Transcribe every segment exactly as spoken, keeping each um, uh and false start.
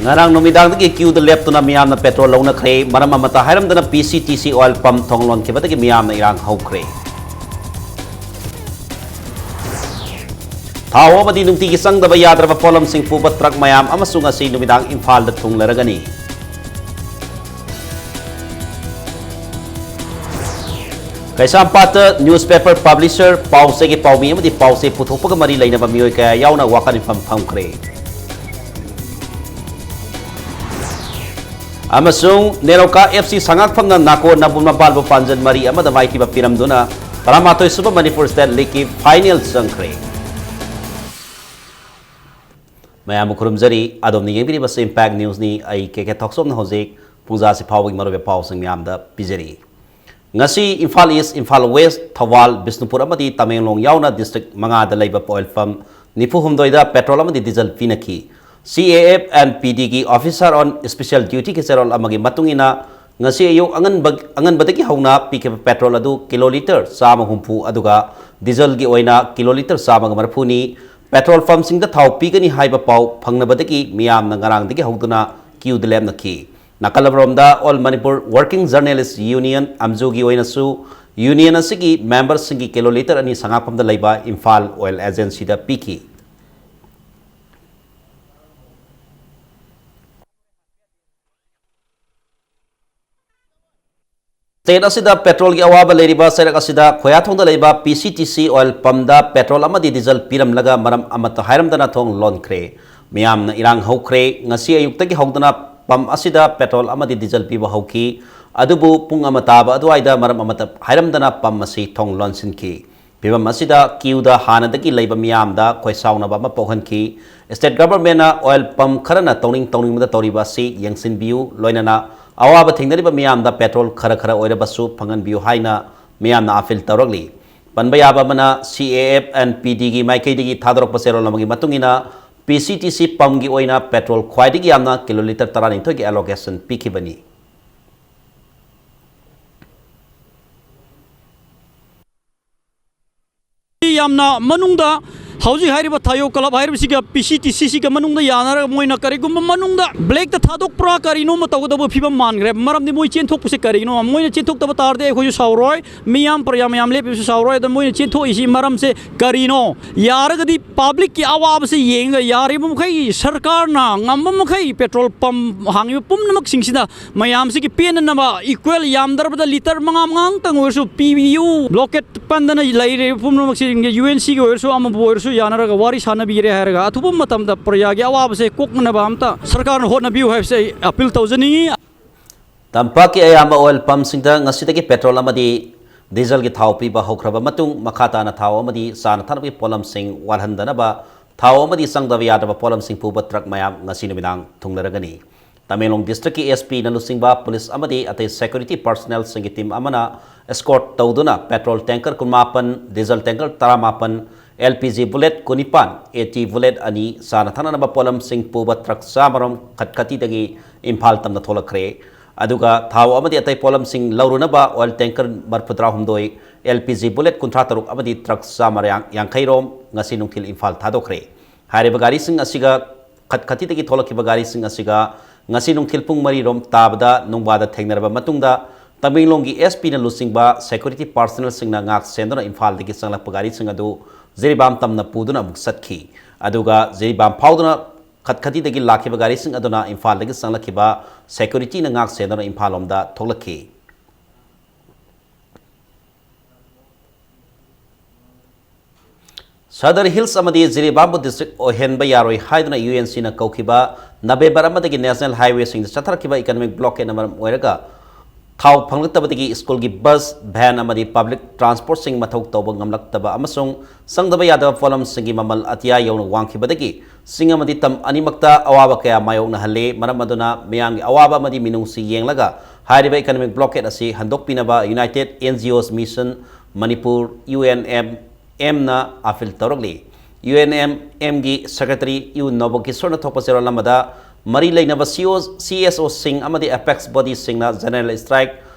ꯉꯔꯥꯡ ꯅꯨꯃꯤꯗꯥꯡꯗꯒꯤ queueꯗ ꯂꯦꯞꯇꯨꯅ ꯃꯤꯌꯥꯝꯅ petrol ꯂꯧꯅꯈ꯭ꯔꯦ꯫ ꯃꯔꯝ ꯑꯃꯠꯇ ꯍꯥꯏꯔꯝꯗꯅ P C T C oil pump ꯊꯣꯡ ꯂꯣꯟꯈꯤꯕꯗꯒꯤ ꯃꯤꯌꯥꯝꯅ ꯏꯔꯥꯡ ꯍꯧꯈ꯭ꯔꯦ꯫ ꯊꯥꯎ ꯑꯃꯗꯤ ꯅꯨꯡꯇꯤꯒꯤ ꯆꯪꯗꯕ ꯌꯥꯗ꯭ꯔꯕ ꯄꯣꯠꯂꯝꯁꯤꯡ ꯄꯨꯕ truck ꯃꯌꯥꯝ ꯑꯃꯁꯨ ꯉꯁꯤ ꯅꯨꯃꯤꯗꯥꯡ ꯏꯝꯐꯥꯜꯗ ꯊꯨꯡꯂꯔꯒꯅꯤ꯫ ꯀꯩꯁꯥꯝꯄꯥꯠꯇ newspaper publisher, ꯄꯥꯎ ꯆꯦꯒꯤ ꯄꯥꯎꯃꯤ ꯑꯃꯗꯤ ꯄꯥꯎ ꯆꯦ ꯄꯨꯊꯣꯛꯄꯒ ꯃꯔꯤ ꯂꯩꯅꯕ ꯃꯤꯑꯣꯏ ꯀꯌꯥ ꯌꯥꯎꯅ ꯋꯥꯀꯠ ꯃꯤꯐꯝ ꯐꯝꯈ꯭ꯔꯦ꯫ ꯑꯃꯁꯨꯡ ꯅꯦꯔꯣꯀꯥ F C ꯁꯉꯥꯛꯐꯝꯅ ꯅꯥꯀꯣ ꯅꯕꯨꯜ ꯃꯄꯥꯜꯕꯨ ꯄꯥꯟꯖꯟ ꯃꯔꯤ ꯑꯃꯗ ꯃꯥꯏꯊꯤꯕ ꯄꯤꯔꯝꯗꯨꯅ ꯇꯔꯥꯃꯥꯊꯣꯏ ꯁꯨꯕ ꯃꯅꯤꯄꯨꯔ State Leagueꯀꯤ final ꯆꯪꯈ꯭ꯔꯦ꯫ ꯃꯌꯥꯝꯕꯨ ꯈꯨꯔꯨꯝꯖꯔꯤ꯫ ꯑꯗꯣꯝꯅ ꯌꯦꯡꯕꯤꯔꯤꯕꯁꯤ Impact Newsꯅꯤ꯫ ꯑꯩ ꯀꯦ ꯀꯦ ꯊꯣꯛꯆꯣꯝꯅ ꯍꯧꯖꯤꯛ ꯄꯨꯡꯖꯥꯁꯤ ꯐꯥꯎꯕꯒꯤ ꯃꯔꯨꯑꯣꯏꯕ ꯄꯥꯎꯁꯤꯡ ꯃꯌꯥꯝꯗ ꯄꯤꯖꯔꯤ꯫ ꯉꯁꯤ ꯏꯝꯐꯥꯜ East, ꯏꯝꯐꯥꯜ West, ꯊꯧꯕꯥꯜ, ꯕꯤꯁꯅꯨꯄꯨꯔ ꯑꯃꯗꯤ ꯇꯃꯦꯡꯂꯣꯡ ꯌꯥꯎꯅ district ꯃꯉꯥꯗ ꯂꯩꯕ oil pump ꯅꯤꯐꯨ ꯍꯨꯝꯗꯣꯏꯗ petrol ꯑꯃꯗꯤ diesel ꯄꯤꯅꯈꯤ꯫ C A F and P Dꯒꯤ officer on special dutyꯒꯤ ꯆꯦꯔꯣꯜ ꯑꯃꯒꯤ ꯃꯇꯨꯡ ꯏꯟꯅ, ꯉꯁꯤ ꯑꯌꯨꯛ ꯑꯉꯟꯕ, ꯑꯉꯟꯕꯗꯒꯤ ꯍꯧꯅ ꯄꯤꯈꯤꯕ petrol ꯑꯗꯨ kilolitre ꯆꯥꯝꯃ ꯍꯨꯝꯐꯨ ꯑꯗꯨꯒ dieselꯒꯤ ꯑꯣꯏꯅ kilolitre ꯆꯥꯝꯃꯒ ꯃꯔꯤꯐꯨꯅꯤ꯫ Petrol pumpꯁꯤꯡꯗ ꯊꯥꯎ ꯄꯤꯒꯅꯤ ꯍꯥꯏꯕ ꯄꯥꯎ ꯐꯪꯅꯕꯗꯒꯤ ꯃꯤꯌꯥꯝꯅ ꯉꯔꯥꯡꯗꯒꯤ ꯍꯧꯗꯨꯅ queueꯗ ꯂꯦꯞꯅꯈꯤ꯫ ꯅꯥꯀꯜ ꯑꯃꯔꯣꯝꯗ All Manipur Working Journalist Union, ꯑꯝꯖꯨꯒꯤ ꯑꯣꯏꯅꯁꯨ union ꯑꯁꯤꯒꯤ memberꯁꯤꯡꯒꯤ kilolitre ꯑꯅꯤ ꯁꯉꯥꯛꯐꯝꯗ ꯂꯩꯕ ꯏꯝꯐꯥꯜ Oil Agencyꯗ ꯄꯤꯈꯤ꯫ State ꯑꯁꯤꯗ petrolꯒꯤ ꯑꯋꯥꯕ ꯂꯩꯔꯤꯕ ꯆꯩꯔꯛ ꯑꯁꯤꯗ ꯈꯣꯌꯥꯊꯣꯡꯗ ꯂꯩꯕ P C T C oil pumpꯗ petrol ꯑꯃꯗꯤ diesel ꯄꯤꯔꯝꯂꯒ ꯃꯔꯝ ꯑꯃꯠꯇ ꯍꯥꯏꯔꯝꯗꯅ ꯊꯣꯡ ꯂꯣꯟꯈ꯭ꯔꯦ꯫ ꯃꯤꯌꯥꯝꯅ ꯏꯔꯥꯡ ꯍꯧꯈ꯭ꯔꯦ꯫ ꯉꯁꯤ ꯑꯌꯨꯛꯇꯒꯤ ꯍꯧꯗꯨꯅ pump ꯑꯁꯤꯗ petrol ꯑꯃꯗꯤ diesel ꯄꯤꯕ ꯍꯧꯈꯤ꯫ ꯑꯗꯨꯕꯨ ꯄꯨꯡ ꯑꯃ ꯇꯥꯕ ꯑꯗꯨꯋꯥꯏꯗ ꯃꯔꯝ ꯑꯃꯠꯇ ꯍꯥꯏꯔꯝꯗꯅ pump ꯑꯁꯤ ꯊꯣꯡ ꯂꯣꯟꯁꯤꯟꯈꯤ꯫ ꯐꯤꯚꯝ ꯑꯁꯤꯗ queueꯗ ꯍꯥꯟꯅꯗꯒꯤ ꯂꯩꯕ ꯃꯤꯌꯥꯝꯗ ꯈꯣꯏꯁꯥꯎꯅꯕ ꯑꯃ ꯄꯣꯛꯍꯟꯈꯤ꯫ State governmentꯅ oil pump ꯈꯔꯅ ꯇꯧꯅꯤꯡ ꯇꯧꯅꯤꯡꯕꯗ ꯇꯧꯔꯤꯕ ꯑꯁꯤ ꯌꯦꯡꯁꯤꯟꯕꯤꯌꯨ, ꯂꯣꯏꯅꯅ ꯑꯋꯥꯕ ꯊꯦꯡꯅꯔꯤꯕ ꯃꯤꯌꯥꯝꯗ petrol ꯈꯔ ꯈꯔ ꯑꯣꯏꯔꯕꯁꯨ ꯐꯪꯍꯟꯕꯤꯌꯨ ꯍꯥꯏꯅ ꯃꯤꯌꯥꯝꯅ appeal ꯇꯧꯔꯛꯂꯤ꯫ ꯄꯟꯕ ꯌꯥꯕ ꯑꯃꯅ, C A F and P Dꯒꯤ ꯃꯥꯏꯀꯩꯗꯒꯤ ꯊꯥꯗꯣꯔꯛꯄ ꯆꯦꯔꯣꯜ ꯑꯃꯒꯤ ꯃꯇꯨꯡ ꯏꯟꯅ, P C T C pumpꯒꯤ ꯑꯣꯏꯅ petrol ꯈ꯭ꯋꯥꯏꯗꯒꯤ ꯌꯥꯝꯅ kilolitre ꯇꯔꯥꯅꯤꯊꯣꯏꯒꯤ allocation ꯄꯤꯈꯤꯕꯅꯤ꯫ ꯌꯥꯝꯅ ꯃꯅꯨꯡꯗ ꯍꯧꯖꯤꯛ ꯍꯥꯏꯔꯤꯕ ꯊꯥꯌꯣ ꯀ꯭ꯂꯕ ꯍꯥꯏꯔꯤꯕꯁꯤꯒ ꯄꯤ ꯁꯤ ꯇꯤ ꯁꯤꯁꯤꯒ ꯃꯅꯨꯡꯗ ꯌꯥꯅꯔꯒ ꯃꯣꯏꯅ ꯀꯔꯤꯒꯨꯝꯕ ꯃꯅꯨꯡꯗ ꯕ꯭ꯂꯦꯛꯇ ꯊꯥꯗꯣꯛꯄ꯭ꯔꯥ ꯀꯔꯤꯅꯣ ꯑꯃ ꯇꯧꯒꯗꯕ ꯐꯤꯕꯝ ꯃꯥꯟꯈ꯭ꯔꯦ꯫ ꯃꯔꯝꯗꯤ ꯃꯣꯏ ꯆꯦꯟꯊꯣꯛꯄꯁꯦ ꯀꯔꯤꯒꯤꯅꯣ? ꯃꯣꯏꯅ ꯆꯦꯟꯊꯣꯛꯇꯕ ꯇꯥꯔꯗꯤ ꯑꯩꯈꯣꯏꯁꯨ ꯁꯥꯎꯔꯣꯏ, ꯃꯤꯌꯥꯝ ꯄ꯭ꯔꯖꯥ ꯃꯌꯥꯝ ꯂꯦꯞꯄꯤꯕꯁꯨ ꯁꯥꯎꯔꯣꯏ꯫ ꯑꯗꯣ ꯃꯣꯏꯅ ꯆꯦꯟꯊꯣꯛꯏꯁꯤ ꯃꯔꯝꯁꯦ ꯀꯔꯤꯅꯣ? ꯌꯥꯔꯒꯗꯤ ꯄꯕ꯭ꯂꯤꯛꯀꯤ ꯑꯋꯥꯕꯁꯦ ꯌꯦꯡꯉꯒ ꯌꯥꯔꯤꯕ ꯃꯈꯩ ꯁꯔꯀꯥꯔꯅ ꯉꯝꯕ ꯃꯈꯩ ꯄꯦꯇ꯭ꯔꯣꯜ ꯄꯝ ꯍꯥꯡꯉꯤꯕ ꯄꯨꯝꯅꯃꯛꯁꯤꯡꯁꯤꯗ ꯃꯌꯥꯝꯁꯤꯒꯤ ꯄꯦꯟꯅꯅꯕ ꯏꯀ꯭ꯋꯦꯜ ꯌꯥꯝꯗ꯭ꯔꯕꯗ ꯂꯤꯇꯔ ꯃꯉꯥ ꯃꯉꯥ ꯈꯛꯇꯪ ꯑꯣꯏꯔꯁꯨ ꯄꯤꯕꯤꯌꯨ꯫ ꯕ꯭ꯂꯣꯀꯦꯠ ꯄꯟꯗꯅ ꯂꯩꯔꯤꯕ ꯄꯨꯝꯅꯃꯛꯁꯤ ꯌꯨ ꯑꯦꯟ ꯁꯤꯒꯤ ꯑꯣꯏꯔꯁꯨ ꯑꯃꯕꯨ ꯑꯣꯏꯔꯁꯨ ꯌꯥꯅꯔꯒ ꯋꯥꯔꯤ ꯁꯥꯟꯅꯕꯤꯔꯦ ꯍꯥꯏꯔꯒ ꯑꯊꯨꯕ ꯃꯇꯝꯗ ꯄ꯭ꯔꯖꯥꯒꯤ ꯑꯋꯥꯕꯁꯦ ꯀꯣꯛꯅꯅꯕ ꯑꯝꯇ ꯁꯔꯀꯥꯔꯅ ꯍꯣꯠꯅꯕꯤꯌꯨ ꯍꯥꯏꯕꯁꯦ ꯑꯩ ꯑꯄꯤꯜ ꯇꯧꯖꯅꯤꯡꯉꯤ꯫ ꯇꯝꯄꯥꯛꯀꯤ ꯑꯌꯥꯝꯕ ꯑꯣꯏꯜ ꯄꯝꯁꯤꯡꯗ ꯉꯁꯤꯗꯒꯤ ꯄꯦꯇ꯭ꯔꯣꯜ ꯑꯃꯗꯤ ꯗꯤꯖꯜꯒꯤ ꯊꯥꯎ ꯄꯤꯕ ꯍꯧꯈ꯭ꯔꯕ ꯃꯇꯨꯡ, ꯃꯈꯥ ꯇꯥꯅ ꯊꯥꯎ ꯑꯃꯗꯤ ꯆꯥꯅ ꯊꯛꯅꯕꯒꯤ ꯄꯣꯠꯂꯝꯁꯤꯡ ꯋꯥꯠꯍꯟꯗꯅꯕ ꯊꯥꯎ ꯑꯃꯗꯤ ꯆꯪꯗꯕ ꯌꯥꯗ꯭ꯔꯕ ꯄꯣꯠꯂꯝꯁꯤꯡ ꯄꯨꯕ ꯇ꯭ꯔꯛ ꯃꯌꯥꯝ ꯉꯁꯤ ꯅꯨꯃꯤꯗꯥꯡ ꯊꯨꯡꯂꯔꯒꯅꯤ꯫ ꯇꯃꯦꯡꯂꯣꯡ ꯗꯤꯁꯇ꯭ꯔꯤꯛꯀꯤ ꯑꯦꯁ ꯄꯤꯅ ꯂꯨꯆꯤꯡꯕ ꯄꯨꯂꯤꯁ ꯑꯃꯗꯤ ꯑꯇꯩ ꯁꯦꯀ꯭ꯌꯨꯔꯤꯇꯤ ꯄꯔꯁꯅꯦꯜꯁꯤꯡꯒꯤ ꯇꯤꯝ ꯑꯃꯅ ꯑꯦꯁꯀꯣꯔꯠ ꯇꯧꯗꯨꯅ ꯄꯦꯇ꯭ꯔꯣꯜ ꯇꯦꯡꯀꯔ ꯀꯨꯟꯃꯥꯄꯟ, ꯗꯤꯖꯜ ꯇꯦꯡꯀꯔ ꯇꯔꯥꯃꯥꯄꯟ, ꯑꯦꯜ ꯄꯤ ꯖꯤ ꯕꯨꯂꯦꯠ ꯀꯨꯟꯅꯤꯄꯥꯟ, ꯑꯦ ꯇꯤ ꯕꯨꯂꯦꯠ ꯑꯅꯤ, ꯆꯥꯅ ꯊꯛꯅꯅꯕ ꯄꯣꯠꯂꯝꯁꯤꯡ ꯄꯨꯕ ꯇ꯭ꯔꯛ ꯆꯥꯃꯔꯣꯝ ꯈꯠꯈꯇꯤꯗꯒꯤ ꯏꯝꯐꯥꯜ ꯇꯝꯅ ꯊꯣꯛꯂꯛꯈ꯭ꯔꯦ꯫ ꯑꯗꯨꯒ ꯊꯥꯎ ꯑꯃꯗꯤ ꯑꯇꯩ ꯄꯣꯠꯂꯝꯁꯤꯡ ꯂꯧꯔꯨꯅꯕ ꯑꯣꯏꯜ ꯇꯦꯡꯀꯔ ꯃꯔꯐꯨꯇꯔꯥꯍꯨꯝꯗꯣꯏ, ꯑꯦꯜ ꯄꯤ ꯖꯤ ꯕꯨꯂꯦꯠ ꯀꯨꯟꯊ꯭ꯔꯥ ꯇꯔꯨꯛ ꯑꯃꯗꯤ ꯇ꯭ꯔꯛ ꯆꯥꯃ ꯌꯥꯡꯈꯩ ꯔꯣꯝ ꯉꯁꯤ ꯅꯨꯡꯊꯤꯜ ꯏꯝꯐꯥꯜ ꯊꯥꯗꯣꯛꯈ꯭ꯔꯦ꯫ ꯍꯥꯏꯔꯤꯕ ꯒꯥꯔꯤꯁꯤꯡ ꯑꯁꯤꯒ ꯈꯠꯈꯇꯤꯗꯒꯤ ꯊꯣꯛꯂꯛꯈꯤꯕ ꯒꯥꯔꯤꯁꯤꯡ ꯑꯁꯤꯒ ꯉꯁꯤ ꯅꯨꯡꯊꯤꯜ ꯄꯨꯡ ꯃꯔꯤ ꯔꯣꯝ ꯇꯥꯕꯗ ꯅꯨꯡꯕꯥꯗ ꯊꯦꯡꯅꯔꯕ ꯃꯇꯨꯡꯗ ꯇꯃꯦꯡꯂꯣꯡꯒꯤ ꯑꯦꯁ ꯄꯤꯅ ꯂꯨꯆꯤꯡꯕ ꯁꯦꯀ꯭ꯌꯨꯔꯤꯇꯤ ꯄꯥꯔꯁꯅꯦꯜꯁꯤꯡꯅ ꯉꯥꯛ ꯁꯦꯟꯗꯨꯅ ꯏꯝꯐꯥꯜꯗꯒꯤ ꯆꯪꯂꯛꯄ ꯒꯥꯔꯤꯁꯤꯡ ꯑꯗꯨ ꯖꯤꯔꯤꯕꯥꯝ ꯇꯝꯅ ꯄꯨꯗꯨꯅ ꯑꯃꯨꯛ ꯆꯠꯈꯤ꯫ ꯑꯗꯨꯒ ꯖꯤꯔꯤꯕꯥꯝ ꯐꯥꯎꯗꯨꯅ ꯈꯠꯈꯇꯤꯗꯒꯤ ꯂꯥꯛꯈꯤꯕ ꯒꯥꯔꯤꯁꯤꯡ ꯑꯗꯨꯅ ꯏꯝꯐꯥꯜꯗꯒꯤ ꯆꯪꯂꯛꯈꯤꯕ ꯁꯦꯀ꯭ꯌꯨꯔꯤꯇꯤꯅ ꯉꯥꯛ ꯁꯦꯟꯗꯨꯅ ꯏꯝꯐꯥꯜ ꯂꯣꯝꯗ ꯊꯣꯛꯂꯛꯈꯤ꯫ ꯁꯗꯔ ꯍꯤꯜꯁ ꯑꯃꯗꯤ ꯖꯤꯔꯤꯕꯥꯝꯕꯨ ꯗꯤꯁꯇ꯭ꯔꯤꯛ ꯑꯣꯏꯍꯟꯕ ꯌꯥꯔꯣꯏ ꯍꯥꯏꯗꯨꯅ ꯌꯨ ꯑꯦꯟ ꯁꯤꯅ ꯀꯧꯈꯤꯕ ꯅꯕꯦꯝꯕꯔ ꯑꯃꯗꯒꯤ ꯅꯦꯁꯅꯦꯜ ꯍꯥꯏꯋꯦꯁꯤꯡꯗ ꯆꯠꯊꯔꯛꯈꯤꯕ ꯏꯀꯅꯣꯃꯤꯛ ꯕ꯭ꯂꯣꯀꯦꯠꯅ ꯃꯔꯝ ꯑꯣꯏꯔꯒ ꯊꯥꯎ ꯐꯪꯂꯛꯇꯕꯗꯒꯤ ꯁ꯭ꯀꯨꯜꯒꯤ ꯕꯁ, ꯚꯦꯟ ꯑꯃꯗꯤ ꯄꯕ꯭ꯂꯤꯛ ꯇ꯭ꯔꯥꯟꯁꯄꯣꯔꯠꯁꯤꯡ ꯃꯊꯧ ꯇꯧꯕ ꯉꯝꯂꯛꯇꯕ ꯑꯃꯁꯨꯡ ꯆꯪꯗꯕ ꯌꯥꯗꯕ ꯄꯣꯠꯂꯝꯁꯤꯡꯒꯤ ꯃꯃꯜ ꯑꯇꯤꯌꯥ ꯌꯧꯅ ꯋꯥꯡꯈꯤꯕꯗꯒꯤ ꯆꯤꯡ ꯑꯃꯗꯤ ꯇꯝ ꯑꯅꯤꯃꯛꯇ ꯑꯋꯥꯕ ꯀꯌꯥ ꯃꯥꯌꯣꯛꯅꯍꯜꯂꯦ꯫ ꯃꯔꯝ ꯑꯗꯨꯅ ꯃꯤꯌꯥꯝꯒꯤ ꯑꯋꯥꯕ ꯑꯃꯗꯤ ꯃꯤꯅꯨꯡꯁꯤ ꯌꯦꯡꯂꯒ ꯍꯥꯏꯔꯤꯕ ꯏꯀꯅꯣꯃꯤꯛ ꯕ꯭ꯂꯣꯀꯦꯠ ꯑꯁꯤ ꯍꯟꯗꯣꯛꯄꯤꯅꯕ united N G O's mission Manipur, U N M ꯑꯦꯝꯅ ꯑꯥꯄꯤꯜ ꯇꯧꯔꯛꯂꯤ꯫ ꯌꯨ ꯑꯦꯟ ꯑꯦꯝ ꯑꯦꯝꯒꯤ ꯁꯦꯀ꯭ꯔꯦꯇꯔꯤ ꯌꯨ ꯅꯣꯕꯀꯤꯁꯣꯔꯅ ꯊꯣꯛꯄ ꯆꯦꯔꯣꯜ ꯑꯃꯗ ꯃꯔꯤ ꯂꯩꯅꯕ ꯁꯤ ꯑꯣ, ꯁꯤ ꯑꯦꯁ ꯑꯣꯁꯤꯡ ꯑꯃꯗꯤ ꯑꯦꯄꯦꯛꯁ ꯕꯣꯗꯤꯁꯤꯡꯅ ꯖꯦꯅꯔꯦꯜ ꯁ꯭ꯇ꯭ꯔꯥꯏꯛ,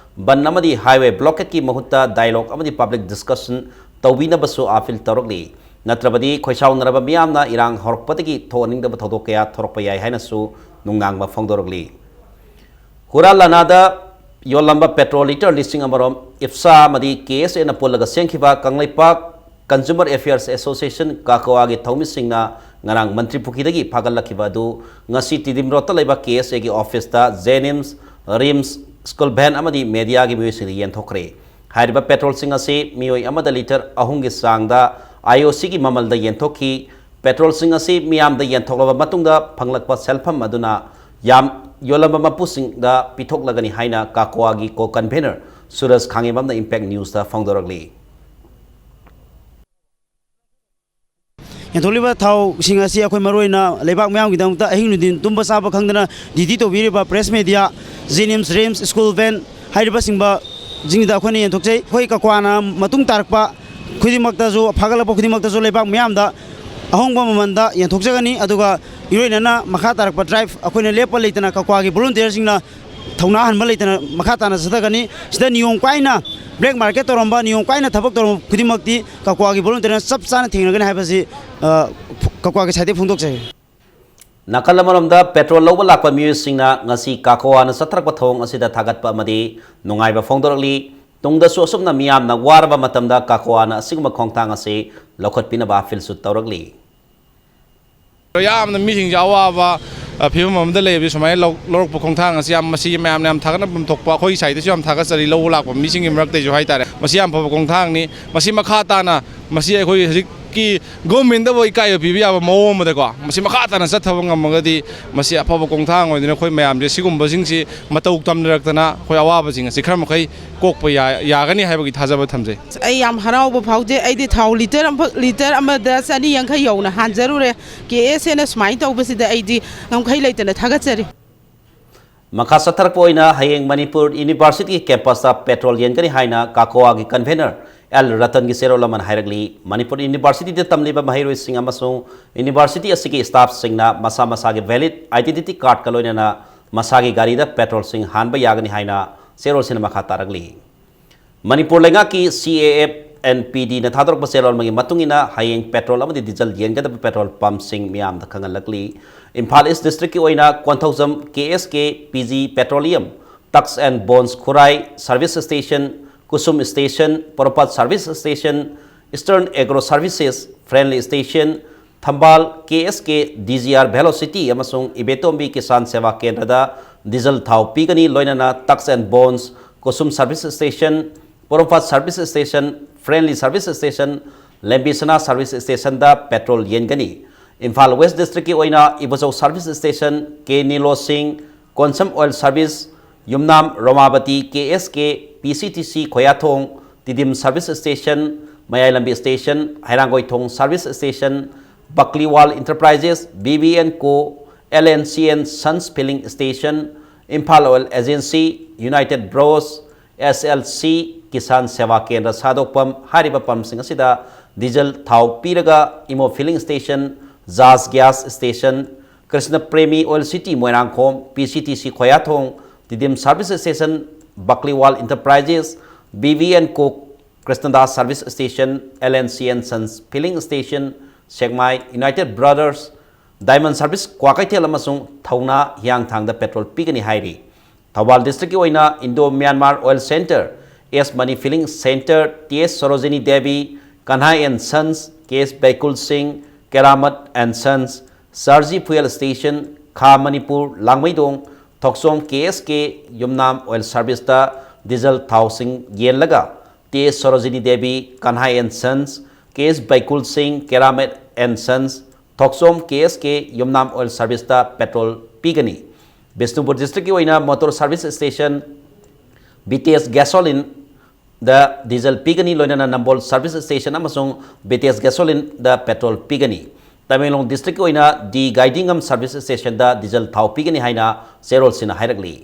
ꯕꯟ ꯑꯃꯗꯤ ꯍꯥꯏꯋꯦ ꯕ꯭ꯂꯣꯀꯦꯠꯀꯤ ꯃꯍꯨꯠꯇ ꯗꯥꯏꯂꯣꯒ ꯑꯃꯗꯤ ꯄꯕ꯭ꯂꯤꯛ ꯗꯤꯁꯀꯁꯟ ꯇꯧꯕꯤꯅꯕꯁꯨ ꯑꯥꯄꯤꯜ ꯇꯧꯔꯛꯂꯤ꯫ ꯅꯠꯇ꯭ꯔꯕꯗꯤ ꯈꯣꯏꯁꯥꯎꯅꯔꯕ ꯃꯤꯌꯥꯝꯅ ꯏꯔꯥꯡ ꯍꯧꯔꯛꯄꯗꯒꯤ ꯊꯣꯛꯍꯟꯅꯤꯡꯗꯕ ꯊꯧꯗꯣꯛ ꯀꯌꯥ ꯊꯣꯔꯛꯄ ꯌꯥꯏ ꯍꯥꯏꯅꯁꯨ ꯅꯨꯡꯅꯥꯡꯕ ꯐꯣꯡꯗꯣꯔꯛꯂꯤ꯫ ꯍꯨꯔꯥ ꯂꯥꯅꯥꯗ ꯌꯣꯜꯂꯝꯕ ꯄꯦꯇ꯭ꯔꯣꯜ ꯂꯤꯇꯔ ꯂꯤꯁꯤꯡ ꯑꯃꯔꯣꯝ ꯏꯞꯁꯥ ꯑꯃꯗꯤ ꯀꯦ ꯑꯦꯁ ꯑꯦꯅ ꯄꯨꯜꯂꯒ ꯁꯦꯝꯈꯤꯕ ꯀꯪꯂꯩꯄꯥꯛ ꯀꯟꯖꯨꯃꯔ ꯑꯦꯐꯤꯌꯔꯁ ꯑꯦꯁꯣꯁꯤꯌꯦꯁꯟ, ꯀꯥꯀꯣꯋꯥꯒꯤ ꯊꯧꯃꯤꯁꯤꯡꯅ ꯉꯔꯥꯡ ꯃꯟꯇ꯭ꯔꯤꯄꯨꯈ꯭ꯔꯤꯗꯒꯤ ꯐꯥꯒꯠꯂꯛꯈꯤꯕ ꯑꯗꯨ ꯉꯁꯤ ꯇꯤꯗꯤꯝ ꯔꯣꯗꯇ ꯂꯩꯕ ꯀꯦ ꯑꯦꯁ ꯑꯦꯒꯤ ꯑꯣꯐꯤꯁꯇ ꯖꯦꯅꯤꯝꯁ, ꯔꯤꯝꯁ, ꯁ꯭ꯀꯨꯜ ꯚꯦꯟ ꯑꯃꯗꯤ ꯃꯦꯗꯤꯌꯥꯒꯤ ꯃꯤꯑꯣꯏꯁꯤꯡꯗ ꯌꯦꯟꯊꯣꯛꯈ꯭ꯔꯦ꯫ ꯍꯥꯏꯔꯤꯕ ꯄꯦꯇ꯭ꯔꯣꯜꯁꯤꯡ ꯑꯁꯤ ꯃꯤꯑꯣꯏ ꯑꯃꯗ ꯂꯤꯇꯔ ꯑꯍꯨꯝꯒꯤ ꯆꯥꯡꯗ ꯑꯥꯏ ꯑꯣ ꯁꯤꯒꯤ ꯃꯃꯜꯗ ꯌꯦꯟꯊꯣꯛꯈꯤ꯫ ꯄꯦꯇ꯭ꯔꯣꯜꯁꯤꯡ ꯑꯁꯤ ꯃꯤꯌꯥꯝꯗ ꯌꯦꯟꯊꯣꯛꯂꯕ ꯃꯇꯨꯡꯗ ꯐꯪꯂꯛꯄ ꯁꯦꯜꯐꯝ ꯑꯗꯨꯅ ꯌꯥꯝ ꯌꯣꯜꯂꯝꯕ ꯃꯄꯨꯁꯤꯡꯗ ꯄꯤꯊꯣꯛꯂꯒꯅꯤ ꯍꯥꯏꯅ ꯀꯥꯀꯣꯋꯥꯒꯤ ꯀꯣ ꯀꯟꯚꯦꯅꯔ ꯁꯨꯔꯖ ꯈꯥꯉꯦꯝꯕꯝꯅ ꯏꯝꯄꯦꯛ ꯅ꯭ꯌꯨꯁꯇ ꯐꯣꯡꯗꯣꯔꯛꯂꯤ꯫ ꯌꯦꯟꯊꯣꯛꯂꯤꯕ ꯊꯥꯎꯁꯤꯡ ꯑꯁꯤ ꯑꯩꯈꯣꯏ ꯃꯔꯨꯑꯣꯏꯅ ꯂꯩꯕꯥꯛ ꯃꯤꯌꯥꯝꯒꯤꯗꯃꯛꯇ ꯑꯍꯤꯡ ꯅꯨꯡꯊꯤꯟ ꯇꯨꯝꯕ ꯆꯥꯕ ꯈꯪꯗꯅ ꯗ꯭ꯌꯨꯇꯤ ꯇꯧꯕꯤꯔꯤꯕ ꯄ꯭ꯔꯦꯁ ꯃꯦꯗꯤꯌꯥ, ꯖꯦꯅꯤꯝꯁ, ꯔꯤꯝꯁ, ꯁ꯭ꯀꯨꯜ ꯚꯦꯟ ꯍꯥꯏꯔꯤꯕꯁꯤꯡꯕꯁꯤꯡꯁꯤꯗ ꯑꯩꯈꯣꯏꯅ ꯌꯦꯟꯊꯣꯛꯆꯩ꯫ ꯑꯩꯈꯣꯏ ꯀꯀ꯭ꯋꯥꯅ ꯃꯇꯨꯡ ꯇꯥꯔꯛꯄ ꯈꯨꯗꯤꯡꯃꯛꯇꯁꯨ, ꯐꯥꯒꯠꯂꯛꯄ ꯈꯨꯗꯤꯡꯃꯛꯇꯁꯨ ꯂꯩꯕꯥꯛ ꯃꯤꯌꯥꯝꯗ ꯑꯍꯣꯡꯕ ꯃꯃꯜꯗ ꯌꯦꯟꯊꯣꯛꯆꯒꯅꯤ꯫ ꯑꯗꯨꯒ ꯏꯔꯣꯏꯅꯅ ꯃꯈꯥ ꯇꯥꯔꯛꯄ ꯗ꯭ꯔꯥꯏꯚ ꯑꯩꯈꯣꯏꯅ ꯂꯦꯞꯄ ꯂꯩꯇꯅ ꯀꯀ꯭ꯋꯥꯒꯤ ꯚꯣꯂꯨꯟꯇꯤꯌꯔꯁꯤꯡꯅ ꯊꯧꯅꯥ ꯍꯟꯕ ꯂꯩꯇꯅ ꯃꯈꯥ ꯇꯥꯅ ꯆꯠꯊꯒꯅꯤ꯫ ꯁꯤꯗ ꯅꯤꯌꯣꯝ ꯀꯥꯏꯅ ꯕ꯭ꯂꯦꯛ ꯃꯥꯔꯀꯦꯠ ꯇꯧꯔꯝꯕ, ꯅꯤꯌꯣꯝ ꯀꯥꯏꯅ ꯊꯕꯛ ꯇꯧꯔꯝꯕ ꯈꯨꯗꯤꯡꯃꯛꯇꯤ ꯀꯀ꯭ꯋꯥꯒꯤ ꯚꯣꯂꯨꯟꯇꯤꯌꯔꯅ ꯆꯞ ꯆꯥꯅ ꯊꯦꯡꯅꯒꯅꯤ ꯍꯥꯏꯕꯁꯤ, ꯑ, ꯀꯀ꯭ꯋꯥꯒꯤ ꯁꯥꯏꯠꯇꯒꯤ ꯐꯣꯡꯗꯣꯛꯆꯔꯤ꯫ ꯅꯥꯀꯜ ꯑꯃꯔꯣꯝꯗ, ꯄꯦꯇ꯭ꯔꯣꯜ ꯂꯧꯕ ꯂꯥꯛꯄ ꯃꯤꯑꯣꯏꯁꯤꯡꯅ ꯉꯁꯤ ꯀꯥꯀꯣꯋꯥꯅ ꯆꯠꯊꯔꯛꯄ ꯊꯧꯑꯣꯡ ꯑꯁꯤꯗ ꯊꯥꯒꯠꯄ ꯑꯃꯗꯤ ꯅꯨꯡꯉꯥꯏꯕ ꯐꯣꯡꯗꯣꯔꯛꯂꯤ꯫ ꯇꯨꯡꯗꯁꯨ ꯑꯁꯨꯝꯅ ꯃꯤꯌꯥꯝꯅ ꯋꯥꯔꯕ ꯃꯇꯝꯗ ꯀꯥꯀꯣꯋꯥꯅ ꯑꯁꯤꯒꯨꯝꯕ ꯈꯣꯡꯊꯥꯡ ꯑꯁꯤ ꯂꯧꯈꯠꯄꯤꯅꯕ ꯑꯥꯄꯤꯜꯁꯨ ꯇꯧꯔꯛꯂꯤ꯫ ꯌꯥꯝꯅ ꯃꯤꯁꯤꯡꯁꯦ ꯑꯋꯥꯕ, ꯑ, ꯐꯤꯕꯝ ꯑꯃꯗ ꯂꯩꯕꯁꯦ ꯁꯨꯃꯥꯏꯅ ꯂꯧ-, ꯂꯧꯔꯛꯄ ꯈꯣꯡꯊꯥꯡ ꯑꯁꯤ ꯌꯥꯝ, ꯃꯁꯤ ꯃꯌꯥꯝꯅ ꯌꯥꯝ ꯊꯥꯒꯠꯅꯐꯝ ꯊꯣꯛꯄ, ꯑꯩꯈꯣꯏꯒꯤ ꯁꯥꯏꯠꯇꯁꯨ ꯌꯥꯝ ꯊꯥꯒꯠꯆꯔꯤ꯫ ꯂꯧꯕ ꯂꯥꯛꯄ ꯃꯤꯁꯤꯡꯒꯤ ꯃꯔꯛꯇꯩꯁꯨ ꯍꯥꯏꯇꯥꯔꯦ, ꯃꯁꯤ ꯌꯥꯝ ꯐꯕ ꯈꯣꯡꯊꯥꯡꯅꯤ꯫ ꯃꯁꯤ ꯃꯈꯥ ꯇꯥꯅ, ꯃꯁꯤ ꯑꯩꯈꯣꯏ ꯍꯧꯖꯤꯛꯀꯤ ꯒꯣꯔꯃꯦꯟꯗꯕꯨ ꯏꯀꯥꯏꯕ ꯄꯤꯕ ꯌꯥꯕ ꯃꯑꯣꯡ ꯑꯃꯗꯀꯣ, ꯃꯁꯤ ꯃꯈꯥ ꯇꯥꯅ ꯆꯠꯊꯕ ꯉꯝꯃꯒꯗꯤ ꯃꯁꯤ ꯑꯐꯕ ꯈꯣꯡꯊꯥꯡ ꯑꯣꯏꯗꯨꯅ ꯑꯩꯈꯣꯏ ꯃꯌꯥꯝꯁꯦ ꯁꯤꯒꯨꯝꯕꯁꯤꯡꯁꯤ ꯃꯇꯧ ꯇꯝꯅꯔꯛꯇꯅ ꯑꯩꯈꯣꯏ ꯑꯋꯥꯕꯁꯤꯡ ꯑꯁꯤ ꯈꯔ ꯃꯈꯩ ꯀꯣꯛꯄ ꯌꯥ-, ꯌꯥꯒꯅꯤ ꯍꯥꯏꯕꯒꯤ ꯊꯥꯖꯕ ꯊꯝꯖꯩ꯫ ꯑꯩ ꯌꯥꯝ ꯍꯔꯥꯎꯕ ꯐꯥꯎꯖꯩ꯫ ꯑꯩꯗꯤ ꯊꯥꯎ ꯂꯤꯇꯔ ꯑꯃꯈꯛ, ꯂꯤꯇꯔ ꯑꯃꯗ ꯆꯅꯤ ꯌꯥꯡꯈꯩ ꯌꯧꯅ ꯍꯥꯟꯖꯔꯨꯔꯦ꯫ ꯀꯦ ꯑꯦꯁ ꯑꯦꯅ ꯁꯨꯃꯥꯏꯅ ꯇꯧꯕꯁꯤꯗ ꯑꯩꯗꯤ ꯉꯝꯈꯩ ꯂꯩꯇꯅ ꯊꯥꯒꯠꯆꯔꯤ꯫ ꯃꯈꯥ ꯆꯠꯊꯔꯛꯄ ꯑꯣꯏꯅ ꯍꯌꯦꯡ ꯃꯅꯤꯄꯨꯔ ꯌꯨꯅꯤꯚꯔꯁꯤꯇꯤꯒꯤ ꯀꯦꯝꯄꯁꯇ ꯄꯦꯇ꯭ꯔꯣꯜ ꯌꯦꯟꯒꯅꯤ ꯍꯥꯏꯅ ꯀꯥꯀꯣꯋꯥꯒꯤ ꯀꯟꯚꯦꯅꯔ ꯑꯦꯜ ꯔꯇꯟꯒꯤ ꯆꯦꯔꯣꯜ ꯑꯃꯅ ꯍꯥꯏꯔꯛꯂꯤ꯫ ꯃꯅꯤꯄꯨꯔ ꯌꯨꯅꯤꯚꯔꯁꯤꯇꯤꯗ ꯇꯝꯂꯤꯕ ꯃꯍꯩꯔꯣꯏꯁꯤꯡ ꯑꯃꯁꯨꯡ ꯌꯨꯅꯤꯚꯔꯁꯤꯇꯤ ꯑꯁꯤꯒꯤ ꯁ꯭ꯇꯥꯐꯁꯤꯡꯅ ꯃꯁꯥ ꯃꯁꯥꯒꯤ ꯚꯦꯂꯤꯗ ꯑꯥꯏꯗꯦꯟꯇꯤꯇꯤ ꯀꯥꯔꯗꯀ ꯂꯣꯏꯅꯅ ꯃꯁꯥꯒꯤ ꯒꯥꯔꯤꯗ ꯄꯦꯇ꯭ꯔꯣꯜꯁꯤꯡ ꯍꯥꯟꯕ ꯌꯥꯒꯅꯤ ꯍꯥꯏꯅ ꯆꯦꯔꯣꯜꯁꯤꯅ ꯃꯈꯥ ꯇꯥꯔꯛꯂꯤ꯫ ꯃꯅꯤꯄꯨꯔ ꯂꯩꯉꯥꯛꯀꯤ ꯁꯤ ꯑꯦ ꯑꯦꯐ ꯑꯦꯟ ꯄꯤ ꯗꯤꯅ ꯊꯥꯗꯣꯔꯛꯄ ꯆꯦꯔꯣꯜ ꯑꯃꯒꯤ ꯃꯇꯨꯡ ꯏꯟꯅ ꯍꯌꯦꯡ ꯄꯦꯇ꯭ꯔꯣꯜ ꯑꯃꯗꯤ ꯗꯤꯖꯜ ꯌꯦꯟꯒꯗꯕ ꯄꯦꯇ꯭ꯔꯣꯜ ꯄꯝꯁꯤꯡ ꯃꯤꯌꯥꯝꯗ ꯈꯪꯍꯜꯂꯛꯂꯤ꯫ ꯏꯝꯐꯥꯜ ꯏꯁ ꯗꯤꯁꯇ꯭ꯔꯤꯛꯀꯤ ꯑꯣꯏꯅ Konthoujam K S K P G petroleum, tax and bonds Khurai service station, Kusum station, Porompat service station, eastern agro services, friendly station, Thambal K S K D G R velocity ꯑꯃꯁꯨꯡ ꯏꯕꯦꯇꯣꯝꯕꯤ ꯀꯤꯁꯥꯟ ꯁꯦꯕꯥ ꯀꯦꯟꯗ꯭ꯔꯗ ꯗꯤꯖꯜ ꯊꯥꯎ ꯄꯤꯒꯅꯤ꯫ ꯂꯣꯏꯅꯅ tax and bonds, Kusum service station, Porompat service station, friendly service station, Lembisana service ꯁ꯭ꯇꯦꯁꯟꯗ petrol ꯌꯦꯟꯒꯅꯤ꯫ Imphal west ꯗꯤꯁꯇ꯭ꯔꯤꯛꯀꯤ ꯑꯣꯏꯅ Ibochou service station, K ꯅꯤꯂꯣ ꯁꯤꯡ, Konsam oil service, Yumnam Romabati K S K, P C T C Khoyathong, Tidim service station, Mayai Lambi station, Heirangoithong service station, Bakliwal enterprises, B B N co, L N C N sons filling station, Imphal oil agency, united bros, S L C, Kisan ꯁꯦꯕꯥ ꯀꯦꯟꯗ꯭ꯔ ꯁꯥꯗꯣꯛꯐꯝ ꯍꯥꯏꯔꯤꯕ ꯄꯝꯁꯤꯡ ꯑꯁꯤꯗ diesel ꯊꯥꯎ ꯄꯤꯔꯒ Imo filling station, ꯖꯥꯖ gas station, Krishna Premi oil city Moirangkhom, P C T C Khoyathong, Tidim service station, Bakliwal enterprises, B V N co, Krishnadas service station, L N C N sons filling station, Sekmai, united brothers, diamond service Kwakeithel ꯑꯃꯁꯨꯡ ꯊꯧꯅꯥ ꯍꯤꯌꯥꯡꯊꯥꯡꯗ petrol ꯄꯤꯒꯅꯤ ꯍꯥꯏꯔꯤ꯫ ꯊꯧꯕꯥꯜ ꯗꯤꯁꯇ꯭ꯔꯤꯛꯀꯤ ꯑꯣꯏꯅ Indo Myanmar oil centre, S Mani filling centre, T S Sarojini Devi, Kanhai and sons, K S Baikul Singh, Keramat and sons, Sarji fuel station, ꯈꯥ Manipur, Langmeidong, Thokchom K S K, Yumnam oil ꯁꯥꯔꯚꯤꯁꯇ diesel ꯊꯥꯎꯁꯤꯡ ꯌꯦꯜꯂꯒ T S Sarojini Devi, Kanhai and sons, K S Baikul Singh, Keramat and sons, Thokchom K S K, Yumnam oil ꯁꯥꯔꯚꯤꯁꯇ petrol ꯄꯤꯒꯅꯤ꯫ ꯕꯤꯁꯅꯨꯄꯨꯔ ꯗꯤꯁꯇ꯭ꯔꯤꯛꯀꯤ ꯑꯣꯏꯅ motor service station, B T S ꯒꯦꯁꯣꯂꯤꯟꯗ diesel ꯄꯤꯒꯅꯤ꯫ ꯂꯣꯏꯅꯅ ꯅꯝꯕꯣꯜ ꯁꯥꯔꯚꯤꯁ ꯁ꯭ꯇꯦꯁꯟ ꯑꯃꯁꯨꯡ ꯕꯤ ꯇꯤ ꯑꯦꯁ ꯒꯦꯁꯣꯂꯤꯟꯗ ꯄꯦꯇ꯭ꯔꯣꯜ ꯄꯤꯒꯅꯤ꯫ ꯇꯃꯦꯡꯂꯣꯡ ꯗꯤꯁꯇ꯭ꯔꯤꯛꯀꯤ ꯑꯣꯏꯅ ꯗꯤ ꯒꯥꯏꯗꯤꯡꯉꯝ ꯁꯥꯔꯚꯤꯁ ꯁ꯭ꯇꯦꯁꯟꯗ ꯗꯤꯖꯜ ꯊꯥꯎ ꯄꯤꯒꯅꯤ ꯍꯥꯏꯅ ꯆꯦꯔꯣꯜꯁꯤꯡꯅ ꯍꯥꯏꯔꯛꯂꯤ꯫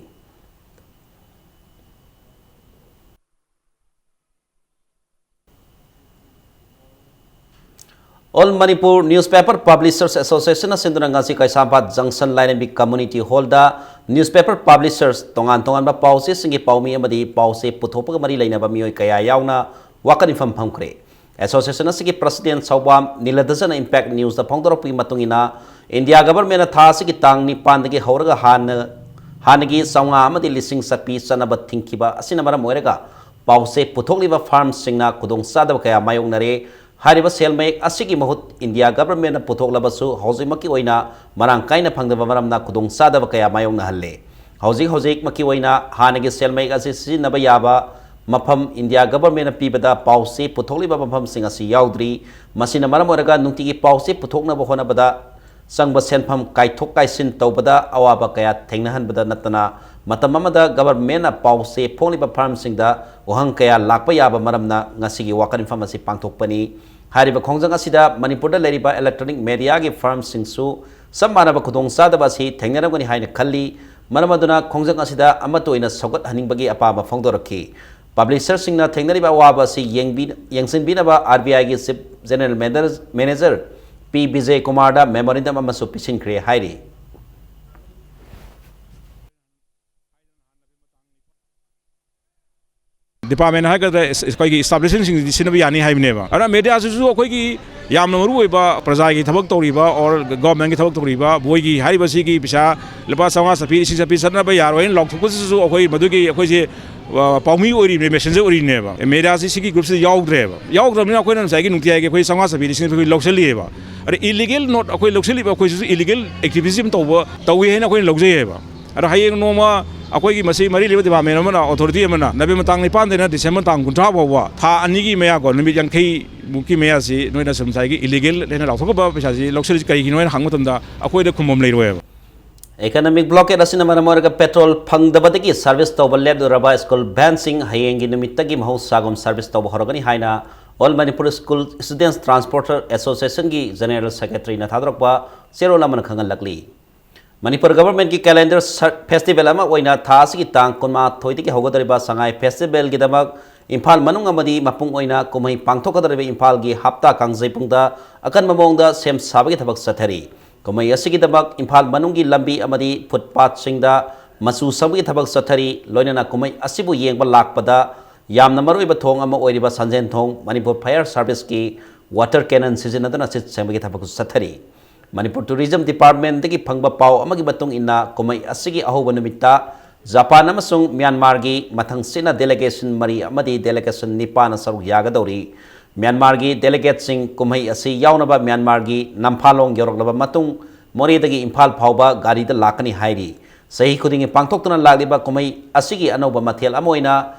ꯑꯣꯜ ꯃꯅꯤꯄꯨꯔ ꯅ꯭ꯌꯨꯁꯄꯦꯄꯔ ꯄꯕ꯭ꯂꯤꯁꯔꯁ ꯑꯦꯁꯣꯁꯤꯌꯦꯁꯟꯅ ꯁꯤꯟꯗꯨꯅ ꯉꯁꯤ ꯀꯩꯁꯥꯝꯄꯥꯠ ꯖꯪꯁꯟ ꯂꯥꯏꯔꯦꯝꯕꯤ ꯀꯝꯃ꯭ꯌꯨꯅꯤꯇꯤ ꯍꯣꯜꯗ ꯅ꯭ꯌꯨꯁꯄꯦꯄꯔ ꯄꯕ꯭ꯂꯤꯁꯔꯁ, ꯇꯣꯉꯥꯟ ꯇꯣꯉꯥꯟꯕ ꯄꯥꯎꯆꯦꯁꯤꯡꯒꯤ ꯄꯥꯎꯃꯤ ꯑꯃꯗꯤ ꯄꯥꯎꯆꯦ ꯄꯨꯊꯣꯛꯄꯒ ꯃꯔꯤ ꯂꯩꯅꯕ ꯃꯤꯑꯣꯏ ꯀꯌꯥ ꯌꯥꯎꯅ ꯋꯥꯀꯠ ꯃꯤꯐꯝ ꯐꯝꯈ꯭ꯔꯦ꯫ ꯑꯦꯁꯣꯁꯤꯌꯦꯁꯟ ꯑꯁꯤꯒꯤ ꯄ꯭ꯔꯁꯤꯗꯦꯟ ꯁꯧꯕꯥꯝ ꯅꯤꯂꯗꯁꯅ ꯏꯝꯄꯦꯛ ꯅ꯭ꯌꯨꯁꯇ ꯐꯣꯡꯗꯣꯔꯛꯄꯒꯤ ꯃꯇꯨꯡ ꯏꯟꯅ, ꯏꯟꯗꯤꯌꯥ ꯒꯚꯔꯟꯃꯦꯟꯠꯅ ꯊꯥ ꯑꯁꯤꯒꯤ ꯇꯥꯡ ꯅꯤꯄꯥꯟꯗꯒꯤ ꯍꯧꯔꯒ ꯍꯥꯟꯅ, ꯍꯥꯟꯅꯒꯤ ꯆꯥꯝꯃꯉꯥ ꯑꯃꯗꯤ ꯂꯤꯁꯤꯡ ꯆꯠꯄꯤ ꯆꯠꯅꯕ ꯊꯤꯡꯈꯤꯕ ꯑꯁꯤꯅ ꯃꯔꯝ ꯑꯣꯏꯔꯒ ꯄꯥꯎ ꯆꯦ ꯄꯨꯊꯣꯛꯂꯤꯕ ꯐꯥꯔꯝꯁꯤꯡꯅ ꯈꯨꯗꯣꯡꯆꯥꯗꯕ ꯀꯌꯥ ꯃꯥꯌꯣꯛꯅꯔꯦ꯫ ꯍꯥꯏꯔꯤꯕ ꯁꯦꯜ ꯃꯌꯦꯛ ꯑꯁꯤꯒꯤ ꯃꯍꯨꯠ ꯏꯟꯗꯤꯌꯥ ꯒꯚꯔꯟꯃꯦꯟꯠꯅ ꯄꯨꯊꯣꯛꯂꯕꯁꯨ ꯍꯧꯖꯤꯛꯃꯛꯀꯤ ꯑꯣꯏꯅ ꯃꯔꯥꯡ ꯀꯥꯏꯅ ꯐꯪꯗꯕ ꯃꯔꯝꯅ ꯈꯨꯗꯣꯡꯆꯥꯗꯕ ꯀꯌꯥ ꯃꯥꯌꯣꯛꯅꯍꯜꯂꯦ꯫ ꯍꯧꯖꯤꯛ ꯍꯧꯖꯤꯛꯃꯛꯀꯤ ꯑꯣꯏꯅ ꯍꯥꯟꯅꯒꯤ ꯁꯦꯜ ꯃꯌꯦꯛ ꯑꯁꯤ ꯁꯤꯖꯤꯟꯅꯕ ꯌꯥꯕ ꯃꯐꯝ ꯏꯟꯗꯤꯌꯥ ꯒꯚꯔꯟꯃꯦꯟꯠꯅ ꯄꯤꯕꯗ ꯄꯥꯎ ꯆꯦ ꯄꯨꯊꯣꯛꯂꯤꯕ ꯃꯐꯝꯁꯤꯡ ꯑꯁꯤ ꯌꯥꯎꯗ꯭ꯔꯤ꯫ ꯃꯁꯤꯅ ꯃꯔꯝ ꯑꯣꯏꯔꯒ ꯅꯨꯡꯇꯤꯒꯤ ꯄꯥꯎ ꯆꯦ ꯄꯨꯊꯣꯛꯅꯕ ꯍꯣꯠꯅꯕꯗ ꯆꯪꯕ ꯁꯦꯟꯐꯝ ꯀꯥꯏꯊꯣꯛ ꯀꯥꯏꯁꯤꯟ ꯇꯧꯕꯗ ꯑꯋꯥꯕ ꯀꯌꯥ ꯊꯦꯡꯅꯍꯟꯕꯗ ꯅꯠꯇꯅ, ꯃꯇꯝ ꯑꯃꯗ ꯒꯚꯔꯟꯃꯦꯟꯠꯅ ꯄꯥꯎ ꯆꯦ ꯐꯣꯡꯂꯤꯕ ꯐꯥꯔꯝꯁꯤꯡꯗ ꯋꯥꯍꯪ ꯀꯌꯥ ꯂꯥꯛꯄ ꯌꯥꯕ ꯃꯔꯝꯅ ꯉꯁꯤꯒꯤ ꯋꯥꯀꯠ ꯃꯤꯐꯝ ꯑꯁꯤ ꯄꯥꯡꯊꯣꯛꯄꯅꯤ꯫ ꯍꯥꯏꯔꯤꯕ ꯈꯣꯡꯖꯪ ꯑꯁꯤꯗ ꯃꯅꯤꯄꯨꯔꯗ ꯂꯩꯔꯤꯕ ꯏꯂꯦꯛꯇ꯭ꯔꯣꯅꯤꯛ ꯃꯦꯗꯤꯌꯥꯒꯤ ꯐꯥꯔꯝꯁꯤꯡꯁꯨ ꯆꯞ ꯃꯥꯟꯅꯕ ꯈꯨꯗꯣꯡꯆꯥꯗꯕ ꯑꯁꯤ ꯊꯦꯡꯅꯔꯝꯒꯅꯤ ꯍꯥꯏꯅ ꯈꯜꯂꯤ꯫ ꯃꯔꯝ ꯑꯗꯨꯅ ꯈꯣꯡꯖꯪ ꯑꯁꯤꯗ ꯑꯃꯠꯇ ꯑꯣꯏꯅ ꯁꯧꯒꯠꯍꯟꯅꯤꯡꯕꯒꯤ ꯑꯄꯥꯝꯕ ꯐꯣꯡꯗꯣꯔꯛꯈꯤ꯫ ꯄꯕ꯭ꯂꯤꯁꯔꯁꯤꯡꯅ ꯊꯦꯡꯅꯔꯤꯕ ꯑꯋꯥꯕ ꯑꯁꯤ ꯌꯦꯡꯕꯤ-, ꯌꯦꯡꯁꯤꯟꯕꯤꯅꯕ ꯑꯥꯔ ꯕꯤ ꯑꯥꯏꯒꯤ ꯆꯤꯐ ꯖꯦꯅꯔꯦꯜ ꯃꯦꯅꯦꯖꯔ ꯄꯤ ꯕꯤꯖꯌ ꯀꯨꯃꯥꯔꯗ ꯃꯦꯃꯣꯔꯦꯟꯗꯝ ꯑꯃꯁꯨ ꯄꯤꯁꯤꯟꯈ꯭ꯔꯦ ꯍꯥꯏꯔꯤ꯫ ꯗꯤꯄꯥꯔꯠꯃꯦꯟ ꯍꯥꯏꯒꯗ꯭ꯔꯥ, ꯑꯩꯈꯣꯏꯒꯤ ꯏꯁꯇꯥꯕ꯭ꯂꯤꯁꯃꯦꯟꯁꯤꯡꯁꯤꯗꯤ ꯁꯤꯖꯤꯟꯅꯕ ꯌꯥꯅꯤ ꯍꯥꯏꯕꯅꯦꯕ꯫ ꯑꯗꯨꯅ ꯃꯦꯗꯤꯌꯥꯁꯤꯁꯨ ꯑꯩꯈꯣꯏꯒꯤ ꯌꯥꯝꯅ ꯃꯔꯨ ꯑꯣꯏꯕ ꯄ꯭ꯔꯖꯥꯒꯤ ꯊꯕꯛ ꯇꯧꯔꯤꯕ or ꯒꯣꯔꯃꯦꯟꯒꯤ ꯊꯕꯛ ꯇꯧꯔꯤꯕ ꯃꯣꯏꯒꯤ ꯍꯥꯏꯔꯤꯕꯁꯤꯒꯤ ꯄꯩꯁꯥ ꯂꯨꯄꯥ ꯆꯥꯝꯃꯉꯥ ꯆꯠꯄꯤ, ꯂꯤꯁꯤꯡ ꯆꯠꯄꯤ ꯆꯠꯅꯕ ꯌꯥꯔꯣꯏꯅ ꯂꯥꯎꯊꯣꯛꯄꯁꯤꯁꯨ ꯑꯩꯈꯣꯏ ꯃꯗꯨꯒꯤ ꯑꯩꯈꯣꯏꯁꯦ, ꯑ, ꯄꯥꯎꯃꯤ ꯑꯣꯏꯔꯤꯕꯅꯦ, ꯃꯦꯁꯦꯟꯖꯔ ꯑꯣꯏꯔꯤꯕꯅꯦꯕ꯫ ꯃꯦꯗꯤꯌꯥꯁꯤ ꯁꯤꯒꯤ ꯒ꯭ꯔꯨꯞꯁꯤꯗ ꯌꯥꯎꯗ꯭ꯔꯦꯕ꯫ ꯌꯥꯎꯗ꯭ꯔꯕꯅꯤꯅ ꯑꯩꯈꯣꯏꯅ ꯉꯁꯥꯏꯒꯤ ꯅꯨꯡꯇꯤꯖꯥꯏꯒꯤ ꯑꯩꯈꯣꯏ ꯆꯥꯝꯃꯉꯥ ꯆꯠꯄꯤ, ꯂꯤꯁꯤꯡ ꯆꯠꯄꯤ ꯂꯧꯁꯤꯜꯂꯤꯑꯕ꯫ ꯑꯗ ꯏꯂꯤꯒꯦꯜ ꯅꯣꯠ, ꯑꯩꯈꯣꯏ ꯂꯧꯁꯤꯜꯂꯤꯕ ꯑꯩꯈꯣꯏꯁꯤꯁꯨ ꯏꯂꯤꯒꯦꯜ ꯑꯦꯛꯇꯤꯚꯤꯇꯤ ꯑꯃ ꯇꯧꯕ, ꯇꯧꯏ ꯍꯥꯏꯅ ꯑꯩꯈꯣꯏꯅ ꯂꯧꯖꯩꯑꯕ꯫ ꯑꯗꯣ ꯍꯌꯦꯡ ꯅꯣꯡꯃ ꯑꯩꯈꯣꯏꯒꯤ ꯃꯁꯤ ꯃꯔꯤ ꯂꯩꯅꯕ ꯗꯤꯄꯥꯔꯠꯃꯦꯟ ꯑꯃꯅ, ꯑꯣꯊꯣꯔꯤꯇꯤ ꯑꯃꯅ ꯅꯕꯦꯝꯕꯔ ꯇꯥꯡ ꯅꯤꯄꯥꯟꯗꯩꯅ ꯗꯤꯁꯦꯝꯕꯔ ꯇꯥꯡ ꯀꯨꯟꯊ꯭ꯔꯥ ꯐꯥꯎꯕ ꯊꯥ ꯑꯅꯤꯒꯤ ꯃꯌꯥ ꯀꯣ, ꯅꯨꯃꯤꯠ ꯌꯥꯡꯈꯩ ꯃꯨꯛꯀꯤ ꯃꯌꯥꯁꯤ ꯅꯣꯏꯅ ꯁꯨꯝ ꯉꯁꯥꯏꯒꯤ ꯏꯂꯤꯒꯦꯜ ꯍꯥꯏꯅ ꯂꯥꯎꯊꯣꯛꯈ꯭ꯔꯕ ꯄꯩꯁꯥꯁꯤ ꯂꯧꯁꯤꯜꯂꯤꯁꯤ ꯀꯔꯤꯒꯤꯅꯣ ꯍꯥꯏꯅ ꯍꯪꯕ ꯃꯇꯝꯗ ꯑꯩꯈꯣꯏꯗ ꯈꯨꯝꯐꯝ ꯂꯩꯔꯣꯏꯕ꯫ ꯏꯀꯅꯣꯃꯤꯛ ꯕ꯭ꯂꯣꯀꯦꯠ ꯑꯁꯤꯅ ꯃꯔꯝ ꯑꯣꯏꯔꯒ ꯄꯦꯇ꯭ꯔꯣꯜ ꯐꯪꯗꯕꯗꯒꯤ ꯁꯥꯔꯚꯤꯁ ꯇꯧꯕ ꯂꯦꯞꯂꯨꯔꯕ ꯁ꯭ꯀꯨꯜ ꯚꯦꯟꯁꯤꯡ ꯍꯌꯦꯡꯒꯤ ꯅꯨꯃꯤꯠꯇꯒꯤ ꯃꯍꯧꯁꯥꯒꯨꯝ ꯁꯥꯔꯚꯤꯁ ꯇꯧꯕ ꯍꯧꯔꯒꯅꯤ ꯍꯥꯏꯅ all Manipur school ꯁ꯭ꯇꯨꯗꯦꯟꯠꯁ transporter ꯑꯦꯁꯣꯁꯤꯌꯦꯁꯟꯒꯤ general ꯁꯦꯀ꯭ꯔꯦꯇꯔꯤꯅ ꯊꯥꯗꯣꯔꯛꯄ ꯆꯦꯔꯣꯜ ꯑꯃꯅ ꯈꯪꯍꯜꯂꯛꯂꯤ꯫ ꯃꯅꯤꯄꯨꯔ ꯒꯚꯔꯟꯃꯦꯟꯠꯀꯤ ꯀꯦꯂꯦꯟꯗꯔ ꯁ-, ꯐꯦꯁꯇꯤꯚꯦꯜ ꯑꯃ ꯑꯣꯏꯅ ꯊꯥ ꯑꯁꯤꯒꯤ ꯇꯥꯡ ꯀꯨꯟꯃꯥꯊꯣꯏꯗꯒꯤ ꯍꯧꯒꯗꯧꯔꯤꯕ ꯁꯉꯥꯏ ꯐꯦꯁꯇꯤꯚꯦꯜꯒꯤꯗꯃꯛ ꯏꯝꯐꯥꯜ ꯃꯅꯨꯡ ꯑꯃꯗꯤ ꯃꯄꯨꯡ ꯑꯣꯏꯅ ꯀꯨꯝꯍꯩ ꯄꯥꯡꯊꯣꯛꯀꯗꯧꯔꯤꯕ ꯏꯝꯐꯥꯜꯒꯤ ꯍꯞꯇꯥ ꯀꯥꯡꯖꯩꯕꯨꯡꯗ ꯑꯀꯟꯕ ꯃꯑꯣꯡꯗ ꯁꯦꯝ ꯁꯥꯕꯒꯤ ꯊꯕꯛ ꯆꯠꯊꯔꯤ꯫ ꯀꯨꯝꯍꯩ ꯑꯁꯤꯒꯤꯗꯃꯛ ꯏꯝꯐꯥꯜ ꯃꯅꯨꯡꯒꯤ ꯂꯝꯕꯤ ꯑꯃꯗꯤ ꯐꯨꯠꯄꯥꯠꯁꯤꯡꯗ ꯃꯆꯨ ꯁꯪꯕꯒꯤ ꯊꯕꯛ ꯆꯠꯊꯔꯤ꯫ ꯂꯣꯏꯅꯅ ꯀꯨꯝꯍꯩ ꯑꯁꯤꯕꯨ ꯌꯦꯡꯕ ꯂꯥꯛꯄꯗ ꯌꯥꯝꯅ ꯃꯔꯨꯑꯣꯏꯕ ꯊꯣꯡ ꯑꯃ ꯑꯣꯏꯔꯤꯕ ꯁꯟꯖꯦꯟ ꯊꯣꯡ ꯃꯅꯤꯄꯨꯔ Fire Serviceꯀꯤ water cannon ꯁꯤꯖꯤꯟꯅꯗꯨꯅ ꯁꯤꯠ ꯁꯦꯡꯕꯒꯤ ꯊꯕꯛꯁꯨ ꯆꯠꯊꯔꯤ꯫ ꯃꯅꯤꯄꯨꯔ Tourism Departmentꯇꯒꯤ ꯐꯪꯕ ꯄꯥꯎ ꯑꯃꯒꯤ ꯃꯇꯨꯡ ꯏꯟꯅ, ꯀꯨꯝꯍꯩ ꯑꯁꯤꯒꯤ ꯑꯍꯧꯕ ꯅꯨꯃꯤꯠꯇ ꯖꯄꯥꯟ ꯑꯃꯁꯨꯡ ꯃ꯭ꯌꯥꯟꯃꯥꯔꯒꯤ ꯃꯊꯪꯁꯤꯠꯅ delegation ꯃꯔꯤ ꯑꯃꯗꯤ delegation ꯅꯤꯄꯥꯟꯅ ꯁꯔꯨꯛ ꯌꯥꯒꯗꯧꯔꯤ꯫ ꯃ꯭ꯌꯥꯟꯃꯥꯔꯒꯤ delegateꯁꯤꯡ ꯀꯨꯝꯍꯩ ꯑꯁꯤ ꯌꯥꯎꯅꯕ ꯃ꯭ꯌꯥꯟꯃꯥꯔꯒꯤ ꯅꯝꯐꯥꯂꯣꯡ ꯌꯧꯔꯛꯂꯕ ꯃꯇꯨꯡ, ꯃꯣꯔꯦꯗꯒꯤ ꯏꯝꯐꯥꯜ ꯐꯥꯎꯕ ꯒꯥꯔꯤꯗ ꯂꯥꯛꯀꯅꯤ ꯍꯥꯏꯔꯤ꯫ ꯆꯍꯤ ꯈꯨꯗꯤꯡꯒꯤ ꯄꯥꯡꯊꯣꯛꯇꯨꯅ ꯂꯥꯛꯂꯤꯕ ꯀꯨꯝꯍꯩ ꯑꯁꯤꯒꯤ ꯑꯅꯧꯕ ꯃꯊꯦꯜ ꯑꯃ ꯑꯣꯏꯅ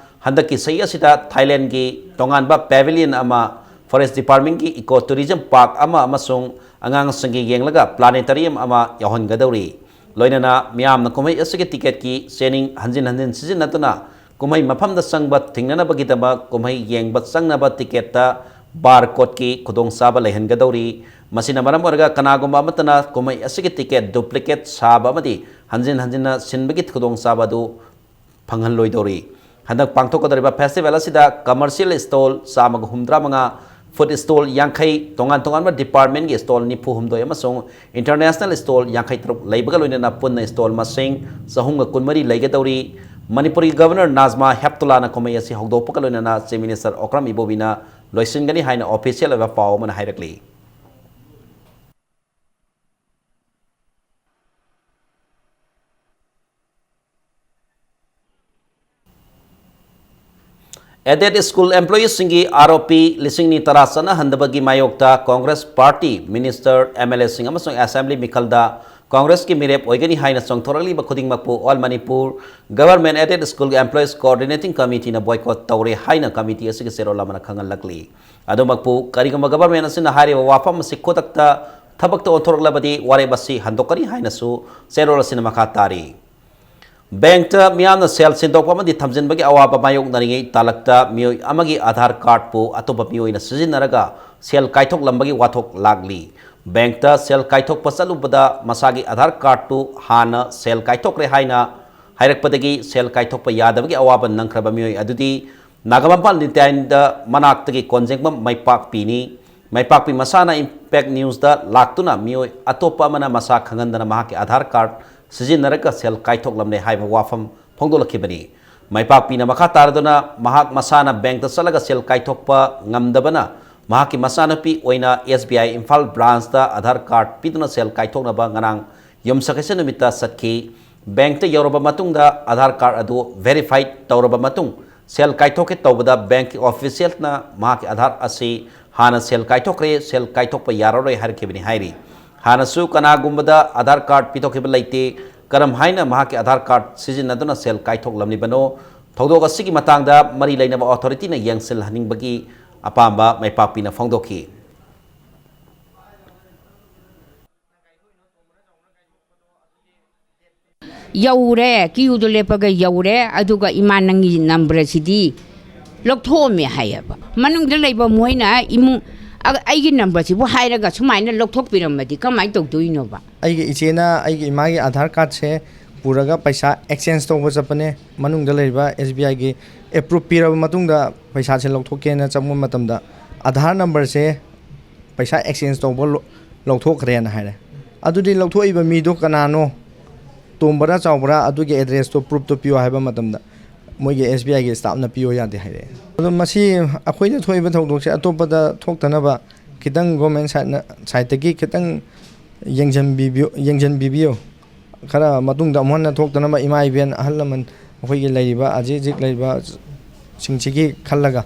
ꯍꯟꯗꯛꯀꯤ ꯆꯍꯤ ꯑꯁꯤꯗ ꯊꯥꯏꯂꯦꯟꯗꯒꯤ ꯇꯣꯉꯥꯟꯕ pavilion ꯑꯃ, Forest Departmentꯀꯤ Eco Tourism Park ꯑꯃ ꯑꯃꯁꯨꯡ ꯑꯉꯥꯡꯁꯤꯡꯒꯤ ꯌꯦꯡꯂꯒ planetarium ꯑꯃ ꯌꯥꯎꯍꯟꯒꯗꯧꯔꯤ꯫ ꯂꯣꯏꯅꯅ ꯃꯤꯌꯥꯝꯅ ꯀꯨꯝꯍꯩ ꯑꯁꯤꯒꯤ ticketꯀꯤ ꯆꯦꯅꯤꯡ ꯍꯟꯖꯤꯟ ꯍꯟꯖꯤꯟ ꯁꯤꯖꯤꯟꯅꯗꯨꯅ ꯀꯨꯝꯍꯩ ꯃꯐꯝꯗ ꯆꯪꯕ ꯊꯤꯡꯅꯅꯕꯒꯤꯗꯃꯛ ꯀꯨꯝꯍꯩ ꯌꯦꯡꯕ ꯆꯪꯅꯕ ticketꯇ barcodeꯀꯤ ꯈꯨꯗꯣꯡꯆꯥꯕ ꯂꯩꯍꯟꯒꯗꯧꯔꯤ꯫ ꯃꯁꯤꯅ ꯃꯔꯝ ꯑꯣꯏꯔꯒ ꯀꯅꯥꯒꯨꯝꯕ ꯑꯃꯠꯇꯅ ꯀꯨꯝꯍꯩ ꯑꯁꯤꯒꯤ ticket duplicate ꯁꯥꯕ ꯑꯃꯗꯤ ꯍꯟꯖꯤꯟ ꯍꯟꯖꯤꯟꯅ ꯁꯤꯟꯕꯒꯤ ꯈꯨꯗꯣꯡꯆꯥꯕ ꯑꯗꯨ ꯐꯪꯍꯜꯂꯣꯏꯗꯧꯔꯤ꯫ ꯍꯟꯗꯛ ꯄꯥꯡꯊꯣꯛꯀꯗꯧꯔꯤꯕ festival ꯑꯁꯤꯗ commercial stall ꯆꯥꯝꯃꯒ ꯍꯨꯝꯗ꯭ꯔꯥ ꯃꯉꯥ, food stall ꯌꯥꯡꯈꯩ, ꯇꯣꯉꯥꯟ ꯇꯣꯉꯥꯟꯕ departmentꯀꯤ stall ꯅꯤꯐꯨ ꯍꯨꯝꯗꯣꯏ ꯑꯃꯁꯨꯡ international stall ꯌꯥꯡꯈꯩ ꯇꯔꯨꯛ ꯂꯩꯕꯒ ꯂꯣꯏꯅꯅ ꯄꯨꯟꯅ stall ꯃꯁꯤꯡ ꯆꯍꯨꯝꯒ ꯀꯨꯟꯃꯔꯤ ꯂꯩꯒꯗꯧꯔꯤ꯫ ꯃꯅꯤꯄꯨꯔꯒꯤ Governor ꯅꯥꯖꯃꯥ ꯍꯦꯞꯇꯨꯂꯥꯅ ꯀꯨꯝꯍꯩ ꯑꯁꯤ ꯍꯧꯗꯣꯛꯄꯒ ꯂꯣꯏꯅꯅ Chief Minister ꯑꯣꯀ꯭ꯔꯝ ꯏꯕꯣꯕꯤꯅ ꯂꯣꯏꯁꯤꯟꯒꯅꯤ ꯍꯥꯏꯅ official ꯑꯣꯏꯕ ꯄꯥꯎ ꯑꯃꯅ ꯍꯥꯏꯔꯛꯂꯤ꯫ Aided school employeesꯁꯤꯡꯒꯤ ꯑꯥꯔ ꯑꯣ ꯄꯤ ꯂꯤꯁꯤꯡ ꯑꯅꯤ ꯇꯔꯥ ꯆꯠꯅꯍꯟꯗꯕꯒꯤ ꯃꯥꯌꯣꯛꯇ Congress party, minister, M L Aꯁꯤꯡ ꯑꯃꯁꯨꯡ assembly ꯃꯤꯈꯜꯗ Congressꯀꯤ ꯃꯤꯔꯦꯞ ꯑꯣꯏꯒꯅꯤ ꯍꯥꯏꯅ ꯆꯣꯡꯊꯣꯔꯛꯂꯤꯕ ꯈꯨꯗꯤꯡꯃꯛꯄꯨ All Manipur Government Aided School Employees Coordinating Committeeꯅ boycott ꯇꯧꯔꯦ ꯍꯥꯏꯅ committee ꯑꯁꯤꯒꯤ ꯆꯦꯔꯣꯜ ꯑꯃꯅ ꯈꯪꯍꯜꯂꯛꯂꯤ꯫ ꯑꯗꯨꯃꯛꯄꯨ ꯀꯔꯤꯒꯨꯝꯕ government ꯑꯁꯤꯅ ꯍꯥꯏꯔꯤꯕ ꯋꯥꯐꯝ ꯑꯁꯤ ꯈꯨꯗꯛꯇ ꯊꯕꯛꯇ ꯑꯣꯟꯊꯣꯔꯛꯂꯕꯗꯤ ꯋꯥꯔꯦꯞ ꯑꯁꯤ ꯍꯟꯗꯣꯛꯀꯅꯤ ꯍꯥꯏꯅꯁꯨ ꯆꯦꯔꯣꯜ ꯑꯁꯤꯅ ꯃꯈꯥ ꯇꯥꯔꯤ꯫ Bankꯇ ꯃꯤꯌꯥꯝꯅ ꯁꯦꯜ ꯁꯤꯟꯗꯣꯛꯄ ꯑꯃꯗꯤ ꯊꯝꯖꯤꯟꯕꯒꯤ ꯑꯋꯥꯕ ꯃꯥꯌꯣꯛꯅꯔꯤꯉꯩ ꯇꯥꯂꯛꯇ ꯃꯤꯑꯣꯏ ꯑꯃꯒꯤ ꯑꯥꯙꯥꯔ ꯀꯥꯔꯗꯄꯨ ꯑꯇꯣꯞꯄ ꯃꯤꯑꯣꯏꯅ ꯁꯤꯖꯤꯟꯅꯔꯒ ꯁꯦꯜ ꯀꯥꯏꯊꯣꯛꯂꯝꯕꯒꯤ ꯋꯥꯊꯣꯛ ꯂꯥꯛꯂꯤ꯫ Bankꯇ ꯁꯦꯜ ꯀꯥꯏꯊꯣꯛꯄ ꯆꯠꯂꯨꯕꯗ ꯃꯁꯥꯒꯤ ꯑꯥꯙꯥꯔ ꯀꯥꯔꯗꯇꯨ ꯍꯥꯟꯅ ꯁꯦꯜ ꯀꯥꯏꯊꯣꯛꯈ꯭ꯔꯦ ꯍꯥꯏꯅ ꯍꯥꯏꯔꯛꯄꯗꯒꯤ ꯁꯦꯜ ꯀꯥꯏꯊꯣꯛꯄ ꯌꯥꯗꯕꯒꯤ ꯑꯋꯥꯕ ꯅꯪꯈ꯭ꯔꯕ ꯃꯤꯑꯣꯏ ꯑꯗꯨꯗꯤ ꯅꯥꯒꯥꯃꯄꯥꯜ ꯅꯤꯇꯥꯏꯗ ꯃꯅꯥꯛꯇꯒꯤ ꯀꯣꯟꯖꯦꯡꯕꯝ ꯃꯩꯄꯥꯛꯄꯤꯅꯤ꯫ ꯃꯩꯄꯥꯛꯄꯤ ꯃꯁꯥꯅ Impact Newsꯇ ꯂꯥꯛꯇꯨꯅ ꯃꯤꯑꯣꯏ ꯑꯇꯣꯞꯄ ꯑꯃꯅ ꯃꯁꯥ ꯈꯪꯍꯟꯗꯅ ꯃꯍꯥꯛꯀꯤ ꯑꯥꯙꯥꯔ ꯀꯥꯔꯗ ꯁꯤꯖꯤꯟꯅꯔꯒ ꯁꯦꯜ ꯀꯥꯏꯊꯣꯛꯂꯝꯂꯦ ꯍꯥꯏꯕ ꯋꯥꯐꯝ ꯐꯣꯡꯗꯣꯛꯂꯛꯈꯤꯕꯅꯤ꯫ ꯃꯥꯏꯄꯥꯛꯄꯤꯅ ꯃꯈꯥ ꯇꯥꯔꯗꯨꯅ ꯃꯍꯥꯛ ꯃꯁꯥꯅ ꯕꯦꯡꯛꯇ ꯆꯠꯂꯒ ꯁꯦꯜ ꯀꯥꯏꯊꯣꯛꯄ ꯉꯝꯗꯕꯅ ꯃꯍꯥꯛꯀꯤ ꯃꯆꯥꯅꯨꯄꯤ ꯑꯣꯏꯅ ꯑꯦꯁ ꯕꯤ ꯑꯥꯏ ꯏꯝꯐꯥꯜ ꯕ꯭ꯔꯥꯟꯁꯇ ꯑꯙꯥꯔ ꯀꯥꯔꯗ ꯄꯤꯗꯨꯅ ꯁꯦꯜ ꯀꯥꯏꯊꯣꯛꯅꯕ ꯉꯔꯥꯡ ꯌꯨꯝꯁꯀꯩꯁ ꯅꯨꯃꯤꯠꯇ ꯆꯠꯈꯤ꯫ ꯕꯦꯡꯛꯇ ꯌꯧꯔꯕ ꯃꯇꯨꯡꯗ ꯑꯙꯥꯔ ꯀꯥꯔꯗ ꯑꯗꯨ ꯚꯦꯔꯤꯐꯥꯏ ꯇꯧꯔꯕ ꯃꯇꯨꯡ ꯁꯦꯜ ꯀꯥꯏꯊꯣꯛꯀꯦ ꯇꯧꯕꯗ ꯕꯦꯡꯛꯀꯤ ꯑꯣꯐꯤꯁꯤꯌꯦꯜꯅ ꯃꯍꯥꯛꯀꯤ ꯑꯙꯥꯔ ꯑꯁꯤ ꯍꯥꯟꯅ ꯁꯦꯜ ꯀꯥꯏꯊꯣꯛꯈ꯭ꯔꯦ, ꯁꯦꯜ ꯀꯥꯏꯊꯣꯛꯄ ꯌꯥꯔꯔꯣꯏ ꯍꯥꯏꯔꯛꯈꯤꯕꯅꯤ ꯍꯥꯏꯔꯤ꯫ ꯍꯥꯟꯅꯁꯨ ꯀꯅꯥꯒꯨꯝꯕꯗ ꯑꯙꯥꯔ ꯀꯥꯔꯗ ꯄꯤꯊꯣꯛꯈꯤꯕ ꯂꯩꯇꯦ꯫ ꯀꯔꯝ ꯍꯥꯏꯅ ꯃꯍꯥꯛꯀꯤ ꯑꯙꯥꯔ ꯀꯥꯔꯗ ꯁꯤꯖꯤꯟꯅꯗꯨꯅ ꯁꯦꯜ ꯀꯥꯏꯊꯣꯛꯂꯝꯂꯤꯕꯅꯣ? ꯊꯧꯗꯣꯛ ꯑꯁꯤꯒꯤ ꯃꯇꯥꯡꯗ ꯃꯔꯤ ꯂꯩꯅꯕ ꯑꯣꯊꯣꯔꯤꯇꯤꯅ ꯌꯦꯡꯁꯤꯜꯍꯟꯅꯤꯡꯕꯒꯤ ꯑꯄꯥꯝꯕ ꯃꯥꯏꯄꯥꯛꯄꯤꯅ ꯐꯣꯡꯗꯣꯛꯈꯤ꯫ ꯌꯧꯔꯦ, ꯀ꯭ꯌꯨꯗꯣ ꯂꯦꯞꯄꯒ ꯌꯧꯔꯦ꯫ ꯑꯗꯨꯒ "ꯏꯃꯥ, ꯅꯪꯒꯤ ꯅꯝꯕꯔꯁꯤꯗꯤ ꯂꯧꯊꯣꯛꯑꯝꯃꯦ" ꯍꯥꯏꯌꯦꯕ꯫ ꯃꯅꯨꯡꯗ ꯂꯩꯕ ꯃꯣꯏꯅ ꯏꯃꯨꯡ, "ꯑ-, ꯑꯩꯒꯤ ꯅꯝꯕꯔꯁꯤꯕꯨ ꯍꯥꯏꯔꯒ ꯁꯨꯃꯥꯏꯅ ꯂꯧꯊꯣꯛꯄꯤꯔꯝꯃꯗꯤ ꯀꯃꯥꯏꯅ ꯇꯧꯗꯣꯏꯅꯣꯕ?" ꯑꯩꯒꯤ ꯏꯆꯦꯅ ꯑꯩꯒꯤ ꯏꯃꯥꯒꯤ ꯑꯥꯙꯥꯔ ꯀꯥꯔꯗꯁꯦ ꯄꯨꯔꯒ ꯄꯩꯁꯥ ꯑꯦꯛꯁꯆꯦꯟꯖ ꯇꯧꯕ ꯆꯠꯄꯅꯦ꯫ ꯃꯅꯨꯡꯗ ꯂꯩꯔꯤꯕ ꯑꯦꯁ ꯕꯤ ꯑꯥꯏꯒꯤ ꯑꯦꯄ꯭ꯔꯨꯞ ꯄꯤꯔꯕ ꯃꯇꯨꯡꯗ ꯄꯩꯁꯥꯁꯦ ꯂꯧꯊꯣꯛꯀꯦꯅ ꯆꯪꯕ ꯃꯇꯝꯗ ꯑꯥꯙꯥꯔ ꯅꯝꯕꯔꯁꯦ ꯄꯩꯁꯥ ꯑꯦꯛꯁꯆꯦꯟꯖ ꯇꯧꯕ ꯂꯣ-, ꯂꯧꯊꯣꯛꯈ꯭ꯔꯦꯅ ꯍꯥꯏꯔꯦ꯫ ꯑꯗꯨꯗꯤ ꯂꯧꯊꯣꯛꯏꯕ ꯃꯤꯗꯣ ꯀꯅꯥꯅꯣ, ꯇꯣꯝꯕꯔꯥ ꯆꯥꯎꯕꯔꯥ, ꯑꯗꯨꯒꯤ ꯑꯦꯗ꯭ꯔꯦꯁꯇꯣ, ꯄ꯭ꯔꯨꯐꯇꯣ ꯄꯤꯌꯣ ꯍꯥꯏꯕ ꯃꯇꯝꯗ ꯃꯣꯏꯒꯤ ꯑꯦꯁ ꯕꯤ ꯑꯥꯏꯒꯤ ꯁ꯭ꯇꯥꯐꯅ ꯄꯤꯌꯣ ꯌꯥꯗꯦ ꯍꯥꯏꯔꯛꯑꯦ꯫ ꯑꯗꯣ ꯃꯁꯤ ꯑꯩꯈꯣꯏꯗ ꯊꯣꯛꯏꯕ ꯊꯧꯗꯣꯛꯁꯦ ꯑꯇꯣꯞꯄꯗ ꯊꯣꯛꯇꯅꯕ ꯈꯤꯇꯪ ꯒꯣꯔꯃꯦꯟ ꯁꯥꯏꯠꯅ, ꯁꯥꯏꯠꯇꯒꯤ ꯈꯤꯇꯪ ꯌꯦꯡꯁꯤꯟꯕꯤꯕꯤꯌꯨ, ꯌꯦꯡꯁꯤꯟꯕꯤꯕꯤꯌꯨ꯫ ꯈꯔ ꯃꯇꯨꯡꯗ ꯑꯃꯨꯛ ꯍꯟꯅ ꯊꯣꯛꯇꯅꯕ ꯏꯃꯥ ꯏꯕꯦꯟ ꯑꯍꯜ ꯂꯃꯟ ꯑꯩꯈꯣꯏꯒꯤ ꯂꯩꯔꯤꯕ ꯍꯧꯖꯤꯛ ꯍꯧꯖꯤꯛ ꯂꯩꯔꯤꯕꯁꯤꯡꯁꯤꯒꯤ ꯈꯜꯂꯒ꯫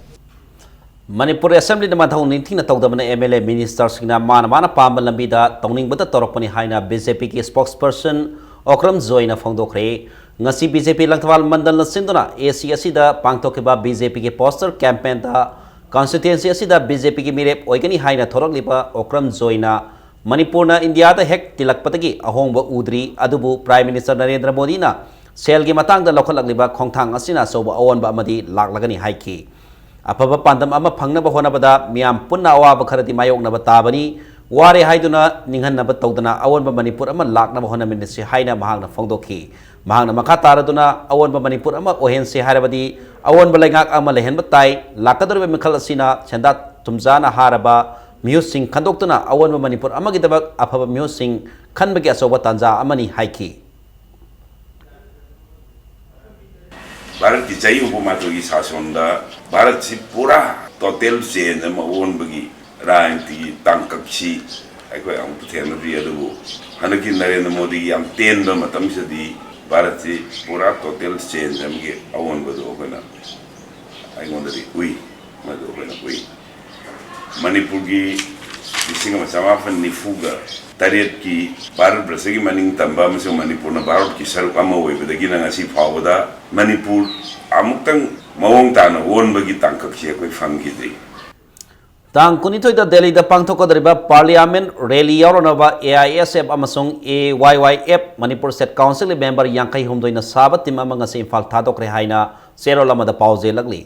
ꯃꯅꯤꯄꯨꯔ ꯑꯦꯁꯦꯝꯕ꯭ꯂꯤꯅ ꯃꯊꯧ ꯅꯤꯡꯊꯤꯅ ꯇꯧꯗꯕꯅ ꯑꯦꯝ ꯑꯦꯜ ꯑꯦ ꯃꯤꯅꯤꯁꯇꯔꯁꯤꯡꯅ ꯃꯥꯅ ꯃꯥꯅ ꯄꯥꯝꯕ ꯂꯝꯕꯤꯗ ꯇꯧꯅꯤꯡꯕꯇ ꯇꯧꯔꯛꯄꯅꯤ ꯍꯥꯏꯅ ꯕꯤ ꯖꯦ ꯄꯤꯒꯤ ꯁ꯭ꯄꯣꯛꯁꯄꯔꯁꯟ ꯑꯣꯀ꯭ꯔꯝ ꯖꯣꯏꯅ ꯐꯣꯡꯗꯣꯛꯈ꯭ꯔꯦ꯫ ꯉꯁꯤ ꯕꯤ ꯖꯦ ꯄꯤ ꯂꯪꯊꯕꯥꯜ ꯃꯟꯗꯜꯅ ꯁꯤꯟꯗꯨꯅ ꯑꯦ ꯁꯤ ꯑꯁꯤꯗ ꯄꯥꯡꯊꯣꯛꯈꯤꯕ ꯕꯤ ꯖꯦ ꯄꯤꯒꯤ ꯄꯣꯁꯇꯔ ꯀꯦꯝꯄꯦꯟꯗ ꯀꯟꯁꯇꯤꯇ꯭ꯋꯦꯟꯁꯤ ꯑꯁꯤꯗ ꯕꯤ ꯖꯦ ꯄꯤꯒꯤ ꯃꯤꯔꯦꯞ ꯑꯣꯏꯒꯅꯤ ꯍꯥꯏꯅ ꯊꯣꯔꯛꯂꯤꯕ ꯑꯣꯀ꯭ꯔꯝ ꯖꯣꯏꯅ ꯃꯅꯤꯄꯨꯔꯅ ꯏꯟꯗꯤꯌꯥꯗ ꯍꯦꯛ ꯇꯤꯜꯂꯛꯄꯗꯒꯤ ꯑꯍꯣꯡꯕ ꯎꯗ꯭ꯔꯤ, ꯑꯗꯨꯕꯨ ꯄ꯭ꯔꯥꯏꯝ ꯃꯤꯅꯤꯁꯇꯔ ꯅꯔꯦꯟꯗ꯭ꯔ ꯃꯣꯗꯤꯅ ꯁꯦꯜꯒꯤ ꯃꯇꯥꯡꯗ ꯂꯧꯈꯠꯂꯛꯂꯤꯕ ꯈꯣꯡꯊꯥꯡ ꯑꯁꯤꯅ ꯑꯆꯧꯕ ꯑꯑꯣꯟꯕ ꯑꯃꯗꯤ ꯂꯥꯛꯂꯒꯅꯤ ꯍꯥꯏꯈꯤ꯫ ꯑꯐꯕ ꯄꯥꯟꯗꯝ ꯑꯃ ꯐꯪꯅꯕ ꯍꯣꯠꯅꯕꯗ ꯃꯤꯌꯥꯝ ꯄꯨꯟꯅ ꯑꯋꯥꯕ ꯈꯔꯗꯤ ꯃꯥꯌꯣꯛꯅꯕ ꯇꯥꯕꯅꯤ꯫ ꯋꯥꯔꯦ ꯍꯥꯏꯗꯨꯅ ꯅꯤꯡꯍꯟꯅꯕ ꯇꯧꯗꯅ ꯑꯑꯣꯟꯕ ꯃꯅꯤꯄꯨꯔ ꯑꯃ ꯂꯥꯛꯅꯕ ꯍꯣꯠꯅꯃꯤꯟꯅꯁꯤ ꯍꯥꯏꯅ ꯃꯍꯥꯛꯅ ꯐꯣꯡꯗꯣꯛꯈꯤ꯫ ꯃꯍꯥꯛꯅ ꯃꯈꯥ ꯇꯥꯔꯗꯨꯅ ꯑꯑꯣꯟꯕ ꯃꯅꯤꯄꯨꯔ ꯑꯃ ꯑꯣꯏꯍꯟꯁꯤ ꯍꯥꯏꯔꯕꯗꯤ ꯑꯑꯣꯟꯕ ꯂꯩꯉꯥꯛ ꯑꯃ ꯂꯩꯍꯟꯕ ꯇꯥꯏ꯫ ꯂꯥꯛꯀꯗꯧꯔꯤꯕ ꯃꯤꯈꯜ ꯑꯁꯤꯅ ꯁꯦꯟꯖꯥ ꯊꯨꯝꯖꯥꯅ ꯍꯥꯔꯕ ꯃꯤꯍꯨꯠꯁꯤꯡ ꯈꯟꯗꯣꯛꯇꯨꯅ ꯑꯑꯣꯟꯕ ꯃꯅꯤꯄꯨꯔ ꯑꯃꯒꯤꯗꯃꯛ ꯑꯐꯕ ꯃꯤꯍꯨꯠꯁꯤꯡ ꯈꯟꯕꯒꯤ ꯑꯆꯧꯕ ꯇꯥꯟꯖꯥ ꯑꯃꯅꯤ ꯍꯥꯏꯈꯤ꯫ ꯚꯥꯔꯠꯀꯤ ꯆꯍꯤ ꯍꯨꯝꯐꯨ ꯃꯥꯊꯣꯏꯒꯤ ꯁꯥꯁꯣꯟꯗ ꯚꯥꯔꯠꯁꯤ ꯄꯨꯔꯥ total change ꯑꯃ ꯑꯣꯟꯕꯒꯤ ꯔꯥꯖꯅꯤꯇꯤꯒꯤ ꯇꯥꯡꯀꯛꯁꯤ ꯑꯩꯈꯣꯏ ꯑꯃꯨꯛꯇ ꯊꯦꯡꯅꯗ꯭ꯔꯤ꯫ ꯑꯗꯨꯕꯨ ꯍꯟꯗꯛꯀꯤ ꯅꯔꯦꯟꯗ꯭ꯔ ꯃꯣꯗꯤꯒꯤ ꯌꯥꯝ ꯇꯦꯟꯕ ꯃꯇꯝꯁꯤꯗꯗꯤ ꯚꯥꯔꯠꯁꯤ ꯄꯨꯔꯥ total change ꯑꯃꯒꯤ ꯑꯑꯣꯟꯕꯗꯨ ꯑꯩꯈꯣꯏꯅ, ꯑꯩꯉꯣꯟꯗꯗꯤ ꯎꯏ, ꯃꯗꯨ ꯑꯩꯈꯣꯏꯅ ꯎꯏ꯫ ꯃꯅꯤꯄꯨꯔꯒꯤ ꯂꯤꯁꯤꯡ ꯑꯃ ꯆꯃꯥꯄꯟ ꯅꯤꯐꯨꯒ ꯇꯔꯦꯠꯀꯤ ꯚꯥꯔꯠ ꯕ꯭ꯔꯖꯒꯤ ꯃꯅꯤꯡ ꯇꯝꯕ ꯑꯃꯁꯨꯡ ꯃꯅꯤꯄꯨꯔꯅ ꯚꯥꯔꯠꯀꯤ ꯁꯔꯨꯛ ꯑꯃ ꯑꯣꯏꯕꯗꯒꯤꯅ ꯉꯁꯤ ꯐꯥꯎꯕꯗ ꯃꯅꯤꯄꯨꯔ ꯑꯃꯨꯛꯇꯪ ꯃꯑꯣꯡ ꯇꯥꯅ ꯑꯣꯟꯕꯒꯤ ꯇꯥꯡꯀꯛꯁꯤ ꯑꯩꯈꯣꯏ ꯐꯪꯈꯤꯗ꯭ꯔꯤ꯫ ꯇꯥꯡ ꯀꯨꯟꯅꯤꯊꯣꯏꯗ ꯗꯦꯜꯂꯤꯗ ꯄꯥꯡꯊꯣꯛꯀꯗꯧꯔꯤꯕ ꯄꯥꯔꯂꯤꯌꯥꯃꯦꯟ ꯔꯦꯂꯤ ꯌꯥꯎꯔꯅꯕ A I S F ꯑꯃꯁꯨꯡ A Y Y F Manipur state ꯀꯥꯎꯟꯁꯤꯜꯒꯤ ꯃꯦꯝꯕꯔ ꯌꯥꯡꯈꯩ ꯍꯨꯝꯗꯣꯏꯅ ꯁꯥꯕ ꯇꯤꯝ ꯑꯃ ꯉꯁꯤ ꯏꯝꯐꯥꯜ ꯊꯥꯗꯣꯛꯈ꯭ꯔꯦ ꯍꯥꯏꯅ ꯆꯦꯔꯣꯜ ꯑꯃꯗ ꯄꯥꯎ ꯆꯦꯜꯂꯛꯂꯤ꯫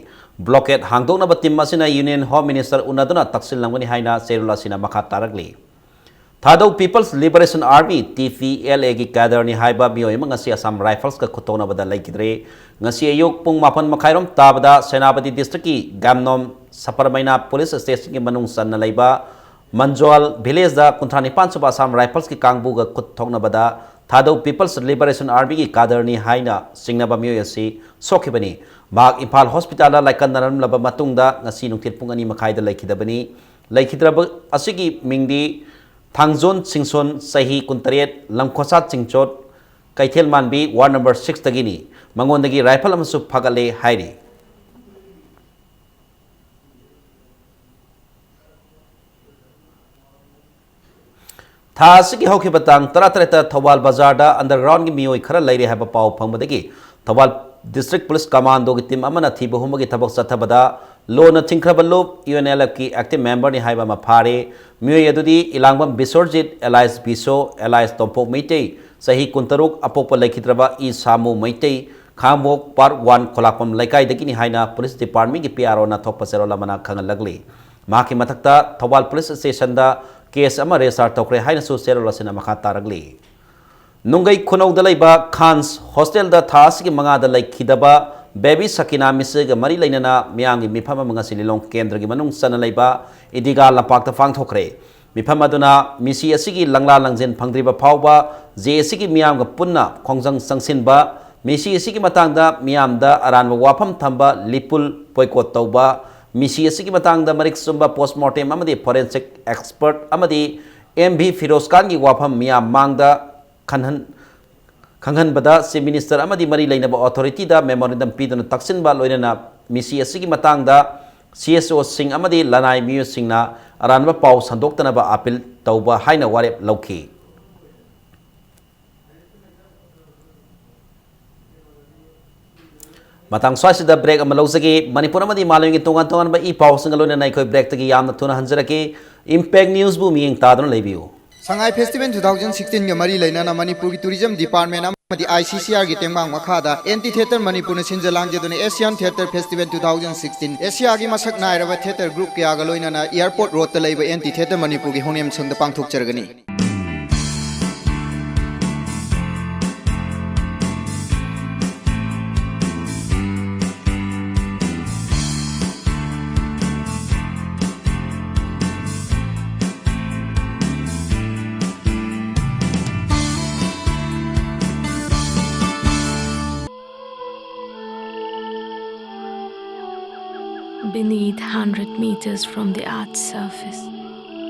ꯕ꯭ꯂꯣꯀꯦꯠ ꯍꯥꯡꯗꯣꯛꯅꯕ ꯇꯤꯝ ꯑꯁꯤꯅ ꯌꯨꯅꯤꯌꯟ ꯍꯣꯝ ꯃꯤꯅꯤꯁꯇꯔ ꯎꯅꯗꯨꯅ ꯇꯛꯁꯤꯜꯂꯝꯒꯅꯤ ꯍꯥꯏꯅ ꯆꯦꯔꯣꯜ ꯑꯁꯤꯅ ꯃꯈꯥ ꯇꯥꯔꯛꯂꯤ꯫ ꯊꯥꯗꯧ people's liberation army, T P L A ꯒꯤ ꯀꯦꯗꯔꯅꯤ ꯍꯥꯏꯕ ꯃꯤꯑꯣꯏ ꯑꯃ ꯉꯁꯤ ꯑꯁꯥꯝ ꯔꯥꯏꯐꯜꯁꯀ ꯈꯨꯠꯊꯣꯛꯅꯕꯗ ꯂꯩꯈꯤꯗ꯭ꯔꯦ꯫ ꯉꯁꯤ ꯑꯌꯨꯛ ꯄꯨꯡ ꯃꯥꯄꯟ ꯃꯈꯥꯏꯔꯣꯝ ꯇꯥꯕꯗ ꯁꯦꯅꯥꯄꯇꯤ ꯗꯤꯁꯇ꯭ꯔꯤꯛꯀꯤ ꯒꯥꯝꯅꯣꯝ ꯁꯄꯔꯃꯩꯅꯥ ꯄꯨꯂꯤꯁ ꯁ꯭ꯇꯦꯁꯟꯒꯤ ꯃꯅꯨꯡ ꯆꯟꯅ ꯂꯩꯕ ꯃꯟꯖꯣꯜ ꯚꯤꯂꯦꯖꯗ ꯀꯨꯟꯊ꯭ꯔꯥ ꯅꯤꯄꯥꯟ ꯁꯨꯕ ꯑꯁꯥꯝ ꯔꯥꯏꯐꯜꯁꯀꯤ ꯀꯥꯡꯕꯨꯒ ꯈꯨꯠ ꯊꯣꯛꯅꯕꯗ ꯊꯥꯗꯧ ꯄꯤꯄꯜꯁ ꯂꯤꯕꯔꯦꯁꯟ ꯑꯥꯔꯃꯤꯒꯤ ꯀꯥꯗꯔꯅꯤ ꯍꯥꯏꯅ ꯆꯤꯡꯅꯕ ꯃꯤꯑꯣꯏ ꯑꯁꯤ ꯁꯣꯛꯈꯤꯕꯅꯤ꯫ ꯃꯍꯥꯛ ꯏꯝꯐꯥꯜ ꯍꯣꯁꯄꯤꯇꯥꯜꯗ ꯂꯥꯏꯀꯠꯅꯔꯝꯂꯕ ꯃꯇꯨꯡꯗ ꯉꯁꯤ ꯅꯨꯡꯊꯤꯜ ꯄꯨꯡ ꯑꯅꯤ ꯃꯈꯥꯏꯗ ꯂꯩꯈꯤꯗꯕꯅꯤ꯫ ꯂꯩꯈꯤꯗ꯭ꯔꯕ ꯑꯁꯤꯒꯤ ꯃꯤꯡꯗꯤ ꯊꯥꯡꯖꯣꯟ ꯁꯤꯡꯁꯣꯟ, ꯆꯍꯤ ꯀꯨꯟꯇꯔꯦꯠ, ꯂꯝꯈꯣꯁꯥꯠ ꯆꯤꯡꯆꯣꯠ, ꯀꯩꯊꯦꯜ ꯃꯥꯟꯕꯤ, ꯋꯥꯔꯗ ꯅꯝꯕꯔ ꯁꯤꯛꯁꯇꯒꯤꯅꯤ꯫ ꯃꯉꯣꯟꯗꯒꯤ ꯔꯥꯏꯐꯜ ꯑꯃꯁꯨ ꯐꯥꯒꯠꯂꯦ ꯍꯥꯏꯔꯤ꯫ ꯊꯥ ꯑꯁꯤꯒꯤ ꯍꯧꯈꯤꯕ ꯇꯥꯡ ꯇꯔꯥꯇꯔꯦꯠꯇ ꯊꯧꯕꯥꯜ ꯕꯖꯥꯔꯗ ꯑꯟꯗꯔꯒ꯭ꯔꯥꯎꯟꯒꯤ ꯃꯤꯑꯣꯏ ꯈꯔ ꯂꯩꯔꯦ ꯍꯥꯏꯕ ꯄꯥꯎ ꯐꯪꯕꯗꯒꯤ ꯊꯧꯕꯥꯜ ꯗꯤꯁꯇ꯭ꯔꯤꯛ ꯄꯨꯂꯤꯁ ꯀꯃꯥꯟꯗꯣꯒꯤ ꯇꯤꯝ ꯑꯃꯅ ꯊꯤꯕ ꯍꯨꯝꯕꯒꯤ ꯊꯕꯛ ꯆꯠꯊꯕꯗ ꯂꯣꯟꯅ ꯊꯤꯡꯈ꯭ꯔꯕ ꯂꯨꯞ U N L F ꯀꯤ ꯑꯦꯛꯇꯤꯚ ꯃꯦꯝꯕꯔꯅꯤ ꯍꯥꯏꯕ ꯑꯃ ꯐꯥꯔꯦ꯫ ꯃꯤꯑꯣꯏ ꯑꯗꯨꯗꯤ ꯏꯂꯥꯡꯕꯝ ꯕꯤꯁꯣꯔꯖꯤꯠ, alias ꯕꯤꯁꯣ, alias ꯇꯣꯝꯄꯣꯛ ꯃꯩꯇꯩ, ꯆꯍꯤ ꯀꯨꯟꯇꯔꯨꯛ, ꯑꯄꯣꯛꯄ ꯂꯩꯈꯤꯗ꯭ꯔꯕ ꯏ ꯁꯥꯃꯨ ꯃꯩꯇꯩ, ꯈꯥꯡꯕꯣꯛ ꯄꯥꯔꯠ ꯋꯥꯟ ꯈꯣꯂꯥꯛꯄꯝ ꯂꯩꯀꯥꯏꯗꯒꯤꯅꯤ ꯍꯥꯏꯅ ꯄꯨꯂꯤꯁ ꯗꯤꯄꯥꯔꯠꯃꯦꯟꯒꯤ P R O ꯅ ꯊꯣꯛꯄ ꯆꯦꯔꯣꯜ ꯑꯃꯅ ꯈꯪꯍꯜꯂꯛꯂꯤ꯫ ꯃꯍꯥꯛꯀꯤ ꯃꯊꯛꯇ ꯊꯧꯕꯥꯜ ꯄꯨꯂꯤꯁ ꯁ꯭ꯇꯦꯁꯟꯗ ꯀꯦꯁ ꯑꯃ ꯔꯦꯖꯤꯁꯇꯥꯔ ꯇꯧꯈ꯭ꯔꯦ ꯍꯥꯏꯅꯁꯨ ꯆꯦꯔꯣꯜ ꯑꯁꯤꯅ ꯃꯈꯥ ꯇꯥꯔꯛꯂꯤ꯫ ꯅꯨꯡꯒꯩ ꯈꯨꯅꯧꯗ ꯂꯩꯕ ꯈꯥꯟꯁ ꯍꯣꯁꯇꯦꯜꯗ ꯊꯥ ꯑꯁꯤꯒꯤ ꯃꯉꯥꯗ ꯂꯩꯈꯤꯗꯕ ꯕꯦꯕꯤ ꯁꯀꯤꯅꯥ ꯃꯤꯁꯤꯒ ꯃꯔꯤ ꯂꯩꯅꯅ ꯃꯤꯌꯥꯝꯒꯤ ꯃꯤꯐꯝ ꯑꯃ ꯉꯁꯤ ꯂꯤꯂꯣꯡ ꯀꯦꯟꯗ꯭ꯔꯒꯤ ꯃꯅꯨꯡ ꯆꯟꯅ ꯂꯩꯕ ꯏꯗꯤꯒꯥ ꯂꯝꯄꯥꯛꯇ ꯄꯥꯡꯊꯣꯛꯈ꯭ꯔꯦ꯫ ꯃꯤꯐꯝ ꯑꯗꯨꯅ ꯃꯤꯁꯤ ꯑꯁꯤꯒꯤ ꯂꯪꯂꯥ ꯂꯪꯖꯦꯟ ꯐꯪꯗ꯭ꯔꯤꯕ ꯐꯥꯎꯕ ꯖꯦ ꯑꯦ ꯁꯤꯒꯤ ꯃꯤꯌꯥꯝꯒ ꯄꯨꯟꯅ ꯈꯣꯡꯖꯪ ꯆꯪꯁꯤꯟꯕ ꯃꯤꯁꯤ ꯑꯁꯤꯒꯤ ꯃꯇꯥꯡꯗ ꯃꯤꯌꯥꯝꯗ ꯑꯔꯥꯟꯕ ꯋꯥꯐꯝ ꯊꯝꯕ, ꯂꯤꯄꯨꯜ ꯕꯣꯏꯀꯣꯠ ꯇꯧꯕ, ꯃꯤꯁꯤ ꯑꯁꯤꯒꯤ ꯃꯇꯥꯡꯗ ꯃꯔꯤꯛ ꯆꯨꯝꯕ ꯄꯣꯁꯃꯣꯔꯇꯦꯝ ꯑꯃꯗꯤ ꯐꯣꯔꯦꯟꯁꯤꯛ ꯑꯦꯛꯁꯄꯔꯠ ꯑꯃꯗꯤ ꯑꯦꯝ ꯚꯤ ꯐꯤꯔꯣꯖ ꯈꯥꯟꯒꯤ ꯋꯥꯐꯝ ꯃꯤꯌꯥꯝ ꯃꯥꯡꯗ ꯈꯟꯍꯟ-, ꯈꯪꯍꯟꯕꯗ ꯆꯤꯐ ꯃꯤꯅꯤꯁꯇꯔ ꯑꯃꯗꯤ ꯃꯔꯤ ꯂꯩꯅꯕ ꯑꯣꯊꯣꯔꯤꯇꯤꯗ ꯃꯦꯃꯣꯔꯦꯟꯗꯝ ꯄꯤꯗꯨꯅ ꯇꯛꯁꯤꯟꯕ, ꯂꯣꯏꯅꯅ ꯃꯤꯁꯤ ꯑꯁꯤꯒꯤ ꯃꯇꯥꯡꯗ ꯁꯤ ꯑꯦꯁ ꯑꯣꯁꯤꯡ ꯑꯃꯗꯤ ꯂꯅꯥꯏ ꯃꯤꯑꯣꯏꯁꯤꯡꯅ ꯑꯔꯥꯟꯕ ꯄꯥꯎ ꯁꯟꯗꯣꯛꯇꯅꯕ ꯑꯥꯄꯤꯜ ꯇꯧꯕ ꯍꯥꯏꯅ ꯋꯥꯔꯦꯞ ꯂꯧꯈꯤ꯫ ꯃꯇꯥꯡ ꯁ꯭ꯋꯥꯏꯁꯤꯗ ꯕ꯭ꯔꯦꯛ ꯑꯃ ꯂꯧꯖꯒꯦ꯫ ꯃꯅꯤꯄꯨꯔ ꯑꯃꯗꯤ ꯃꯥꯂꯦꯝꯒꯤ ꯇꯣꯉꯥꯟ ꯇꯣꯉꯥꯟꯕ ꯏ ꯄꯥꯎꯁꯤꯡꯒ ꯂꯣꯏꯅꯅ ꯑꯩꯈꯣꯏ ꯕ꯭ꯔꯦꯛꯇꯒꯤ ꯌꯥꯝꯅ ꯊꯨꯅ ꯍꯟꯖꯔꯛꯀꯦ꯫ ꯏꯝꯄꯦꯛ ꯅ꯭ꯌꯨꯁꯕꯨ ꯃꯤꯠꯌꯦꯡ ꯇꯥꯗꯨꯅ ꯂꯩꯕꯤꯌꯨ꯫ ꯁꯉꯥꯏ ꯐꯦꯁꯇꯤꯚꯦꯜ two thousand sixteen ꯒ ꯃꯔꯤ ꯂꯩꯅꯅ ꯃꯅꯤꯄꯨꯔꯒꯤ ꯇꯨꯔꯤꯖꯝ ꯗꯤꯄꯥꯔꯠꯃꯦꯟ ꯑꯃꯗꯤ ꯑꯥꯏ ꯁꯤ ꯁꯤ ꯑꯥꯔꯒꯤ ꯇꯦꯡꯕꯥꯡ ꯃꯈꯥꯗ ꯑꯦꯟꯇꯤ ꯊꯤꯌꯦꯇꯔ ꯃꯅꯤꯄꯨꯔꯅ ꯁꯤꯟꯖ ꯂꯥꯡꯖꯗꯨꯅ Asian theatre festival two thousand sixteen, ꯑꯦꯁꯤꯌꯥꯒꯤ ꯃꯁꯛ ꯅꯥꯏꯔꯕ ꯊꯤꯌꯦꯇꯔ ꯒ꯭ꯔꯨꯞ ꯀꯌꯥꯒ ꯂꯣꯏꯅꯅ ꯑꯦꯌꯔꯄꯣꯔꯠ ꯔꯣꯗꯇ ꯂꯩꯕ ꯑꯦꯟꯇꯤ ꯊꯤꯌꯦꯇꯔ ꯃꯅꯤꯄꯨꯔꯒꯤ ꯍꯧꯅꯦꯝꯁꯪꯗ ꯄꯥꯡꯊꯣꯛꯆꯔꯒꯅꯤ꯫ Beneath, hundred meters from the earth's surface,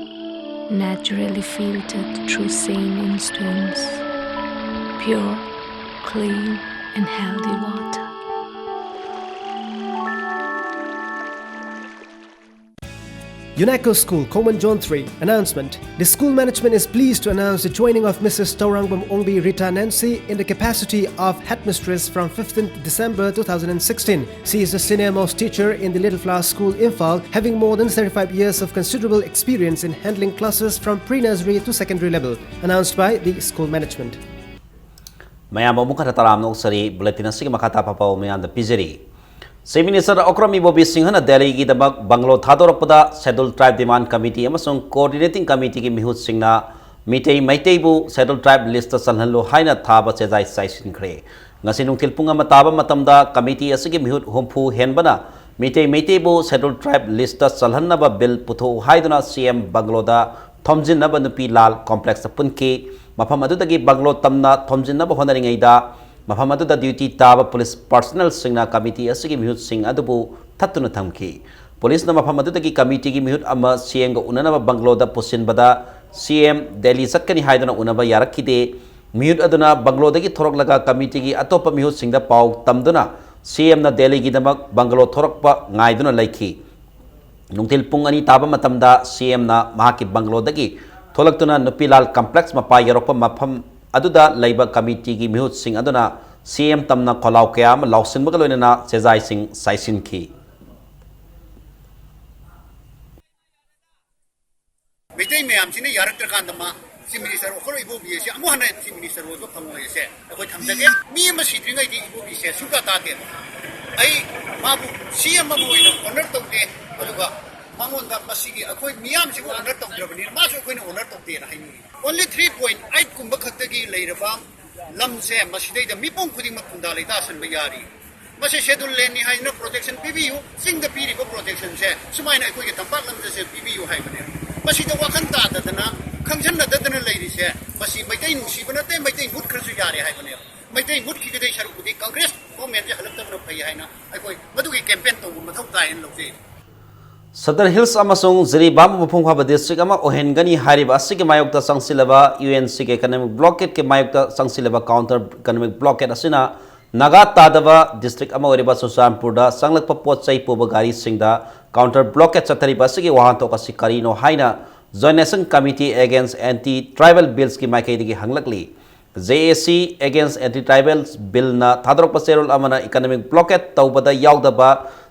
naturally filtered through sand and stones, pure, clean, and healthy water. UNESCO School, Common Zone three. Announcement. The school management is pleased to announce the joining of Missus Taurangbam Ongbi Rita Nancy in the capacity of headmistress from fifteenth December two thousand sixteen. She is a senior most teacher in the Little Flower School, Imphal, having more than thirty-five years of considerable experience in handling classes from pre-nursery to secondary level. Announced by the school management. ꯃꯌꯥꯝꯕꯨ ꯑꯃꯨꯛ ꯍꯟꯅ ꯇꯔꯥꯝꯅ ꯑꯣꯛꯆꯔꯤ꯫ Bulletin ꯑꯁꯤꯒꯤ ꯃꯈꯥ ꯇꯥꯕ ꯄꯥꯎ ꯃꯌꯥꯝꯗ ꯄꯤꯖꯔꯤ꯫ Chief minister Okram ꯏꯕꯣꯕꯤ ꯁꯤꯡꯍꯅ ꯗꯦꯜꯂꯤꯒꯤꯗꯃꯛ ꯕꯪꯒꯂꯣ ꯊꯥꯗꯣꯔꯛꯄꯗ ꯁꯦꯗꯨꯜ ꯇ꯭ꯔꯥꯏꯕ ꯗꯤꯃꯥꯟ ꯀꯃꯤꯇꯤ ꯑꯃꯁꯨꯡ ꯀꯣꯑꯣꯔꯗꯤꯅꯦꯇꯤꯡ ꯀꯃꯤꯇꯤꯒꯤ ꯃꯤꯍꯨꯠꯁꯤꯡꯅ ꯃꯤꯇꯩ ꯃꯩꯇꯩꯕꯨ ꯁꯦꯗꯨꯜ ꯇ꯭ꯔꯥꯏꯕ ꯂꯤꯁꯇ ꯆꯜꯍꯜꯂꯨ ꯍꯥꯏꯅ ꯊꯥꯕ ꯆꯦꯖꯥꯏ ꯆꯥꯏꯁꯤꯟꯈ꯭ꯔꯦ꯫ ꯉꯁꯤ ꯅꯨꯡꯊꯤꯜ ꯄꯨꯡ ꯑꯃ ꯇꯥꯕ ꯃꯇꯝꯗ ꯀꯃꯤꯇꯤ ꯑꯁꯤꯒꯤ ꯃꯤꯍꯨꯠ ꯍꯨꯝꯐꯨ ꯍꯦꯟꯕꯅ ꯃꯤꯇꯩ ꯃꯩꯇꯩꯕꯨ ꯁꯦꯗꯨꯜ ꯇ꯭ꯔꯥꯏꯕ ꯂꯤꯁꯇ ꯆꯜꯍꯟꯅꯕ ꯕꯤꯜ ꯄꯨꯊꯣꯛꯎ ꯍꯥꯏꯗꯨꯅ ꯁꯤ ꯑꯦꯝ ꯕꯪꯒꯂꯣꯗ ꯊꯣꯝꯖꯤꯟꯅꯕ ꯅꯨꯄꯤ ꯂꯥꯜ ꯀꯣꯝꯄ꯭ꯂꯦꯛꯁꯇ ꯄꯨꯟꯈꯤ꯫ ꯃꯐꯝ ꯑꯗꯨꯗꯒꯤ ꯕꯪꯒꯂꯣ ꯇꯝꯅ ꯊꯣꯝꯖꯤꯟꯅꯕ ꯍꯣꯠꯅꯔꯤꯉꯩꯗ ꯃꯐꯝ ꯑꯗꯨꯗ ꯗ꯭ꯌꯨꯇꯤ ꯇꯥꯕ ꯄꯨꯂꯤꯁ ꯄꯥꯔꯁꯅꯦꯜꯁꯤꯡꯅ ꯀꯃꯤꯇꯤ ꯑꯁꯤꯒꯤ ꯃꯤꯍꯨꯠꯁꯤꯡ ꯑꯗꯨꯕꯨ ꯊꯠꯇꯨꯅ ꯊꯝꯈꯤ꯫ ꯄꯨꯂꯤꯁꯅ ꯃꯐꯝ ꯑꯗꯨꯗꯒꯤ ꯀꯃꯤꯇꯤꯒꯤ ꯃꯤꯍꯨꯠ ꯑꯃ ꯁꯤꯑꯦꯝꯒ ꯎꯅꯅꯕ ꯕꯪꯒꯂꯣꯗ ꯄꯨꯁꯤꯟꯕꯗ, ꯁꯤꯑꯦꯝ ꯗꯦꯜꯂꯤ ꯆꯠꯀꯅꯤ ꯍꯥꯏꯗꯨꯅ ꯎꯅꯕ ꯌꯥꯔꯛꯈꯤꯗꯦ꯫ ꯃꯤꯍꯨꯠ ꯑꯗꯨꯅ ꯕꯪꯒꯂꯣꯗꯒꯤ ꯊꯣꯔꯛꯂꯒ ꯀꯃꯤꯇꯤꯒꯤ ꯑꯇꯣꯞꯄ ꯃꯤꯍꯨꯠꯁꯤꯡꯗ ꯄꯥꯎ ꯇꯝꯗꯨꯅ ꯁꯤꯑꯦꯝꯅ ꯗꯦꯜꯂꯤꯒꯤꯗꯃꯛ ꯕꯪꯒꯂꯣ ꯊꯣꯔꯛꯄ ꯉꯥꯏꯗꯨꯅ ꯂꯩꯈꯤ꯫ ꯅꯨꯡꯊꯤꯜ ꯄꯨꯡ ꯑꯅꯤ ꯇꯥꯕ ꯃꯇꯝꯗ ꯁꯤꯑꯦꯝꯅ ꯃꯍꯥꯛꯀꯤ ꯕꯪꯒꯂꯣꯗꯒꯤ ꯊꯣꯛꯂꯛꯇꯨꯅ ꯅꯨꯄꯤꯂꯥꯜ ꯀꯝꯄ꯭ꯂꯦꯛꯁ ꯃꯄꯥ ꯌꯧꯔꯛꯄ ꯃꯐꯝ ꯑꯗꯨꯗ ꯂꯩꯕ ꯀꯃꯤꯇꯤꯒꯤ ꯃꯤꯍꯨꯠꯁꯤꯡ ꯑꯗꯨꯅ ꯁꯤꯑꯦꯝ ꯇꯝꯅ ꯈꯣꯜꯂꯥꯎ ꯀꯌꯥ ꯑꯃ ꯂꯥꯎꯁꯤꯟꯕꯒ ꯂꯣꯏꯅꯅ ꯆꯦꯖꯥꯏꯁꯤꯡ ꯆꯥꯏꯁꯤꯟꯈꯤ꯫ ꯃꯩꯇꯩ ꯃꯌꯥꯝꯁꯤꯅ ꯌꯥꯔꯛꯇ꯭ꯔꯀꯥꯟꯗ ꯃꯥ ꯆꯤꯐ ꯃꯤꯅꯤꯁꯇꯔ ꯑꯣꯐ ꯏꯕꯣꯕꯤ ꯑꯁꯤ ꯑꯃꯨꯛ ꯍꯟꯅ ꯆꯤꯐ ꯃꯤꯅꯤꯁꯇꯔ ꯑꯣꯏꯕ ꯐꯪꯉꯣꯏ ꯑꯁꯦ ꯑꯩꯈꯣꯏ ꯊꯝꯖꯒꯦ꯫ ꯃꯤ ꯑꯃ ꯁꯤꯗ꯭ꯔꯤꯉꯩꯗꯤ ꯏꯕꯣꯕꯤꯁꯦ ꯁꯨꯡꯇꯥ ꯇꯥꯗꯦꯕ꯫ ꯑꯩ ꯃꯥꯕꯨ ꯁꯤ ꯑꯦꯝ ꯑꯃ ꯑꯣꯏꯅ ꯑꯣꯅꯔ ꯇꯧꯗꯦ, ꯑꯗꯨꯒ ꯃꯉꯣꯟꯗ ꯃꯁꯤꯒꯤ ꯑꯩꯈꯣꯏ ꯃꯤꯌꯥꯝꯁꯤꯕꯨ ꯑꯣꯅꯔ ꯇꯧꯗ꯭ꯔꯕꯅꯤꯅ ꯃꯥꯁꯨ ꯑꯩꯈꯣꯏꯅ ꯑꯣꯅꯔ ꯇꯧꯗꯦꯅ ꯍꯥꯏꯅꯤꯡꯉꯤ꯫ ꯑꯣꯟꯂꯤ ꯊ꯭ꯔꯤ ꯄꯣꯏꯟ ꯑꯩꯠ ꯀꯨꯝꯕ ꯈꯛꯇꯒꯤ ꯂꯩꯔꯕ ꯂꯝꯁꯦ ꯃꯁꯤꯗꯩꯗ ꯃꯤꯄꯨꯝ ꯈꯨꯗꯤꯡꯃꯛ ꯈꯨꯟꯗꯥ ꯂꯩꯇꯥ ꯁꯟꯕ ꯌꯥꯔꯤ꯫ ꯃꯁꯤ ꯁꯦꯗꯨꯜ ꯂꯦꯟꯅꯤ ꯍꯥꯏꯅ ꯄ꯭ꯔꯣꯇꯦꯛꯁꯟ ꯄꯤꯕꯤꯌꯨ, ꯆꯤꯡꯗ ꯄꯤꯔꯤꯕ ꯄ꯭ꯔꯣꯇꯦꯛꯁꯟꯁꯦ ꯁꯨꯃꯥꯏꯅ ꯑꯩꯈꯣꯏꯒꯤ ꯇꯝꯄꯥꯛ ꯂꯝꯗꯁꯨ ꯄꯤꯕꯤꯌꯨ ꯍꯥꯏꯕꯅꯦ꯫ ꯃꯁꯤꯗ ꯋꯥꯈꯜ ꯇꯥꯗꯗꯅ, ꯈꯪꯁꯟꯅꯗꯗꯅ ꯂꯩꯔꯤꯁꯦ ꯃꯁꯤ ꯃꯩꯇꯩ ꯅꯨꯡꯁꯤꯕ ꯅꯠꯇꯦ, ꯃꯩꯇꯩ ꯃꯨꯠꯈ꯭ꯔꯁꯨ ꯌꯥꯔꯦ ꯍꯥꯏꯕꯅꯦꯕ꯫ ꯃꯩꯇꯩ ꯃꯨꯠꯈꯤꯒꯗꯩ ꯁꯔꯨꯛꯄꯨꯗꯤ ꯀꯪꯒ꯭ꯔꯦꯁ ꯒꯣꯔꯃꯦꯟꯁꯦ ꯍꯜꯂꯛꯇꯕꯅ ꯐꯩ ꯍꯥꯏꯅ ꯑꯩꯈꯣꯏ ꯃꯗꯨꯒꯤ ꯀꯦꯝꯄꯦꯟ ꯇꯧꯕ ꯃꯊꯧ ꯇꯥꯏ ꯍꯥꯏꯅ ꯂꯧꯖꯩ꯫ ꯁꯗꯔ ꯍꯤꯜꯁ ꯑꯃꯁꯨꯡ ꯖꯤꯔꯤꯕꯥꯝꯕꯨ ꯃꯄꯨꯡ ꯐꯥꯕ ꯗꯤꯁꯇ꯭ꯔꯤꯛ ꯑꯃ ꯑꯣꯏꯍꯟꯒꯅꯤ ꯍꯥꯏꯔꯤꯕ ꯑꯁꯤꯒꯤ ꯃꯥꯌꯣꯛꯇ ꯆꯪꯁꯤꯜꯂꯕ ꯌꯨ ꯑꯦꯟ ꯁꯤꯒꯤ ꯏꯀꯅꯣꯃꯤꯛ ꯕ꯭ꯂꯣꯀꯦꯠꯀꯤ ꯃꯥꯌꯣꯛꯇ ꯆꯪꯁꯤꯜꯂꯕ ꯀꯥꯎꯟꯇꯔ ꯏꯀꯅꯣꯃꯤꯛ ꯕ꯭ꯂꯣꯀꯦꯠ ꯑꯁꯤꯅ ꯅꯥꯒꯥ ꯇꯥꯗꯕ ꯗꯤꯁꯇ꯭ꯔꯤꯛ ꯑꯃ ꯑꯣꯏꯔꯤꯕ ꯆꯨꯔꯆꯥꯟꯄꯨꯔꯗ ꯆꯪꯂꯛꯄ ꯄꯣꯠ ꯆꯩ ꯄꯨꯕ ꯒꯥꯔꯤꯁꯤꯡꯗ ꯀꯥꯎꯟꯇꯔ ꯕ꯭ꯂꯣꯀꯦꯠ ꯆꯠꯊꯔꯤꯕ ꯑꯁꯤꯒꯤ ꯋꯥꯍꯟꯊꯣꯛ ꯑꯁꯤ ꯀꯔꯤꯅꯣ ꯍꯥꯏꯅ Joint Action Committee Against Anti Tribal Billsꯀꯤ ꯃꯥꯏꯀꯩꯗꯒꯤ ꯍꯪꯂꯛꯂꯤ꯫ ꯖꯦ ꯑꯦ ꯁꯤ Against Anti Tribal Billꯅ ꯊꯥꯗꯣꯔꯛꯄ ꯆꯦꯔꯣꯜ ꯑꯃꯅ ꯏꯀꯅꯣꯃꯤꯛ ꯕ꯭ꯂꯣꯀꯦꯠ ꯇꯧꯕꯗ ꯌꯥꯎꯗꯕ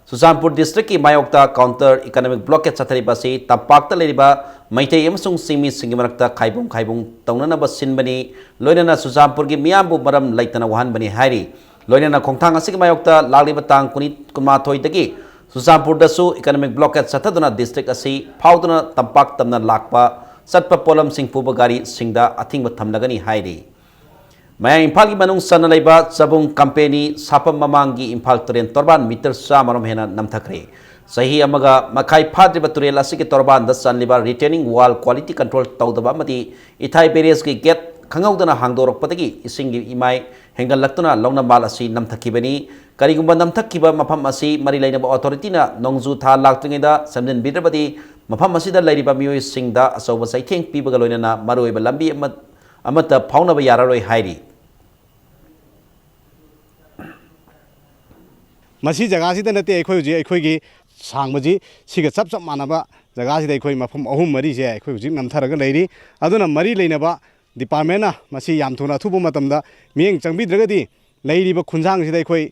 ꯆꯨꯔꯆꯥꯟꯄꯨꯔ ꯗꯤꯁꯇ꯭ꯔꯤꯛꯀꯤ ꯃꯥꯌꯣꯛꯇ ꯀꯥꯎꯟꯇꯔ ꯏꯀꯅꯣꯃꯤꯛ ꯕ꯭ꯂꯣꯀꯦꯠ ꯆꯠꯊꯔꯤꯕ ꯑꯁꯤ ꯇꯝꯄꯥꯛꯇ ꯂꯩꯔꯤꯕ ꯃꯩꯇꯩ ꯑꯃꯁꯨꯡ ꯆꯤꯡꯃꯤꯁꯤꯡꯒꯤ ꯃꯔꯛꯇ ꯈꯥꯏꯕꯨꯡ ꯈꯥꯏꯕꯨꯡ ꯇꯧꯅꯅꯕ ꯁꯤꯟꯕꯅꯤ, ꯂꯣꯏꯅꯅ ꯆꯨꯔꯆꯥꯟꯄꯨꯔꯒꯤ ꯃꯤꯌꯥꯝꯕꯨ ꯃꯔꯝ ꯂꯩꯇꯅ ꯋꯥꯍꯟꯕꯅꯤ ꯍꯥꯏꯔꯤ꯫ ꯂꯣꯏꯅꯅ ꯈꯣꯡꯊꯥꯡ ꯑꯁꯤꯒꯤ ꯃꯥꯌꯣꯛꯇ ꯂꯥꯛꯂꯤꯕ ꯇꯥꯡ ꯀꯨꯟ, ꯀꯨꯟꯃꯥꯊꯣꯏꯗꯒꯤ ꯆꯨꯔꯆꯥꯟꯄꯨꯔꯗꯁꯨ ꯏꯀꯅꯣꯃꯤꯛ ꯕ꯭ꯂꯣꯀꯦꯠ ꯆꯠꯊꯗꯨꯅ ꯗꯤꯁꯇ꯭ꯔꯤꯛ ꯑꯁꯤ ꯐꯥꯎꯗꯨꯅ ꯇꯝꯄꯥꯛ ꯇꯝꯅ ꯂꯥꯛꯄ ꯆꯠꯄ ꯄꯣꯠꯂꯝꯁꯤꯡ ꯄꯨꯕ ꯒꯥꯔꯤꯁꯤꯡꯗ ꯑꯊꯤꯡꯕ ꯊꯝꯂꯒꯅꯤ ꯍꯥꯏꯔꯤ꯫ ꯃꯌꯥꯡ ꯏꯝꯐꯥꯜꯒꯤ ꯃꯅꯨꯡ ꯆꯟꯅ ꯂꯩꯕ ꯆꯕꯨꯡ ꯀꯝꯄꯦꯅꯤ ꯁꯥꯐꯝ ꯃꯃꯥꯡꯒꯤ ꯏꯝꯐꯥꯜ ꯇꯨꯔꯦꯜ ꯇꯣꯔꯕꯥꯟ ꯃꯤꯇꯔ ꯆꯥꯝꯃꯔꯣꯝ ꯍꯦꯟꯅ ꯅꯝꯊꯈ꯭ꯔꯦ꯫ ꯆꯍꯤ ꯑꯃꯒ ꯃꯈꯥꯏ ꯐꯥꯗ꯭ꯔꯤꯕ ꯇꯨꯔꯦꯜ ꯑꯁꯤꯒꯤ ꯇꯣꯔꯕꯥꯟꯗ ꯆꯜꯂꯤꯕ retaining wall quality control ꯇꯧꯗꯕ ꯑꯃꯗꯤ ꯏꯊꯥꯏ barrageꯀꯤ gate ꯈꯪꯍꯧꯗꯅ ꯍꯥꯡꯗꯣꯔꯛꯄꯗꯒꯤ ꯏꯁꯤꯡꯒꯤ ꯏꯃꯥꯏ ꯍꯦꯟꯒꯠꯂꯛꯇꯨꯅ ꯂꯧꯅꯝꯕꯥꯜ ꯑꯁꯤ ꯅꯝꯊꯈꯤꯕꯅꯤ꯫ ꯀꯔꯤꯒꯨꯝꯕ ꯅꯝꯊꯈꯤꯕ ꯃꯐꯝ ꯑꯁꯤ ꯃꯔꯤ ꯂꯩꯅꯕ ꯑꯣꯊꯣꯔꯤꯇꯤꯅ ꯅꯣꯡꯖꯨ ꯊꯥ ꯂꯥꯛꯇ꯭ꯔꯤꯉꯩꯗ ꯁꯦꯝꯖꯤꯟꯕꯤꯗ꯭ꯔꯕꯗꯤ, ꯃꯐꯝ ꯑꯁꯤꯗ ꯂꯩꯔꯤꯕ ꯃꯤꯑꯣꯏꯁꯤꯡꯗ ꯑꯆꯧꯕ ꯆꯩꯊꯦꯡ ꯄꯤꯕꯒ ꯂꯣꯏꯅꯅ ꯃꯔꯨꯑꯣꯏꯕ ꯂꯝꯕꯤ ꯑꯃ-, ꯑꯃꯠꯇ ꯐꯥꯎꯅꯕ ꯌꯥꯔꯔꯣꯏ ꯍꯥꯏꯔꯤ꯫ ꯃꯁꯤ ꯖꯒꯥꯁꯤꯗ ꯅꯠꯇꯦ, ꯑꯩꯈꯣꯏ ꯍꯧꯖꯤꯛ ꯑꯩꯈꯣꯏꯒꯤ ꯁꯥꯡꯕꯁꯤ ꯁꯤꯒ ꯆꯞ ꯆꯞ ꯃꯥꯟꯅꯕ ꯖꯒꯥꯁꯤꯗ ꯑꯩꯈꯣꯏ ꯃꯐꯝ ꯑꯍꯨꯝ ꯃꯔꯤꯁꯦ ꯑꯩꯈꯣꯏ ꯍꯧꯖꯤꯛ ꯅꯝꯊꯔꯒ ꯂꯩꯔꯤ꯫ ꯑꯗꯨꯅ ꯃꯔꯤ ꯂꯩꯅꯕ ꯗꯤꯄꯥꯔꯠꯃꯦꯟꯅ ꯃꯁꯤ ꯌꯥꯝ ꯊꯨꯅ ꯑꯊꯨꯕ ꯃꯇꯝꯗ ꯃꯤꯠꯌꯦꯡ ꯆꯪꯕꯤꯗ꯭ꯔꯒꯗꯤ ꯂꯩꯔꯤꯕ ꯈꯣꯡꯖꯥꯡꯁꯤꯗ ꯑꯩꯈꯣꯏ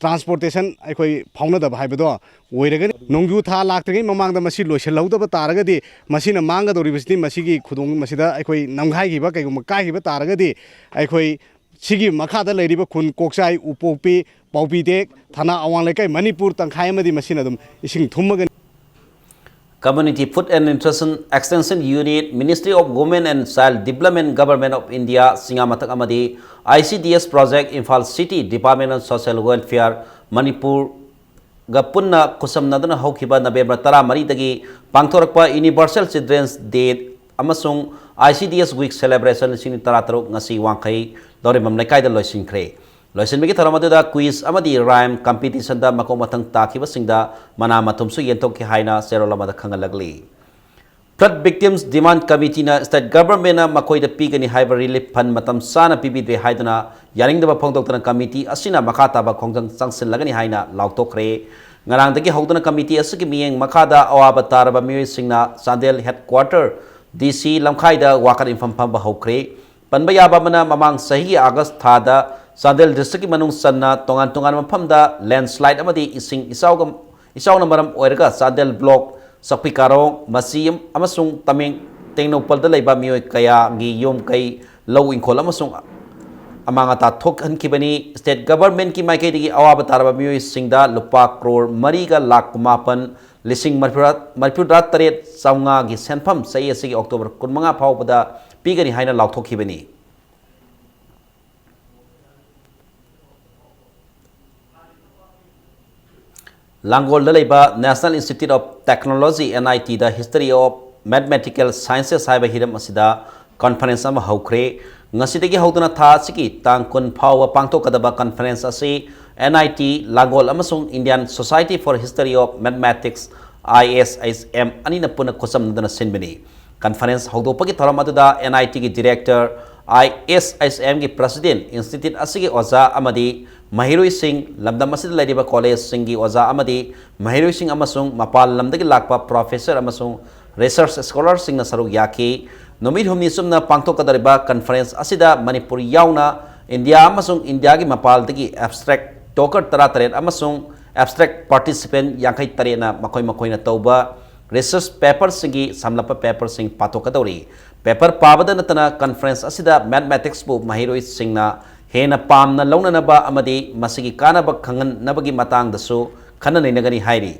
ꯇ꯭ꯔꯥꯟꯁꯄꯣꯔꯇꯦꯁꯟ ꯑꯩꯈꯣꯏ ꯐꯥꯎꯅꯗꯕ ꯍꯥꯏꯕꯗꯣ ꯑꯣꯏꯔꯒꯅꯤ꯫ ꯅꯣꯡꯖꯨ ꯊꯥ ꯂꯥꯛꯇ꯭ꯔꯤꯉꯩ ꯃꯃꯥꯡꯗ ꯃꯁꯤ ꯂꯣꯏꯁꯤꯜꯍꯧꯗꯕ ꯇꯥꯔꯒꯗꯤ ꯃꯁꯤꯅ ꯃꯥꯡꯒꯗꯧꯔꯤꯕꯁꯤꯗꯤ ꯃꯁꯤꯒꯤ ꯈꯨꯗꯣꯡ, ꯃꯁꯤꯗ ꯑꯩꯈꯣꯏ ꯅꯝꯈꯥꯏꯈꯤꯕ, ꯀꯩꯒꯨꯝꯕ ꯀꯥꯏꯈꯤꯕ ꯇꯥꯔꯒꯗꯤ ꯑꯩꯈꯣꯏ ꯁꯤꯒꯤ ꯃꯈꯥꯗ ꯂꯩꯔꯤꯕ ꯈꯨꯟ ꯀꯣꯛꯆꯥꯏ, ꯎꯄꯣꯛꯄꯤ, ꯄꯥꯎꯕꯤꯗꯦꯛ, ꯊꯅꯥ ꯑꯋꯥꯡ ꯂꯩꯀꯥꯏ, ꯃꯅꯤꯄꯨꯔ ꯇꯪꯈꯥꯏ ꯑꯃꯗꯤ ꯃꯁꯤꯅ ꯑꯗꯨꯝ ꯏꯁꯤꯡ ꯊꯨꯝꯃꯒꯅꯤ꯫ Community Food and Nutrition Extension Unit, Ministry of Women and Child Development, Government of India, ꯁꯤꯡꯉꯥꯃꯊꯛ ꯑꯃꯗꯤ ICDS Project, Imphal City Department of Social Welfare, ꯃꯅꯤꯄꯨꯔꯒ ꯄꯨꯟꯅ ꯈꯨꯠꯁꯝꯅꯗꯨꯅ ꯍꯧꯈꯤꯕ ꯅꯕꯦꯝꯕꯔ ꯇꯔꯥꯃꯔꯤꯗꯒꯤ ꯄꯥꯡꯊꯣꯔꯛꯄ Universal Children's Day ꯑꯃꯁꯨꯡ ICDS Week Celebration ꯂꯤꯁꯤꯡ ꯇꯔꯥꯇꯔꯨꯛ ꯉꯁꯤ ꯋꯥꯡꯈꯩ ꯂꯧꯔꯦꯝꯕꯝ ꯂꯩꯀꯥꯏꯗ ꯂꯣꯏꯁꯤꯟꯈ꯭ꯔꯦ꯫ ꯂꯣꯏꯁꯤꯟꯕꯒꯤ ꯊꯧꯔꯝ ꯑꯗꯨꯗ quiz ꯑꯃꯗꯤ rhyme competitionꯗ ꯃꯀꯣꯛ ꯃꯊꯪ ꯇꯥꯈꯤꯕꯁꯤꯡꯗ ꯃꯅꯥ ꯃꯊꯨꯝꯁꯨ ꯌꯦꯟꯊꯣꯛꯈꯤ ꯍꯥꯏꯅ ꯆꯦꯔꯣꯜ ꯑꯃꯗ ꯈꯪꯍꯜꯂꯛꯂꯤ꯫ Flood Victims Demand Committeeꯅ state governmentꯅ ꯃꯈꯣꯏꯗ ꯄꯤꯒꯅꯤ ꯍꯥꯏꯕ relief fund ꯃꯇꯝ ꯆꯥꯅ ꯄꯤꯕꯤꯗ꯭ꯔꯦ ꯍꯥꯏꯗꯨꯅ ꯌꯥꯅꯤꯡꯗꯕ ꯐꯣꯡꯗꯣꯛꯇꯨꯅ committee ꯑꯁꯤꯅ ꯃꯈꯥ ꯇꯥꯕ ꯈꯣꯡꯖꯪ ꯆꯪꯁꯤꯜꯂꯒꯅꯤ ꯍꯥꯏꯅ ꯂꯥꯎꯊꯣꯛꯈ꯭ꯔꯦ꯫ ꯉꯔꯥꯡꯗꯒꯤ ꯍꯧꯗꯨꯅ committee ꯑꯁꯤꯒꯤ ꯃꯤꯠꯌꯦꯡ ꯃꯈꯥꯗ ꯑꯋꯥꯕ ꯇꯥꯔꯕ ꯃꯤꯑꯣꯏꯁꯤꯡꯅ ꯆꯥꯟꯗꯦꯜ headquarter DC ꯂꯝꯈꯥꯏꯗ ꯋꯥꯀꯠ ꯏꯟꯐꯝ ꯐꯝꯕ ꯍꯧꯈ꯭ꯔꯦ꯫ ꯄꯟꯕ ꯌꯥꯕ ꯑꯃꯅ, ꯃꯃꯥꯡ ꯆꯍꯤꯒꯤ August ꯊꯥꯗ ꯆꯥꯟꯗꯦꯜ districtꯀꯤ ꯃꯅꯨꯡ ꯆꯟꯅ ꯇꯣꯉꯥꯟ ꯇꯣꯉꯥꯟꯕ ꯃꯐꯝꯗ landslide ꯑꯃꯗꯤ ꯏꯁꯤꯡ ꯏꯆꯥꯎꯒ, ꯏꯆꯥꯎꯅ ꯃꯔꯝ ꯑꯣꯏꯔꯒ ꯆꯥꯟꯗꯦꯜ block, ꯆꯥꯛꯄꯤꯀꯥꯔꯣꯡ, ꯃꯆꯤ ꯑꯃꯁꯨꯡ ꯇꯃꯦꯡ-, ꯇꯦꯡꯅꯧꯄꯜꯗ ꯂꯩꯕ ꯃꯤꯑꯣꯏ ꯀꯌꯥꯒꯤ ꯌꯨꯝ ꯀꯩ, ꯂꯧ ꯏꯪꯈꯣꯜ ꯑꯃꯁꯨꯡ ꯑꯃꯥꯡ ꯑꯇꯥ ꯊꯣꯛꯍꯟꯈꯤꯕꯅꯤ꯫ State governmentꯀꯤ ꯃꯥꯏꯀꯩꯗꯒꯤ ꯑꯋꯥꯕ ꯇꯥꯔꯕ ꯃꯤꯑꯣꯏꯁꯤꯡꯗ ꯂꯨꯄꯥ ꯀ꯭ꯔꯣꯔ ꯃꯔꯤꯒ ꯂꯥꯈ ꯀꯨꯟꯃꯥꯄꯟ ꯂꯤꯁꯤꯡ ꯃꯔꯤꯐꯨꯇꯔꯥ ꯇꯔꯦꯠ ꯆꯥꯝꯃꯉꯥꯒꯤ ꯁꯦꯟꯐꯝ ꯆꯍꯤ ꯑꯁꯤꯒꯤ October ꯀꯨꯟꯃꯉꯥ ꯐꯥꯎꯕꯗ ꯄꯤꯒꯅꯤ ꯍꯥꯏꯅ ꯂꯥꯎꯊꯣꯛꯈꯤꯕꯅꯤ꯫ ꯂꯥꯡꯒꯣꯜꯗ ꯂꯩꯕ National Institute of Technology, NITꯗ History of Mathematical Sciences ꯍꯥꯏꯕ ꯍꯤꯔꯝ ꯑꯁꯤꯗ conference ꯑꯃ ꯍꯧꯈ꯭ꯔꯦ꯫ ꯉꯁꯤꯗꯒꯤ ꯍꯧꯗꯨꯅ ꯊꯥ ꯑꯁꯤꯒꯤ ꯇꯥꯡ ꯀꯨꯟ ꯐꯥꯎꯕ ꯄꯥꯡꯊꯣꯛꯀꯗꯕ conference ꯑꯁꯤ N I T ꯂꯥꯡꯒꯣꯜ ꯑꯃꯁꯨꯡ Indian Society for History of Mathematics, I S H M, ꯑꯅꯤꯅ ꯄꯨꯟꯅ ꯈꯨꯠꯁꯝꯅꯗꯨꯅ ꯁꯤꯟꯕꯅꯤ꯫ Conference ꯍꯧꯗꯣꯛꯄꯒꯤ ꯊꯧꯔꯝ ꯑꯗꯨꯗ N I T ꯒꯤ director, I S H M ꯒꯤ president, institute ꯑꯁꯤꯒꯤ ꯑꯣꯖꯥ ꯑꯃꯗꯤ ꯃꯍꯩꯔꯣꯏꯁꯤꯡ, ꯂꯝꯗꯝ ꯑꯁꯤꯗ ꯂꯩꯔꯤꯕ collegeꯁꯤꯡꯒꯤ ꯑꯣꯖꯥ ꯑꯃꯗꯤ ꯃꯍꯩꯔꯣꯏꯁꯤꯡ ꯑꯃꯁꯨꯡ ꯃꯄꯥꯟ ꯂꯝꯗꯒꯤ ꯂꯥꯛꯄ professor ꯑꯃꯁꯨꯡ research scholarꯁꯤꯡꯅ ꯁꯔꯨꯛ ꯌꯥꯈꯤ꯫ ꯅꯨꯃꯤꯠ ꯍꯨꯝꯅꯤ ꯆꯨꯞꯅ ꯄꯥꯡꯊꯣꯛꯀꯗꯧꯔꯤꯕ conference ꯑꯁꯤꯗ ꯃꯅꯤꯄꯨꯔ ꯌꯥꯎꯅ ꯏꯟꯗꯤꯌꯥ ꯑꯃꯁꯨꯡ ꯏꯟꯗꯤꯌꯥꯒꯤ ꯃꯄꯥꯟꯗꯒꯤ abstract talker ꯇꯔꯥꯇꯔꯦꯠ ꯑꯃꯁꯨꯡ abstract participant ꯌꯥꯡꯈꯩ ꯇꯔꯦꯠꯅ ꯃꯈꯣꯏ ꯃꯈꯣꯏꯅ ꯇꯧꯕ research paperꯁꯤꯡꯒꯤ ꯁꯝꯂꯞꯄ paperꯁꯤꯡ ꯄꯥꯊꯣꯛꯀꯗꯧꯔꯤ꯫ Paper ꯄꯥꯕꯗ ꯅꯠꯇꯅ conference ꯑꯁꯤꯗ mathematicsꯄꯨ ꯃꯍꯩꯔꯣꯏꯁꯤꯡꯅ ꯍꯦꯟꯅ ꯄꯥꯝꯅ ꯂꯧꯅꯅꯕ ꯑꯃꯗꯤ ꯃꯁꯤꯒꯤ ꯀꯥꯟꯅꯕ ꯈꯪꯍꯟꯅꯕꯒꯤ ꯃꯇꯥꯡꯗꯁꯨ ꯈꯟꯅ ꯅꯩꯅꯒꯅꯤ ꯍꯥꯏꯔꯤ꯫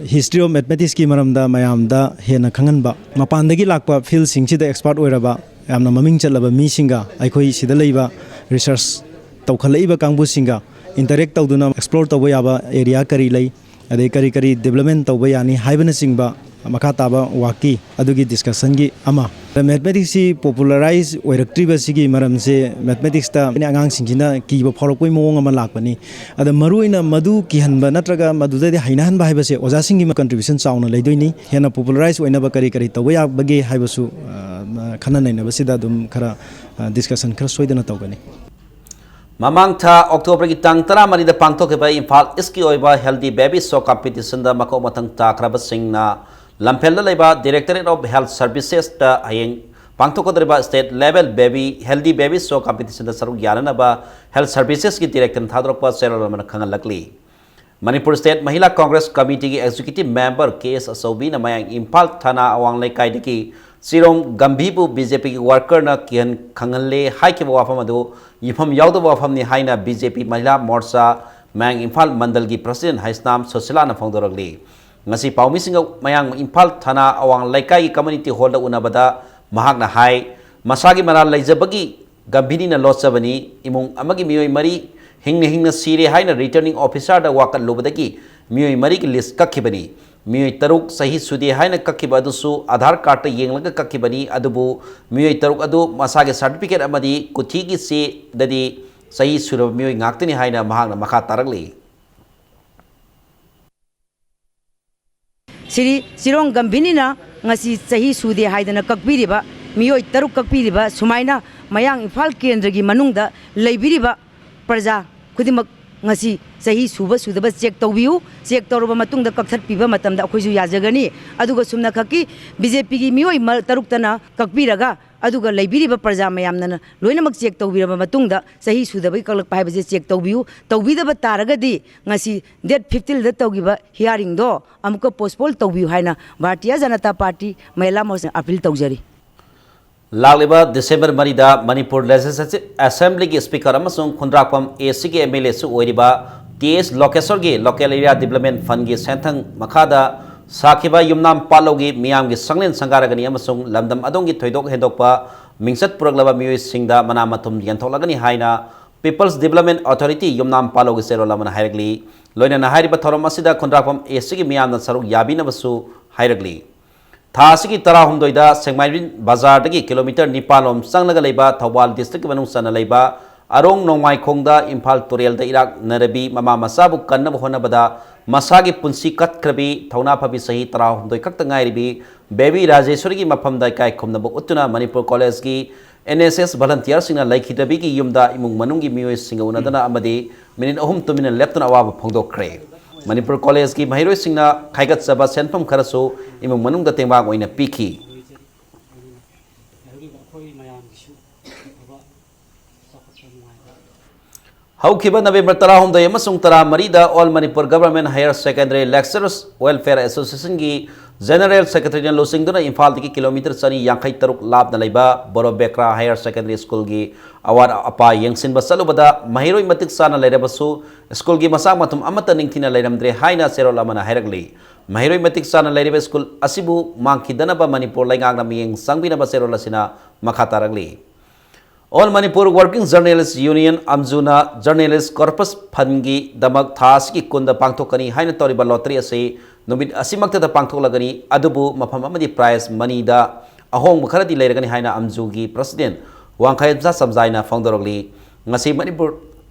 History of Mathematicsꯀꯤ ꯃꯔꯝꯗ ꯃꯌꯥꯝꯗ ꯍꯦꯟꯅ ꯈꯪꯍꯟꯕ, ꯃꯄꯥꯟꯗꯒꯤ ꯂꯥꯛꯄ fieldꯁꯤꯡꯁꯤꯗ expert ꯑꯣꯏꯔꯕ, ꯌꯥꯝꯅ ꯃꯃꯤꯡ ꯆꯠꯂꯕ ꯃꯤꯁꯤꯡꯒ, ꯑꯩꯈꯣꯏ ꯁꯤꯗ ꯂꯩꯕ research ꯇꯧꯈꯠꯂꯛꯏꯕ ꯀꯥꯡꯕꯨꯁꯤꯡꯒ interact ꯇꯧꯗꯨꯅ explore ꯇꯧꯕ ꯌꯥꯕ area ꯀꯔꯤ ꯂꯩ, ꯑꯗꯩ ꯀꯔꯤ ꯀꯔꯤ development ꯇꯧꯕ ꯌꯥꯅꯤ ꯍꯥꯏꯕꯅꯆꯤꯡꯕ ꯃꯈꯥ ꯇꯥꯕ ꯋꯥꯛꯀꯤ ꯑꯗꯨꯒꯤ discussionꯒꯤ ꯑꯃ꯫ Mathematicsꯁꯤ popularize ꯑꯣꯏꯔꯛꯇ꯭ꯔꯤꯕꯁꯤꯒꯤ ꯃꯔꯝꯁꯦ mathematicsꯇ ꯑꯉꯥꯡꯁꯤꯡꯁꯤꯅ ꯀꯤꯕ ꯐꯥꯎꯔꯛꯄꯒꯤ ꯃꯑꯣꯡ ꯑꯃ ꯂꯥꯛꯄꯅꯤ꯫ ꯑꯗ ꯃꯔꯨꯑꯣꯏꯅ ꯃꯗꯨ ꯀꯤꯍꯟꯕ ꯅꯠꯇ꯭ꯔꯒ ꯃꯗꯨꯗꯩꯗꯤ ꯍꯩꯅꯍꯟꯕ ꯍꯥꯏꯕꯁꯦ ꯑꯣꯖꯥꯁꯤꯡꯒꯤ contribution ꯆꯥꯎꯅ ꯂꯩꯗꯣꯏꯅꯤ꯫ ꯍꯦꯟꯅ popularize ꯑꯣꯏꯅꯕ ꯀꯔꯤ ꯀꯔꯤ ꯇꯧꯕ ꯌꯥꯕꯒꯦ ꯍꯥꯏꯕꯁꯨ, ꯑ, ꯈꯟꯅ ꯅꯩꯅꯕꯁꯤꯗ ꯑꯗꯨꯝ ꯈꯔ, ꯑ, discussion ꯈꯔ ꯁꯣꯏꯗꯅ ꯇꯧꯒꯅꯤ꯫ ꯃꯃꯥꯡ ꯊꯥ Octoberꯒꯤ ꯇꯥꯡ ꯇꯔꯥꯃꯔꯤꯗ ꯄꯥꯡꯊꯣꯛꯈꯤꯕ ꯏꯝꯐꯥꯜ Eastꯀꯤ ꯑꯣꯏꯕ Healthy Baby Show competitionꯗ ꯃꯀꯣꯛ ꯃꯊꯪ ꯇꯥꯈ꯭ꯔꯕꯁꯤꯡꯅ ꯂꯝꯐꯦꯜꯗ ꯂꯩꯕ Directorate of Health Servicesꯇ ꯍꯌꯦꯡ ꯄꯥꯡꯊꯣꯛꯀꯗꯧꯔꯤꯕ state level baby, Healthy Baby Show competitionꯗ ꯁꯔꯨꯛ ꯌꯥꯅꯅꯕ health servicesꯀꯤ directorꯅ ꯊꯥꯗꯣꯔꯛꯄ ꯆꯦꯔꯣꯜ ꯑꯃꯅ ꯈꯪꯍꯜꯂꯛꯂꯤ꯫ Manipur State Mahila Congress Committeeꯒꯤ executive member K S ꯑꯆꯧꯕꯤꯅ ꯃꯌꯥꯡ ꯏꯝꯐꯥꯜ ꯊꯥꯅꯥ ꯑꯋꯥꯡ ꯂꯩꯀꯥꯏꯗꯒꯤ ꯆꯤꯔꯣꯝ ꯒꯝꯚꯤꯕꯨ BJPꯒꯤ workerꯅ ꯀꯤꯍꯟ ꯈꯪꯍꯜꯂꯦ ꯍꯥꯏꯈꯤꯕ ꯋꯥꯐꯝ ꯑꯗꯨ ꯌꯨꯝꯐꯝ ꯌꯥꯎꯗꯕ ꯋꯥꯐꯝꯅꯤ ꯍꯥꯏꯅ BJP Mahila Morcha ꯃꯌꯥꯡ ꯏꯝꯐꯥꯜ ꯃꯟꯗꯜꯒꯤ president ꯍꯩꯁꯅꯥꯝ ꯁꯣꯁꯤꯂꯥꯅ ꯐꯣꯡꯗꯣꯔꯛꯂꯤ꯫ ꯉꯁꯤ ꯄꯥꯎꯃꯤꯁꯤꯡꯒ ꯃꯌꯥꯡ ꯏꯝꯐꯥꯜ ꯊꯥꯅꯥ ꯑꯋꯥꯡ ꯂꯩꯀꯥꯏꯒꯤ community hallꯗ ꯎꯅꯕꯗ ꯃꯍꯥꯛꯅ ꯍꯥꯏ, ꯃꯁꯥꯒꯤ ꯃꯔꯥꯜ ꯂꯩꯖꯕꯒꯤ ꯒꯝꯚꯤꯅꯤꯅ ꯂꯣꯠꯆꯕꯅꯤ꯫ ꯏꯃꯨꯡ ꯑꯃꯒꯤ ꯃꯤꯑꯣꯏ ꯃꯔꯤ ꯍꯤꯡꯅ ꯍꯤꯡꯅ ꯁꯤꯔꯦ ꯍꯥꯏꯅ returning officerꯗ ꯋꯥꯀꯠꯂꯨꯕꯗꯒꯤ ꯃꯤꯑꯣꯏ ꯃꯔꯤꯒꯤ list ꯀꯛꯈꯤꯕꯅꯤ꯫ ꯃꯤꯑꯣꯏ ꯇꯔꯨꯛ ꯆꯍꯤ ꯁꯨꯗꯦ ꯍꯥꯏꯅ ꯀꯛꯈꯤꯕ ꯑꯗꯨꯁꯨ ꯑꯥꯙꯥꯔ ꯀꯥꯔꯗꯇ ꯌꯦꯡꯂꯒ ꯀꯛꯈꯤꯕꯅꯤ, ꯑꯗꯨꯕꯨ ꯃꯤꯑꯣꯏ ꯇꯔꯨꯛ ꯑꯗꯨ ꯃꯁꯥꯒꯤ ꯁꯥꯔꯇꯤꯐꯤꯀꯦꯠ ꯑꯃꯗꯤ ꯀꯨꯊꯤꯒꯤ ꯆꯦꯗꯗꯤ ꯆꯍꯤ ꯁꯨꯔꯕ ꯃꯤꯑꯣꯏ ꯉꯥꯛꯇꯅꯤ ꯍꯥꯏꯅ ꯃꯍꯥꯛꯅ ꯃꯈꯥ ꯇꯥꯔꯛꯂꯤ꯫ ꯁ꯭ꯔꯤ ꯆꯤꯔꯣꯡ ꯒꯝꯚꯤꯔꯅ ꯉꯁꯤ ꯆꯍꯤ ꯁꯨꯗꯦ ꯍꯥꯏꯗꯅ ꯀꯛꯄꯤꯔꯤꯕ ꯃꯤꯑꯣꯏ ꯇꯔꯨꯛ ꯀꯛꯄꯤꯔꯤꯕ ꯁꯨꯃꯥꯏꯅ ꯃꯌꯥꯡ ꯏꯝꯐꯥꯜ ꯀꯦꯟꯗ꯭ꯔꯒꯤ ꯃꯅꯨꯡꯗ ꯂꯩꯕꯤꯔꯤꯕ ꯄ꯭ꯔꯖꯥ ꯈꯨꯗꯤꯡꯃꯛ ꯉꯁꯤ ꯆꯍꯤ ꯁꯨꯕ ꯁꯨꯗꯕ ꯆꯦꯛ ꯇꯧꯕꯤꯌꯨ꯫ ꯆꯦꯛ ꯇꯧꯔꯕ ꯃꯇꯨꯡꯗ ꯀꯛꯊꯠꯄꯤꯕ ꯃꯇꯝꯗ ꯑꯩꯈꯣꯏꯁꯨ ꯌꯥꯖꯒꯅꯤ꯫ ꯑꯗꯨꯒ ꯁꯨꯝꯅꯈꯛꯀꯤ ꯕꯤ ꯖꯦ ꯄꯤꯒꯤ ꯃꯤꯑꯣꯏ ꯃ-, ꯇꯔꯨꯛꯇꯅ ꯀꯛꯄꯤꯔꯒ ꯑꯗꯨꯒ ꯂꯩꯕꯤꯔꯤꯕ ꯄ꯭ꯔꯖꯥ ꯃꯌꯥꯝꯅ ꯂꯣꯏꯅꯃꯛ ꯆꯦꯛ ꯇꯧꯕꯤꯔꯕ ꯃꯇꯨꯡꯗ ꯆꯍꯤ ꯁꯨꯗꯕꯒꯤ ꯀꯛꯂꯛꯄ ꯍꯥꯏꯕꯁꯦ ꯆꯦꯛ ꯇꯧꯕꯤꯌꯨ꯫ ꯇꯧꯕꯤꯗꯕ ꯇꯥꯔꯒꯗꯤ ꯉꯁꯤ ꯗꯦꯠ ꯐꯤꯐꯇꯤꯟꯗ ꯇꯧꯈꯤꯕ ꯍꯤꯌꯥꯔꯤꯡꯗꯣ ꯑꯃꯨꯛꯀ ꯄꯣꯁꯄꯣꯟ ꯇꯧꯕꯤꯌꯨ ꯍꯥꯏꯅ ꯚꯥꯔꯇꯤꯌ ꯖꯅꯇꯥ ꯄꯥꯔꯇꯤ ꯃꯍꯤꯂꯥ ꯃꯣꯔꯆꯥꯅ ꯑꯄꯤꯜ ꯇꯧꯖꯔꯤ꯫ ꯂꯥꯛꯂꯤꯕ ꯗꯤꯁꯦꯝꯕꯔ ꯃꯔꯤꯗ ꯃꯅꯤꯄꯨꯔ ꯂꯦꯖꯤꯁꯂꯦꯇꯤꯚ ꯑꯦꯁꯦꯝꯕ꯭ꯂꯤꯒꯤ ꯁ꯭ꯄꯤꯀꯔ ꯑꯃꯁꯨꯡ ꯈꯨꯟꯗ꯭ꯔꯥꯛꯄꯝ ꯑꯦ ꯁꯤꯒꯤ ꯑꯦꯝ ꯑꯦꯜ ꯑꯦꯁꯨ ꯑꯣꯏꯔꯤꯕ ꯇꯤ ꯑꯦꯁ ꯂꯣꯀꯦꯁꯣꯔꯒꯤ ꯂꯣꯀꯦꯜ ꯑꯦꯔꯤꯌꯥ ꯗꯤꯕ꯭ꯂꯞꯃꯦꯟ ꯐꯟꯒꯤ ꯁꯦꯟꯊꯪ ꯃꯈꯥꯗ ꯁꯥꯈꯤꯕ ꯌꯨꯝꯅꯥꯝ ꯄꯥꯠꯂꯧꯒꯤ ꯃꯤꯌꯥꯝꯒꯤ ꯁꯪꯂꯦꯟ ꯁꯪꯒꯥꯔꯒꯅꯤ ꯑꯃꯁꯨꯡ ꯂꯝꯗꯝ ꯑꯗꯣꯝꯒꯤ ꯊꯣꯏꯗꯣꯛ ꯍꯦꯟꯗꯣꯛꯄ ꯃꯤꯡꯆꯠ ꯄꯨꯔꯛꯂꯕ ꯃꯤꯑꯣꯏꯁꯤꯡꯗ ꯃꯅꯥ ꯃꯊꯨꯝ ꯌꯦꯟꯊꯣꯛꯂꯒꯅꯤ ꯍꯥꯏꯅ People's Development Authority ꯌꯨꯝꯅꯥꯝ ꯄꯥꯠꯂꯧꯒꯤ ꯆꯦꯔꯣꯜ ꯑꯃꯅ ꯍꯥꯏꯔꯛꯂꯤ꯫ ꯂꯣꯏꯅꯅ ꯍꯥꯏꯔꯤꯕ ꯊꯧꯔꯝ ꯑꯁꯤꯗ ꯈꯨꯟꯗ꯭ꯔꯥꯛꯄꯝ ꯑꯦ ꯁꯤꯒꯤ ꯃꯤꯌꯥꯝꯅ ꯁꯔꯨꯛ ꯌꯥꯕꯤꯅꯕꯁꯨ ꯍꯥꯏꯔꯛꯂꯤ꯫ ꯊꯥ ꯑꯁꯤꯒꯤ ꯇꯔꯥꯍꯨꯝꯗꯣꯏꯗ ꯁꯦꯡꯃꯥꯏꯕꯟ ꯕꯖꯥꯔꯗꯒꯤ ꯀꯤꯂꯣꯃꯤꯇꯔ ꯅꯤꯄꯥꯟ ꯂꯣꯝ ꯆꯪꯂꯒ ꯂꯩꯕ ꯊꯧꯕꯥꯜ ꯗꯤꯁꯇ꯭ꯔꯤꯛꯀꯤ ꯃꯅꯨꯡ ꯆꯟꯅ ꯂꯩꯕ ꯑꯔꯣꯡ ꯅꯣꯡꯃꯥꯏꯈꯣꯡꯗ ꯏꯝꯐꯥꯜ ꯇꯨꯔꯦꯜꯗ ꯏꯔꯥꯛꯅꯔꯕꯤ ꯃꯃꯥ ꯃꯆꯥꯕꯨ ꯀꯟꯅꯕ ꯍꯣꯠꯅꯕꯗ ꯃꯁꯥꯒꯤ ꯄꯨꯟꯁꯤ ꯀꯠꯈ꯭ꯔꯕꯤ ꯊꯧꯅꯥ ꯐꯕꯤ ꯆꯍꯤ ꯇꯔꯥꯍꯨꯝꯗꯣꯏ ꯈꯛꯇ ꯉꯥꯏꯔꯤꯕꯤ ꯕꯦꯕꯤ ꯔꯥꯖꯦꯁꯣꯔꯤꯒꯤ ꯃꯐꯝꯗ ꯏꯀꯥꯏ ꯈꯨꯝꯅꯕ ꯎꯠꯇꯨꯅ ꯃꯅꯤꯄꯨꯔ ꯀꯣꯂꯦꯖꯀꯤ ꯑꯦꯟ ꯑꯦꯁ ꯑꯦꯁ ꯚꯣꯂꯟꯇꯤꯌꯔꯁꯤꯡꯅ ꯂꯩꯈꯤꯗ꯭ꯔꯕꯤꯒꯤ ꯌꯨꯝꯗ ꯏꯃꯨꯡ ꯃꯅꯨꯡꯒꯤ ꯃꯤꯑꯣꯏꯁꯤꯡꯒ ꯎꯅꯗꯨꯅ ꯑꯃꯗꯤ ꯃꯤꯅꯤꯠ ꯑꯍꯨꯝ ꯇꯨꯃꯤꯟꯅ ꯂꯦꯞꯇꯨꯅ ꯑꯋꯥꯕ ꯐꯣꯡꯗꯣꯛꯈ꯭ꯔꯦ꯫ ꯃꯅꯤꯄꯨꯔ ꯀꯣꯂꯦꯖꯀꯤ ꯃꯍꯩꯔꯣꯏꯁꯤꯡꯅ ꯈꯥꯏꯒꯠꯆꯕ ꯁꯦꯟꯐꯝ ꯈꯔꯁꯨ ꯏꯃꯨꯡ ꯃꯅꯨꯡꯗ ꯇꯦꯡꯕꯥꯡ ꯑꯣꯏꯅ ꯄꯤꯈꯤ꯫ ꯍꯧꯈꯤꯕ ꯅꯕꯦꯝꯕꯔ ꯇꯔꯥꯍꯨꯝꯗꯣꯏ ꯑꯃꯁꯨꯡ ꯇꯔꯥꯃꯔꯤꯗ All Manipur Government Higher Secondary Lecturers Welfare Associationꯒꯤ General Secretaryꯅ ꯂꯨꯆꯤꯡꯗꯨꯅ ꯏꯝꯐꯥꯜꯗꯒꯤ ꯀꯤꯂꯣꯃꯤꯇꯔ ꯆꯅꯤ ꯌꯥꯡꯈꯩ ꯇꯔꯨꯛ ꯂꯥꯞꯅ ꯂꯩꯕ ꯕꯣꯔꯣꯕꯦꯀ꯭ꯔꯥ Higher Secondary Schoolꯒꯤ ꯑꯋꯥꯠ ꯑꯄꯥ ꯌꯦꯡꯁꯤꯟꯕ ꯆꯠꯂꯨꯕꯗ ꯃꯍꯩꯔꯣꯏ ꯃꯇꯤꯛ ꯆꯥꯅ ꯂꯩꯔꯕꯁꯨ ꯁ꯭ꯀꯨꯜꯒꯤ ꯃꯆꯥꯛ ꯃꯊꯨꯝ ꯑꯃꯠꯇ ꯅꯤꯡꯊꯤꯅ ꯂꯩꯔꯝꯗ꯭ꯔꯦ ꯍꯥꯏꯅ ꯆꯦꯔꯣꯜ ꯑꯃꯅ ꯍꯥꯏꯔꯛꯂꯤ꯫ ꯃꯍꯩꯔꯣꯏ ꯃꯇꯤꯛ ꯆꯥꯅ ꯂꯩꯔꯤꯕ ꯁ꯭ꯀꯨꯜ ꯑꯁꯤꯕꯨ ꯃꯥꯡꯈꯤꯗꯅꯕ ꯃꯅꯤꯄꯨꯔ ꯂꯩꯉꯥꯛꯅ ꯃꯤꯠꯌꯦꯡ ꯆꯪꯕꯤꯅꯕ ꯆꯦꯔꯣꯜ ꯑꯁꯤꯅ ꯃꯈꯥ ꯇꯥꯔꯛꯂꯤ꯫ All Manipur Working Journalist Union, ꯑꯝꯖꯨꯅ Journalist Corpus Fundꯒꯤꯗꯃꯛ ꯊꯥ ꯑꯁꯤꯒꯤ ꯀꯨꯟꯗ ꯄꯥꯡꯊꯣꯛꯀꯅꯤ ꯍꯥꯏꯅ ꯇꯧꯔꯤꯕ lottery ꯑꯁꯤ ꯅꯨꯃꯤꯠ ꯑꯁꯤꯃꯛꯇꯗ ꯄꯥꯡꯊꯣꯛꯂꯒꯅꯤ꯫ ꯑꯗꯨꯕꯨ ꯃꯐꯝ ꯑꯃꯗꯤ prize moneyꯗ ꯑꯍꯣꯡꯕ ꯈꯔꯗꯤ ꯂꯩꯔꯒꯅꯤ ꯍꯥꯏꯅ ꯑꯝꯖꯨꯒꯤ president ꯋꯥꯡꯈꯩ ꯆꯝꯖꯥꯏꯅ ꯐꯣꯡꯗꯣꯔꯛꯂꯤ꯫ ꯉꯁꯤ ꯃꯅꯤꯄꯨꯔ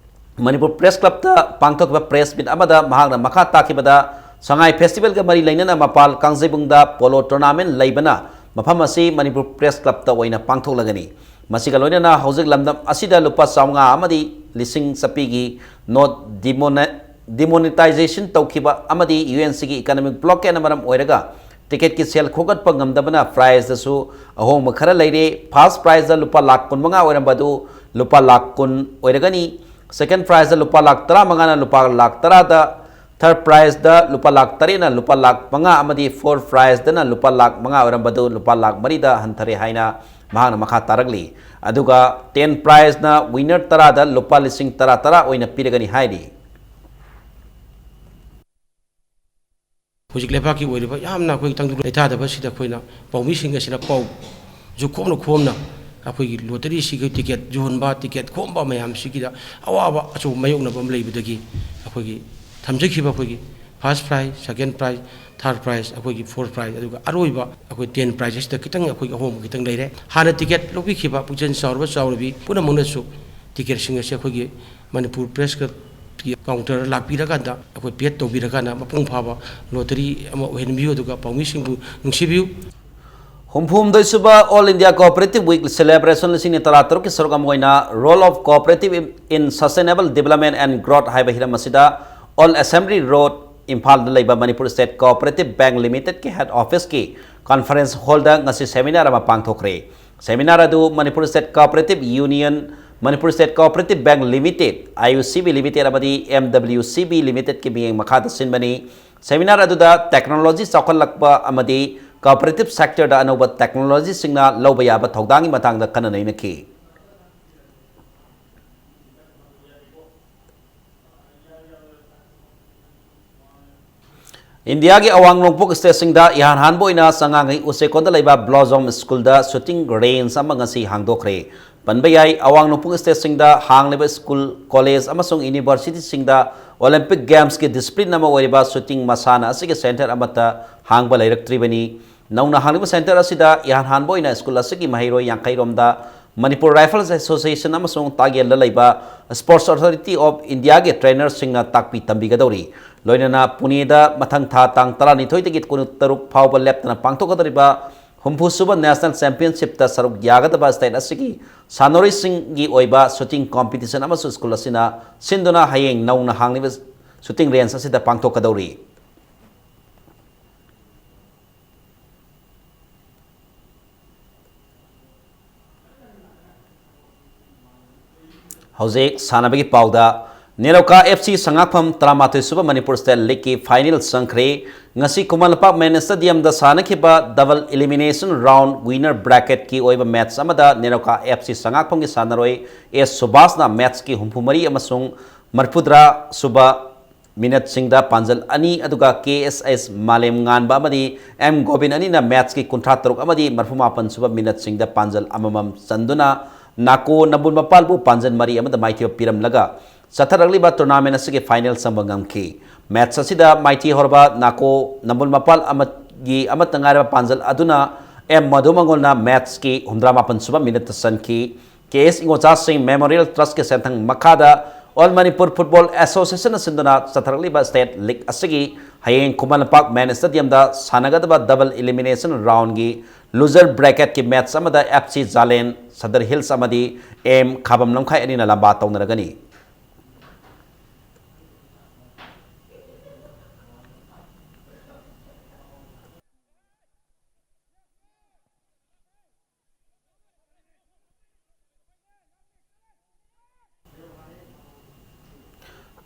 ꯃꯅꯤꯄꯨꯔ Press Clubꯇ ꯄꯥꯡꯊꯣꯛꯈꯤꯕ press meet ꯑꯃꯗ ꯃꯍꯥꯛꯅ ꯃꯈꯥ ꯇꯥꯈꯤꯕꯗ, ꯁꯉꯥꯏ festivalꯒ ꯃꯔꯤ ꯂꯩꯅꯅ ꯃꯄꯥꯜ ꯀꯥꯡꯖꯩꯕꯨꯡꯗ polo tournament ꯂꯩꯕꯅ ꯃꯐꯝ ꯑꯁꯤ ꯃꯅꯤꯄꯨꯔ Press Clubꯇ ꯑꯣꯏꯅ ꯄꯥꯡꯊꯣꯛꯂꯒꯅꯤ꯫ ꯃꯁꯤꯒ ꯂꯣꯏꯅꯅ ꯍꯧꯖꯤꯛ ꯂꯝꯗꯝ ꯑꯁꯤꯗ ꯂꯨꯄꯥ ꯆꯥꯃꯉꯥ ꯑꯃꯗꯤ ꯂꯤꯁꯤꯡ ꯆꯠꯄꯤꯒꯤ note demone-, demonetization ꯇꯧꯈꯤꯕ ꯑꯃꯗꯤ UNCꯒꯤ economic blockadeꯅ ꯃꯔꯝ ꯑꯣꯏꯔꯒ ticketꯀꯤ sale ꯈꯣꯝꯒꯠꯄ ꯉꯝꯗꯕꯅ prizeꯇꯁꯨ ꯑꯍꯣꯡꯕ ꯈꯔ ꯂꯩꯔꯦ꯫ First prizeꯇ ꯂꯨꯄꯥ ꯂꯥꯈ ꯀꯨꯟꯃꯉꯥ ꯑꯣꯏꯔꯝꯕ ꯑꯗꯨ ꯂꯨꯄꯥ ꯂꯥꯈ ꯀꯨꯟ ꯑꯣꯏꯔꯒꯅꯤ꯫ Second prizeꯇ ꯂꯨꯄꯥ ꯂꯥꯈ ꯇꯔꯥꯃꯉꯥꯅ ꯂꯨꯄꯥ ꯂꯥꯈ ꯇꯔꯥꯗ, third prizeꯇ ꯂꯨꯄꯥ ꯂꯥꯈ ꯇꯔꯦꯠꯅ ꯂꯨꯄꯥ ꯂꯥꯈ ꯃꯉꯥ ꯑꯃꯗꯤ fourth prizeꯇꯅ ꯂꯨꯄꯥ ꯂꯥꯈ ꯃꯉꯥ ꯑꯣꯏꯔꯝꯕꯗꯨ ꯂꯨꯄꯥ ꯂꯥꯈ ꯃꯔꯤꯗ ꯍꯟꯊꯔꯦ ꯍꯥꯏꯅ ꯃꯍꯥꯛꯅ ꯃꯈꯥ ꯇꯥꯔꯛꯂꯤ꯫ ꯑꯗꯨꯒ ten prizeꯅ winner ꯇꯔꯥꯗ ꯂꯨꯄꯥ ꯂꯤꯁꯤꯡ ꯇꯔꯥ ꯇꯔꯥ ꯑꯣꯏꯅ ꯄꯤꯔꯒꯅꯤ ꯍꯥꯏꯔꯤ꯫ ꯍꯧꯖꯤꯛ ꯂꯩꯕꯥꯛꯀꯤ ꯑꯣꯏꯔꯤꯕ ꯌꯥꯝꯅ ꯑꯩꯈꯣꯏꯒꯤ ꯇꯪꯗꯨ ꯂꯩꯇꯥꯗꯕꯁꯤꯗ ꯑꯩꯈꯣꯏꯅ ꯄꯥꯎꯃꯤꯁꯤꯡ ꯑꯁꯤꯅ ꯄꯥꯎꯁꯨ ꯈꯣꯝꯅ ꯈꯣꯝꯅ ꯑꯩꯈꯣꯏꯒꯤ lotteryꯁꯤꯒꯤ ticket ꯌꯣꯟꯕ, ticket ꯈꯣꯝꯕ ꯃꯌꯥꯝꯁꯤꯒꯤꯗ ꯑꯋꯥꯕ ꯑꯆꯧꯕ ꯃꯥꯌꯣꯛꯅꯕ ꯑꯃ ꯂꯩꯕꯗꯒꯤ ꯑꯩꯈꯣꯏꯒꯤ ꯊꯝꯖꯈꯤꯕ ꯑꯩꯈꯣꯏꯒꯤ first prize, second prize, third prize, ꯑꯩꯈꯣꯏꯒꯤ fourth prize, ꯑꯗꯨꯒ ꯑꯔꯣꯏꯕ ꯑꯩꯈꯣꯏ ten prize ꯑꯁꯤꯗ ꯈꯤꯇꯪ ꯑꯩꯈꯣꯏꯒꯤ ꯑꯍꯣꯡꯕ ꯈꯤꯇꯪ ꯂꯩꯔꯦ꯫ ꯍꯥꯟꯅ ticket ꯂꯧꯕꯤꯈꯤꯕ ꯄꯨꯛꯆꯦꯜ ꯆꯥꯎꯔꯕ ꯆꯥꯎꯔꯕꯤ ꯄꯨꯝꯅꯃꯛꯅꯁꯨ ticketꯁꯤꯡ ꯑꯁꯤ ꯑꯩꯈꯣꯏꯒꯤ ꯃꯅꯤꯄꯨꯔ Press Clubꯀꯤ counterꯗ ꯂꯥꯛꯄꯤꯔꯀꯥꯟꯗ ꯑꯩꯈꯣꯏ paid ꯇꯧꯕꯤꯔꯀꯥꯟꯗ ꯃꯄꯨꯡ ꯐꯥꯕ lottery ꯑꯃ ꯑꯣꯏꯍꯟꯕꯤꯌꯨ, ꯑꯗꯨꯒ ꯄꯥꯎꯃꯤꯁꯤꯡꯕꯨ ꯅꯨꯡꯁꯤꯕꯤꯌꯨ꯫ ꯍꯨꯝꯐꯨꯍꯨꯝꯗꯣꯏ ꯁꯨꯕ All India Cooperative Week celebration ꯂꯤꯁꯤꯡ ꯑꯅꯤ ꯇꯔꯥꯇꯔꯨꯛꯀꯤ ꯁꯔꯨꯛ ꯑꯃ ꯑꯣꯏꯅ Role of Cooperative in Sustainable Development and Growth ꯍꯥꯏꯕ ꯍꯤꯔꯝ ꯑꯁꯤꯗ Old Assembly Road, ꯏꯝꯐꯥꯜꯗ ꯂꯩꯕ Manipur State Cooperative Bank Limitedꯀꯤ head officeꯀꯤ conference hallꯗ ꯉꯁꯤ seminar ꯑꯃ ꯄꯥꯡꯊꯣꯛꯈ꯭ꯔꯦ꯫ Seminar ꯑꯗꯨ Manipur State Cooperative Union, Manipur State Cooperative Bank Limited, IUCB Limited ꯑꯃꯗꯤ MWCB Limitedꯀꯤ ꯃꯤꯠꯌꯦꯡ ꯃꯈꯥꯗ ꯁꯤꯟꯕꯅꯤ꯫ Seminar ꯑꯗꯨꯗ technology ꯆꯥꯎꯈꯠꯂꯛꯄ ꯑꯃꯗꯤ cooperative sectorꯗ ꯑꯅꯧꯕ technologyꯁꯤꯡꯅ ꯂꯧꯕ ꯌꯥꯕ ꯊꯧꯗꯥꯡꯒꯤ ꯃꯇꯥꯡꯗ ꯈꯟꯅ ꯅꯩꯅꯈꯤ꯫ ꯏꯟꯗꯤꯌꯥꯒꯤ ꯑꯋꯥꯡ ꯅꯣꯡꯄꯣꯛ stateꯁꯤꯡꯗ ꯏꯍꯥꯟ ꯍꯥꯟꯕ ꯑꯣꯏꯅ ꯆꯉꯥꯡꯉꯩ ꯎꯆꯦꯛꯀꯣꯟꯗ ꯂꯩꯕ Blossom Schoolꯗ shooting range ꯑꯃ ꯉꯁꯤ ꯍꯥꯡꯗꯣꯛꯈ꯭ꯔꯦ꯫ ꯄꯟꯕ ꯌꯥꯏ꯫ ꯑꯋꯥꯡ ꯅꯣꯡꯄꯣꯛ stateꯁꯤꯡꯗ ꯍꯥꯡꯂꯤꯕ school, college ꯑꯃꯁꯨꯡ universityꯁꯤꯡꯗ Olympic Gamesꯀꯤ discipline ꯑꯃ ꯑꯣꯏꯔꯤꯕ shooting ꯃꯁꯥꯟꯅ ꯑꯁꯤꯒꯤ center ꯑꯃꯠꯇ ꯍꯥꯡꯕ ꯂꯩꯔꯛꯇ꯭ꯔꯤꯕꯅꯤ꯫ ꯅꯧꯅ ꯍꯥꯡꯂꯤꯕ center ꯑꯁꯤꯗ ꯏꯍꯥꯟ ꯍꯥꯟꯕ ꯑꯣꯏꯅ school ꯑꯁꯤꯒꯤ ꯃꯍꯩꯔꯣꯏ ꯌꯥꯡꯈꯩ ꯔꯣꯝꯗ Manipur Rifles Association ꯑꯃꯁꯨꯡ ꯇꯥꯒꯦꯜꯗ ꯂꯩꯕ Sports Authority of Indiaꯒꯤ trainerꯁꯤꯡꯅ ꯇꯥꯛꯄꯤ ꯇꯝꯕꯤꯒꯗꯧꯔꯤ꯫ ꯂꯣꯏꯅꯅ ꯄꯨꯅꯦꯗ ꯃꯊꯪ ꯊꯥ ꯇꯥꯡ ꯇꯔꯥꯅꯤꯊꯣꯏꯗꯒꯤ ꯀꯨꯟꯇꯔꯨꯛ ꯐꯥꯎꯕ ꯂꯦꯞꯇꯅ ꯄꯥꯡꯊꯣꯛꯀꯗꯧꯔꯤꯕ ꯍꯨꯝꯐꯨ ꯁꯨꯕ National Championshipꯇ ꯁꯔꯨꯛ ꯌꯥꯒꯗꯕ state ꯑꯁꯤꯒꯤ ꯁꯥꯟꯅꯔꯣꯏꯁꯤꯡꯒꯤ ꯑꯣꯏꯕ shooting competition ꯑꯃꯁꯨ school ꯑꯁꯤꯅ ꯁꯤꯟꯗꯨꯅ ꯍꯌꯦꯡ ꯅꯧꯅ ꯍꯥꯡꯂꯤꯕ shooting range ꯑꯁꯤꯗ ꯄꯥꯡꯊꯣꯛꯀꯗꯧꯔꯤ꯫ ꯍꯧꯖꯤꯛ ꯁꯥꯟꯅꯕꯒꯤ ꯄꯥꯎꯗ, ꯅꯦꯔꯣꯀꯥ F C ꯁꯉꯥꯛꯐꯝ ꯇꯔꯥꯃꯥꯊꯣꯏ ꯁꯨꯕ Manipur State Leagueꯀꯤ final ꯆꯪꯈ꯭ꯔꯦ꯫ ꯉꯁꯤ ꯈꯨꯃꯟ ꯂꯝꯄꯥꯛ main stadiumꯗ ꯁꯥꯟꯅꯈꯤꯕ double elimination round winner bracketꯀꯤ ꯑꯣꯏꯕ match ꯑꯃꯗ ꯅꯦꯔꯣꯀꯥ F C ꯁꯉꯥꯛꯐꯝꯒꯤ ꯁꯥꯟꯅꯔꯣꯏ S ꯁꯨꯕꯥꯁꯅ matchꯀꯤ ꯍꯨꯝꯐꯨ ꯃꯔꯤ ꯑꯃꯁꯨꯡ ꯃꯔꯤꯐꯨꯇꯔꯥ ꯁꯨꯕ minuteꯁꯤꯡꯗ ꯄꯥꯟꯖꯜ ꯑꯅꯤ, ꯑꯗꯨꯒ K S S ꯃꯥꯂꯦꯝ ꯉꯥꯟꯕ ꯑꯃꯗꯤ M ꯒꯣꯕꯤꯟ ꯑꯅꯤꯅ matchꯀꯤ ꯀꯨꯟꯊ꯭ꯔꯥ ꯇꯔꯨꯛ ꯑꯃꯗꯤ ꯃꯔꯤꯐꯨ ꯃꯥꯄꯟ ꯁꯨꯕ minuteꯁꯤꯡꯗ ꯄꯥꯟꯖꯜ ꯑꯃꯃꯝ ꯆꯟꯗꯨꯅ ꯅꯥꯀꯣ ꯅꯝꯕꯨꯜ ꯃꯄꯥꯜꯕꯨ ꯄꯥꯟꯖꯜ ꯃꯔꯤ ꯑꯃꯗ ꯃꯥꯏꯊꯤꯕ ꯄꯤꯔꯝꯂꯒ ꯆꯠꯊꯔꯛꯂꯤꯕ tournament ꯑꯁꯤꯒꯤ final ꯆꯪꯕ ꯉꯝꯈꯤ꯫ Match ꯑꯁꯤꯗ ꯃꯥꯏꯊꯤ ꯍꯧꯔꯕ ꯅꯥꯀꯣ ꯅꯝꯕꯨꯜ ꯃꯄꯥꯜ ꯑꯃꯒꯤ ꯑꯃꯠꯇ ꯉꯥꯏꯔꯕ ꯄꯥꯟꯖꯜ ꯑꯗꯨꯅ M ꯃꯙꯨ ꯃꯉꯣꯜꯅ matchꯀꯤ ꯍꯨꯝꯗ꯭ꯔꯥ ꯃꯥꯄꯟ ꯁꯨꯕ minuteꯇ ꯆꯟꯈꯤ꯫ K S ꯏꯉꯣꯆꯥꯁꯤꯡ Memorial Trustꯀꯤ ꯁꯦꯟꯊꯪ ꯃꯈꯥꯗ All Manipur Football Associationꯅ ꯁꯤꯟꯗꯨꯅ ꯆꯠꯊꯔꯛꯂꯤꯕ state league ꯑꯁꯤꯒꯤ ꯍꯌꯦꯡ Khuman Lampak main stadiumꯗ ꯁꯥꯟꯅꯒꯗꯕ double elimination roundꯒꯤ loser bracketꯀꯤ match ꯑꯃꯗ F C ꯖꯥꯂꯦꯟ Sadar Hills ꯑꯃꯗꯤ M ꯈꯥꯕꯝ ꯂꯝꯈꯥꯏ ꯑꯅꯤꯅ ꯂꯝꯕꯥ ꯇꯧꯅꯔꯒꯅꯤ꯫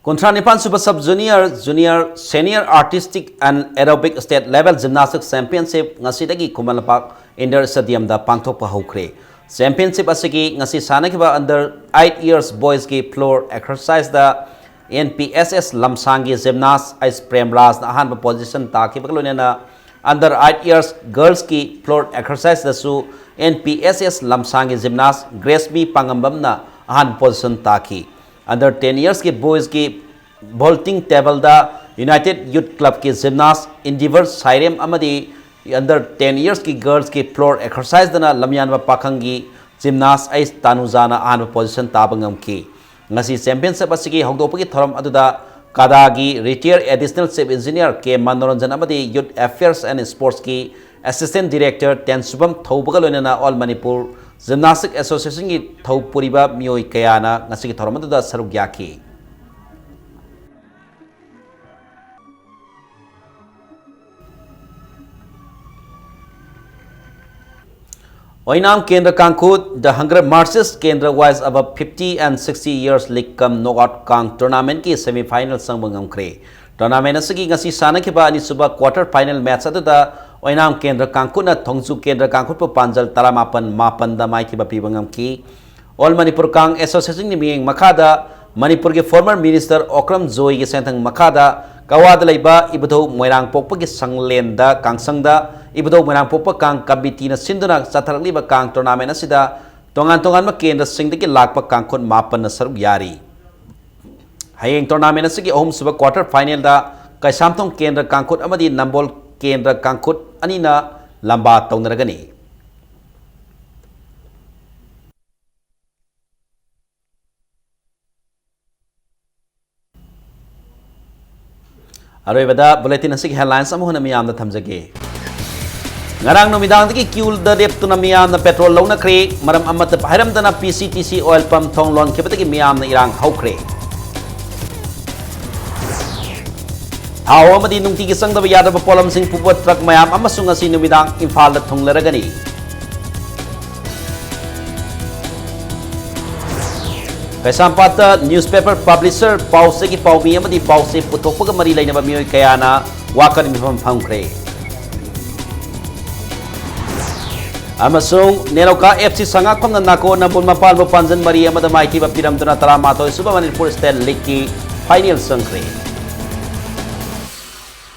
ꯀꯨꯟꯊ꯭ꯔꯥ ꯅꯤꯄꯥꯟ ꯁꯨꯕ Sub Junior, Junior, Senior Artistic and Aerobic State Level Gymnastic Championship ꯉꯁꯤꯗꯒꯤ ꯈꯨꯃꯟ ꯂꯝꯄꯥꯛ indoor stadiumꯗ ꯄꯥꯡꯊꯣꯛꯄ ꯍꯧꯈ꯭ꯔꯦ꯫ Championship ꯑꯁꯤꯒꯤ ꯉꯁꯤ ꯁꯥꯟꯅꯈꯤꯕ under eight years boysꯀꯤ floor exerciseꯗ N P S S ꯂꯝꯁꯥꯡꯒꯤ gymnast S ꯄ꯭ꯔꯦꯝꯔꯥꯖꯅ ꯑꯍꯥꯟꯕ position ꯇꯥꯈꯤꯕꯒ ꯂꯣꯏꯅꯅ under eight years girlsꯀꯤ floor exerciseꯇꯁꯨ N P S S ꯂꯝꯁꯥꯡꯒꯤ gymnast ꯒ꯭ꯔꯦꯁꯃꯤ ꯄꯥꯉꯝꯕꯝꯅ ꯑꯍꯥꯟꯕ position ꯇꯥꯈꯤ꯫ Under ten yearsꯀꯤ boysꯀꯤ vaulting tableꯗ United Youth Clubꯀꯤ gymnast Endeavour ꯁꯥꯏꯔꯦꯝ ꯑꯃꯗꯤ under ten yearsꯀꯤ girlsꯀꯤ floor exerciseꯇꯅ ꯂꯝꯌꯥꯟꯕ ꯄꯥꯈꯪꯒꯤ gymnast ꯑꯩꯁ ꯇꯥꯅꯨꯖꯥꯅ ꯑꯍꯥꯟꯕ position ꯇꯥꯕ ꯉꯝꯈꯤ꯫ ꯉꯁꯤ championship ꯑꯁꯤꯒꯤ ꯍꯧꯗꯣꯛꯄꯒꯤ ꯊꯧꯔꯝ ꯑꯗꯨꯗ ꯀꯥꯗꯥꯒꯤ retired additional chief engineer K Manoranjan ꯑꯃꯗꯤ Youth Affairs and Sportsꯀꯤ assistant director ꯇꯦꯟꯁꯨꯕꯝ ꯊꯧꯕꯒ ꯂꯣꯏꯅꯅ All Manipur Gymnastic Associationꯒꯤ ꯊꯧ ꯄꯨꯔꯤꯕ ꯃꯤꯑꯣꯏ ꯀꯌꯥꯅ ꯉꯁꯤꯒꯤ ꯊꯧꯔꯝ ꯑꯗꯨꯗ ꯁꯔꯨꯛ ꯌꯥꯈꯤ꯫ ꯑꯣꯏꯅꯥꯝ ꯀꯦꯟꯗ꯭ꯔ ꯀꯥꯡꯈꯨꯠ, The Hunger Marches Kendra Wise Above Fifty and Sixty Years League cum Knockout ꯀꯥꯡ tournamentꯀꯤ semifinal ꯆꯪꯕ ꯉꯝꯈ꯭ꯔꯦ꯫ Tournament ꯑꯁꯤꯒꯤ ꯉꯁꯤ ꯁꯥꯟꯅꯈꯤꯕ ꯑꯅꯤꯁꯨꯕ quarter final match ꯑꯗꯨꯗ ꯑꯣꯏꯅꯥꯝ ꯀꯦꯟꯗ꯭ꯔ ꯀꯥꯡꯈꯨꯠꯅ ꯊꯣꯡꯖꯨ ꯀꯦꯟꯗ꯭ꯔ ꯀꯥꯡꯈꯨꯠꯄꯨ ꯄꯥꯟꯖꯜ ꯇꯔꯥꯃꯥꯄꯟ ꯃꯥꯄꯟꯗ ꯃꯥꯏꯊꯤꯕ ꯄꯤꯕ ꯉꯝꯈꯤ꯫ All Manipur Kang Associationꯒꯤ ꯃꯤꯠꯌꯦꯡ ꯃꯈꯥꯗ ꯃꯅꯤꯄꯨꯔꯒꯤ former minister ꯑꯣꯀ꯭ꯔꯝ ꯖꯣꯏꯒꯤ ꯁꯦꯟꯊꯪ ꯃꯈꯥꯗ ꯀꯋꯥꯗ ꯂꯩꯕ ꯏꯕꯨꯙꯧ ꯃꯣꯏꯔꯥꯡꯄꯣꯛꯄꯒꯤ ꯁꯪꯂꯦꯟꯗ ꯀꯥꯡꯁꯪꯗ ꯏꯕꯨꯙꯧ ꯃꯣꯏꯔꯥꯡꯄꯣꯛꯄ ꯀꯥꯡ committeeꯅ ꯁꯤꯟꯗꯨꯅ ꯆꯠꯊꯔꯛꯂꯤꯕ ꯀꯥꯡ tournamentꯑꯁꯤꯗ ꯇꯣꯉꯥꯟ ꯇꯣꯉꯥꯟꯕ ꯀꯦꯟꯗ꯭ꯔꯁꯤꯡꯗꯒꯤ ꯂꯥꯛꯄ ꯀꯥꯡꯈꯨꯠ ꯃꯥꯄꯟꯅ ꯁꯔꯨꯛ ꯌꯥꯔꯤ꯫ ꯍꯌꯦꯡ tournament ꯑꯁꯤꯒꯤ ꯑꯍꯨꯝꯁꯨꯕ quarter finalꯗ ꯀꯩꯁꯥꯝꯊꯣꯡ ꯀꯦꯟꯗ꯭ꯔ ꯀꯥꯡꯈꯨꯠ ꯑꯃꯗꯤ ꯅꯝꯕꯣꯜ ꯀꯦꯟꯗ꯭ꯔ ꯀꯥꯡꯈꯨꯠ ꯑꯅꯤꯅ ꯂꯝꯕꯥ ꯇꯧꯅꯔꯒꯅꯤ꯫ ꯑꯔꯣꯏꯕꯗ bulletin ꯑꯁꯤꯒꯤ headlines ꯑꯃꯨꯛ ꯍꯟꯅ ꯃꯤꯌꯥꯝꯗ ꯊꯝꯖꯒꯦ꯫ ꯉꯔꯥꯡ ꯅꯨꯃꯤꯗꯥꯡꯗꯒꯤ queueꯗ ꯂꯦꯞꯇꯨꯅ ꯃꯤꯌꯥꯝꯅ petrol ꯂꯧꯅꯈ꯭ꯔꯦ꯫ ꯃꯔꯝ ꯑꯃꯠꯇ ꯍꯥꯏꯔꯝꯗꯅ P C T C oil pump ꯊꯣꯡ ꯂꯣꯟꯈꯤꯕꯗꯒꯤ ꯃꯤꯌꯥꯝꯅ ꯏꯔꯥꯡ ꯍꯧꯈ꯭ꯔꯦ꯫ ꯊꯥꯎ ꯑꯃꯗꯤ ꯅꯨꯡꯇꯤꯒꯤ ꯆꯪꯗꯕ ꯌꯥꯗ꯭ꯔꯕ ꯄꯣꯠꯂꯝꯁꯤꯡ ꯄꯨꯕ truck ꯃꯌꯥꯝ ꯑꯃꯁꯨ ꯉꯁꯤ ꯅꯨꯃꯤꯗꯥꯡ ꯏꯝꯐꯥꯜꯗ ꯊꯨꯡꯂꯔꯒꯅꯤ꯫ ꯀꯩꯁꯥꯝꯄꯥꯠꯇ newspaper publisher, ꯄꯥꯎꯆꯦꯒꯤ ꯄꯥꯎꯃꯤ ꯑꯃꯗꯤ ꯄꯥꯎꯆꯦ ꯄꯨꯊꯣꯛꯄꯒ ꯃꯔꯤ ꯂꯩꯅꯕ ꯃꯤꯑꯣꯏ ꯀꯌꯥꯅ ꯋꯥꯀꯠ ꯃꯤꯐꯝ ꯐꯝꯈ꯭ꯔꯦ꯫ ꯑꯃꯁꯨꯡ ꯅꯦꯔꯣꯀꯥ F C ꯁꯉꯥꯛꯐꯝꯅ ꯅꯥꯀꯣ ꯅꯝꯕꯣꯜ ꯃꯄꯥꯟꯕꯨ ꯄꯥꯟꯖꯟ ꯃꯔꯤ ꯑꯃꯗ ꯃꯥꯏꯊꯤꯕ ꯄꯤꯔꯝꯗꯨꯅ ꯇꯔꯥꯃꯥꯊꯣꯏ ꯁꯨꯕ ꯃꯅꯤꯄꯨꯔ State Leagueꯀꯤ final ꯆꯪꯈ꯭ꯔꯦ꯫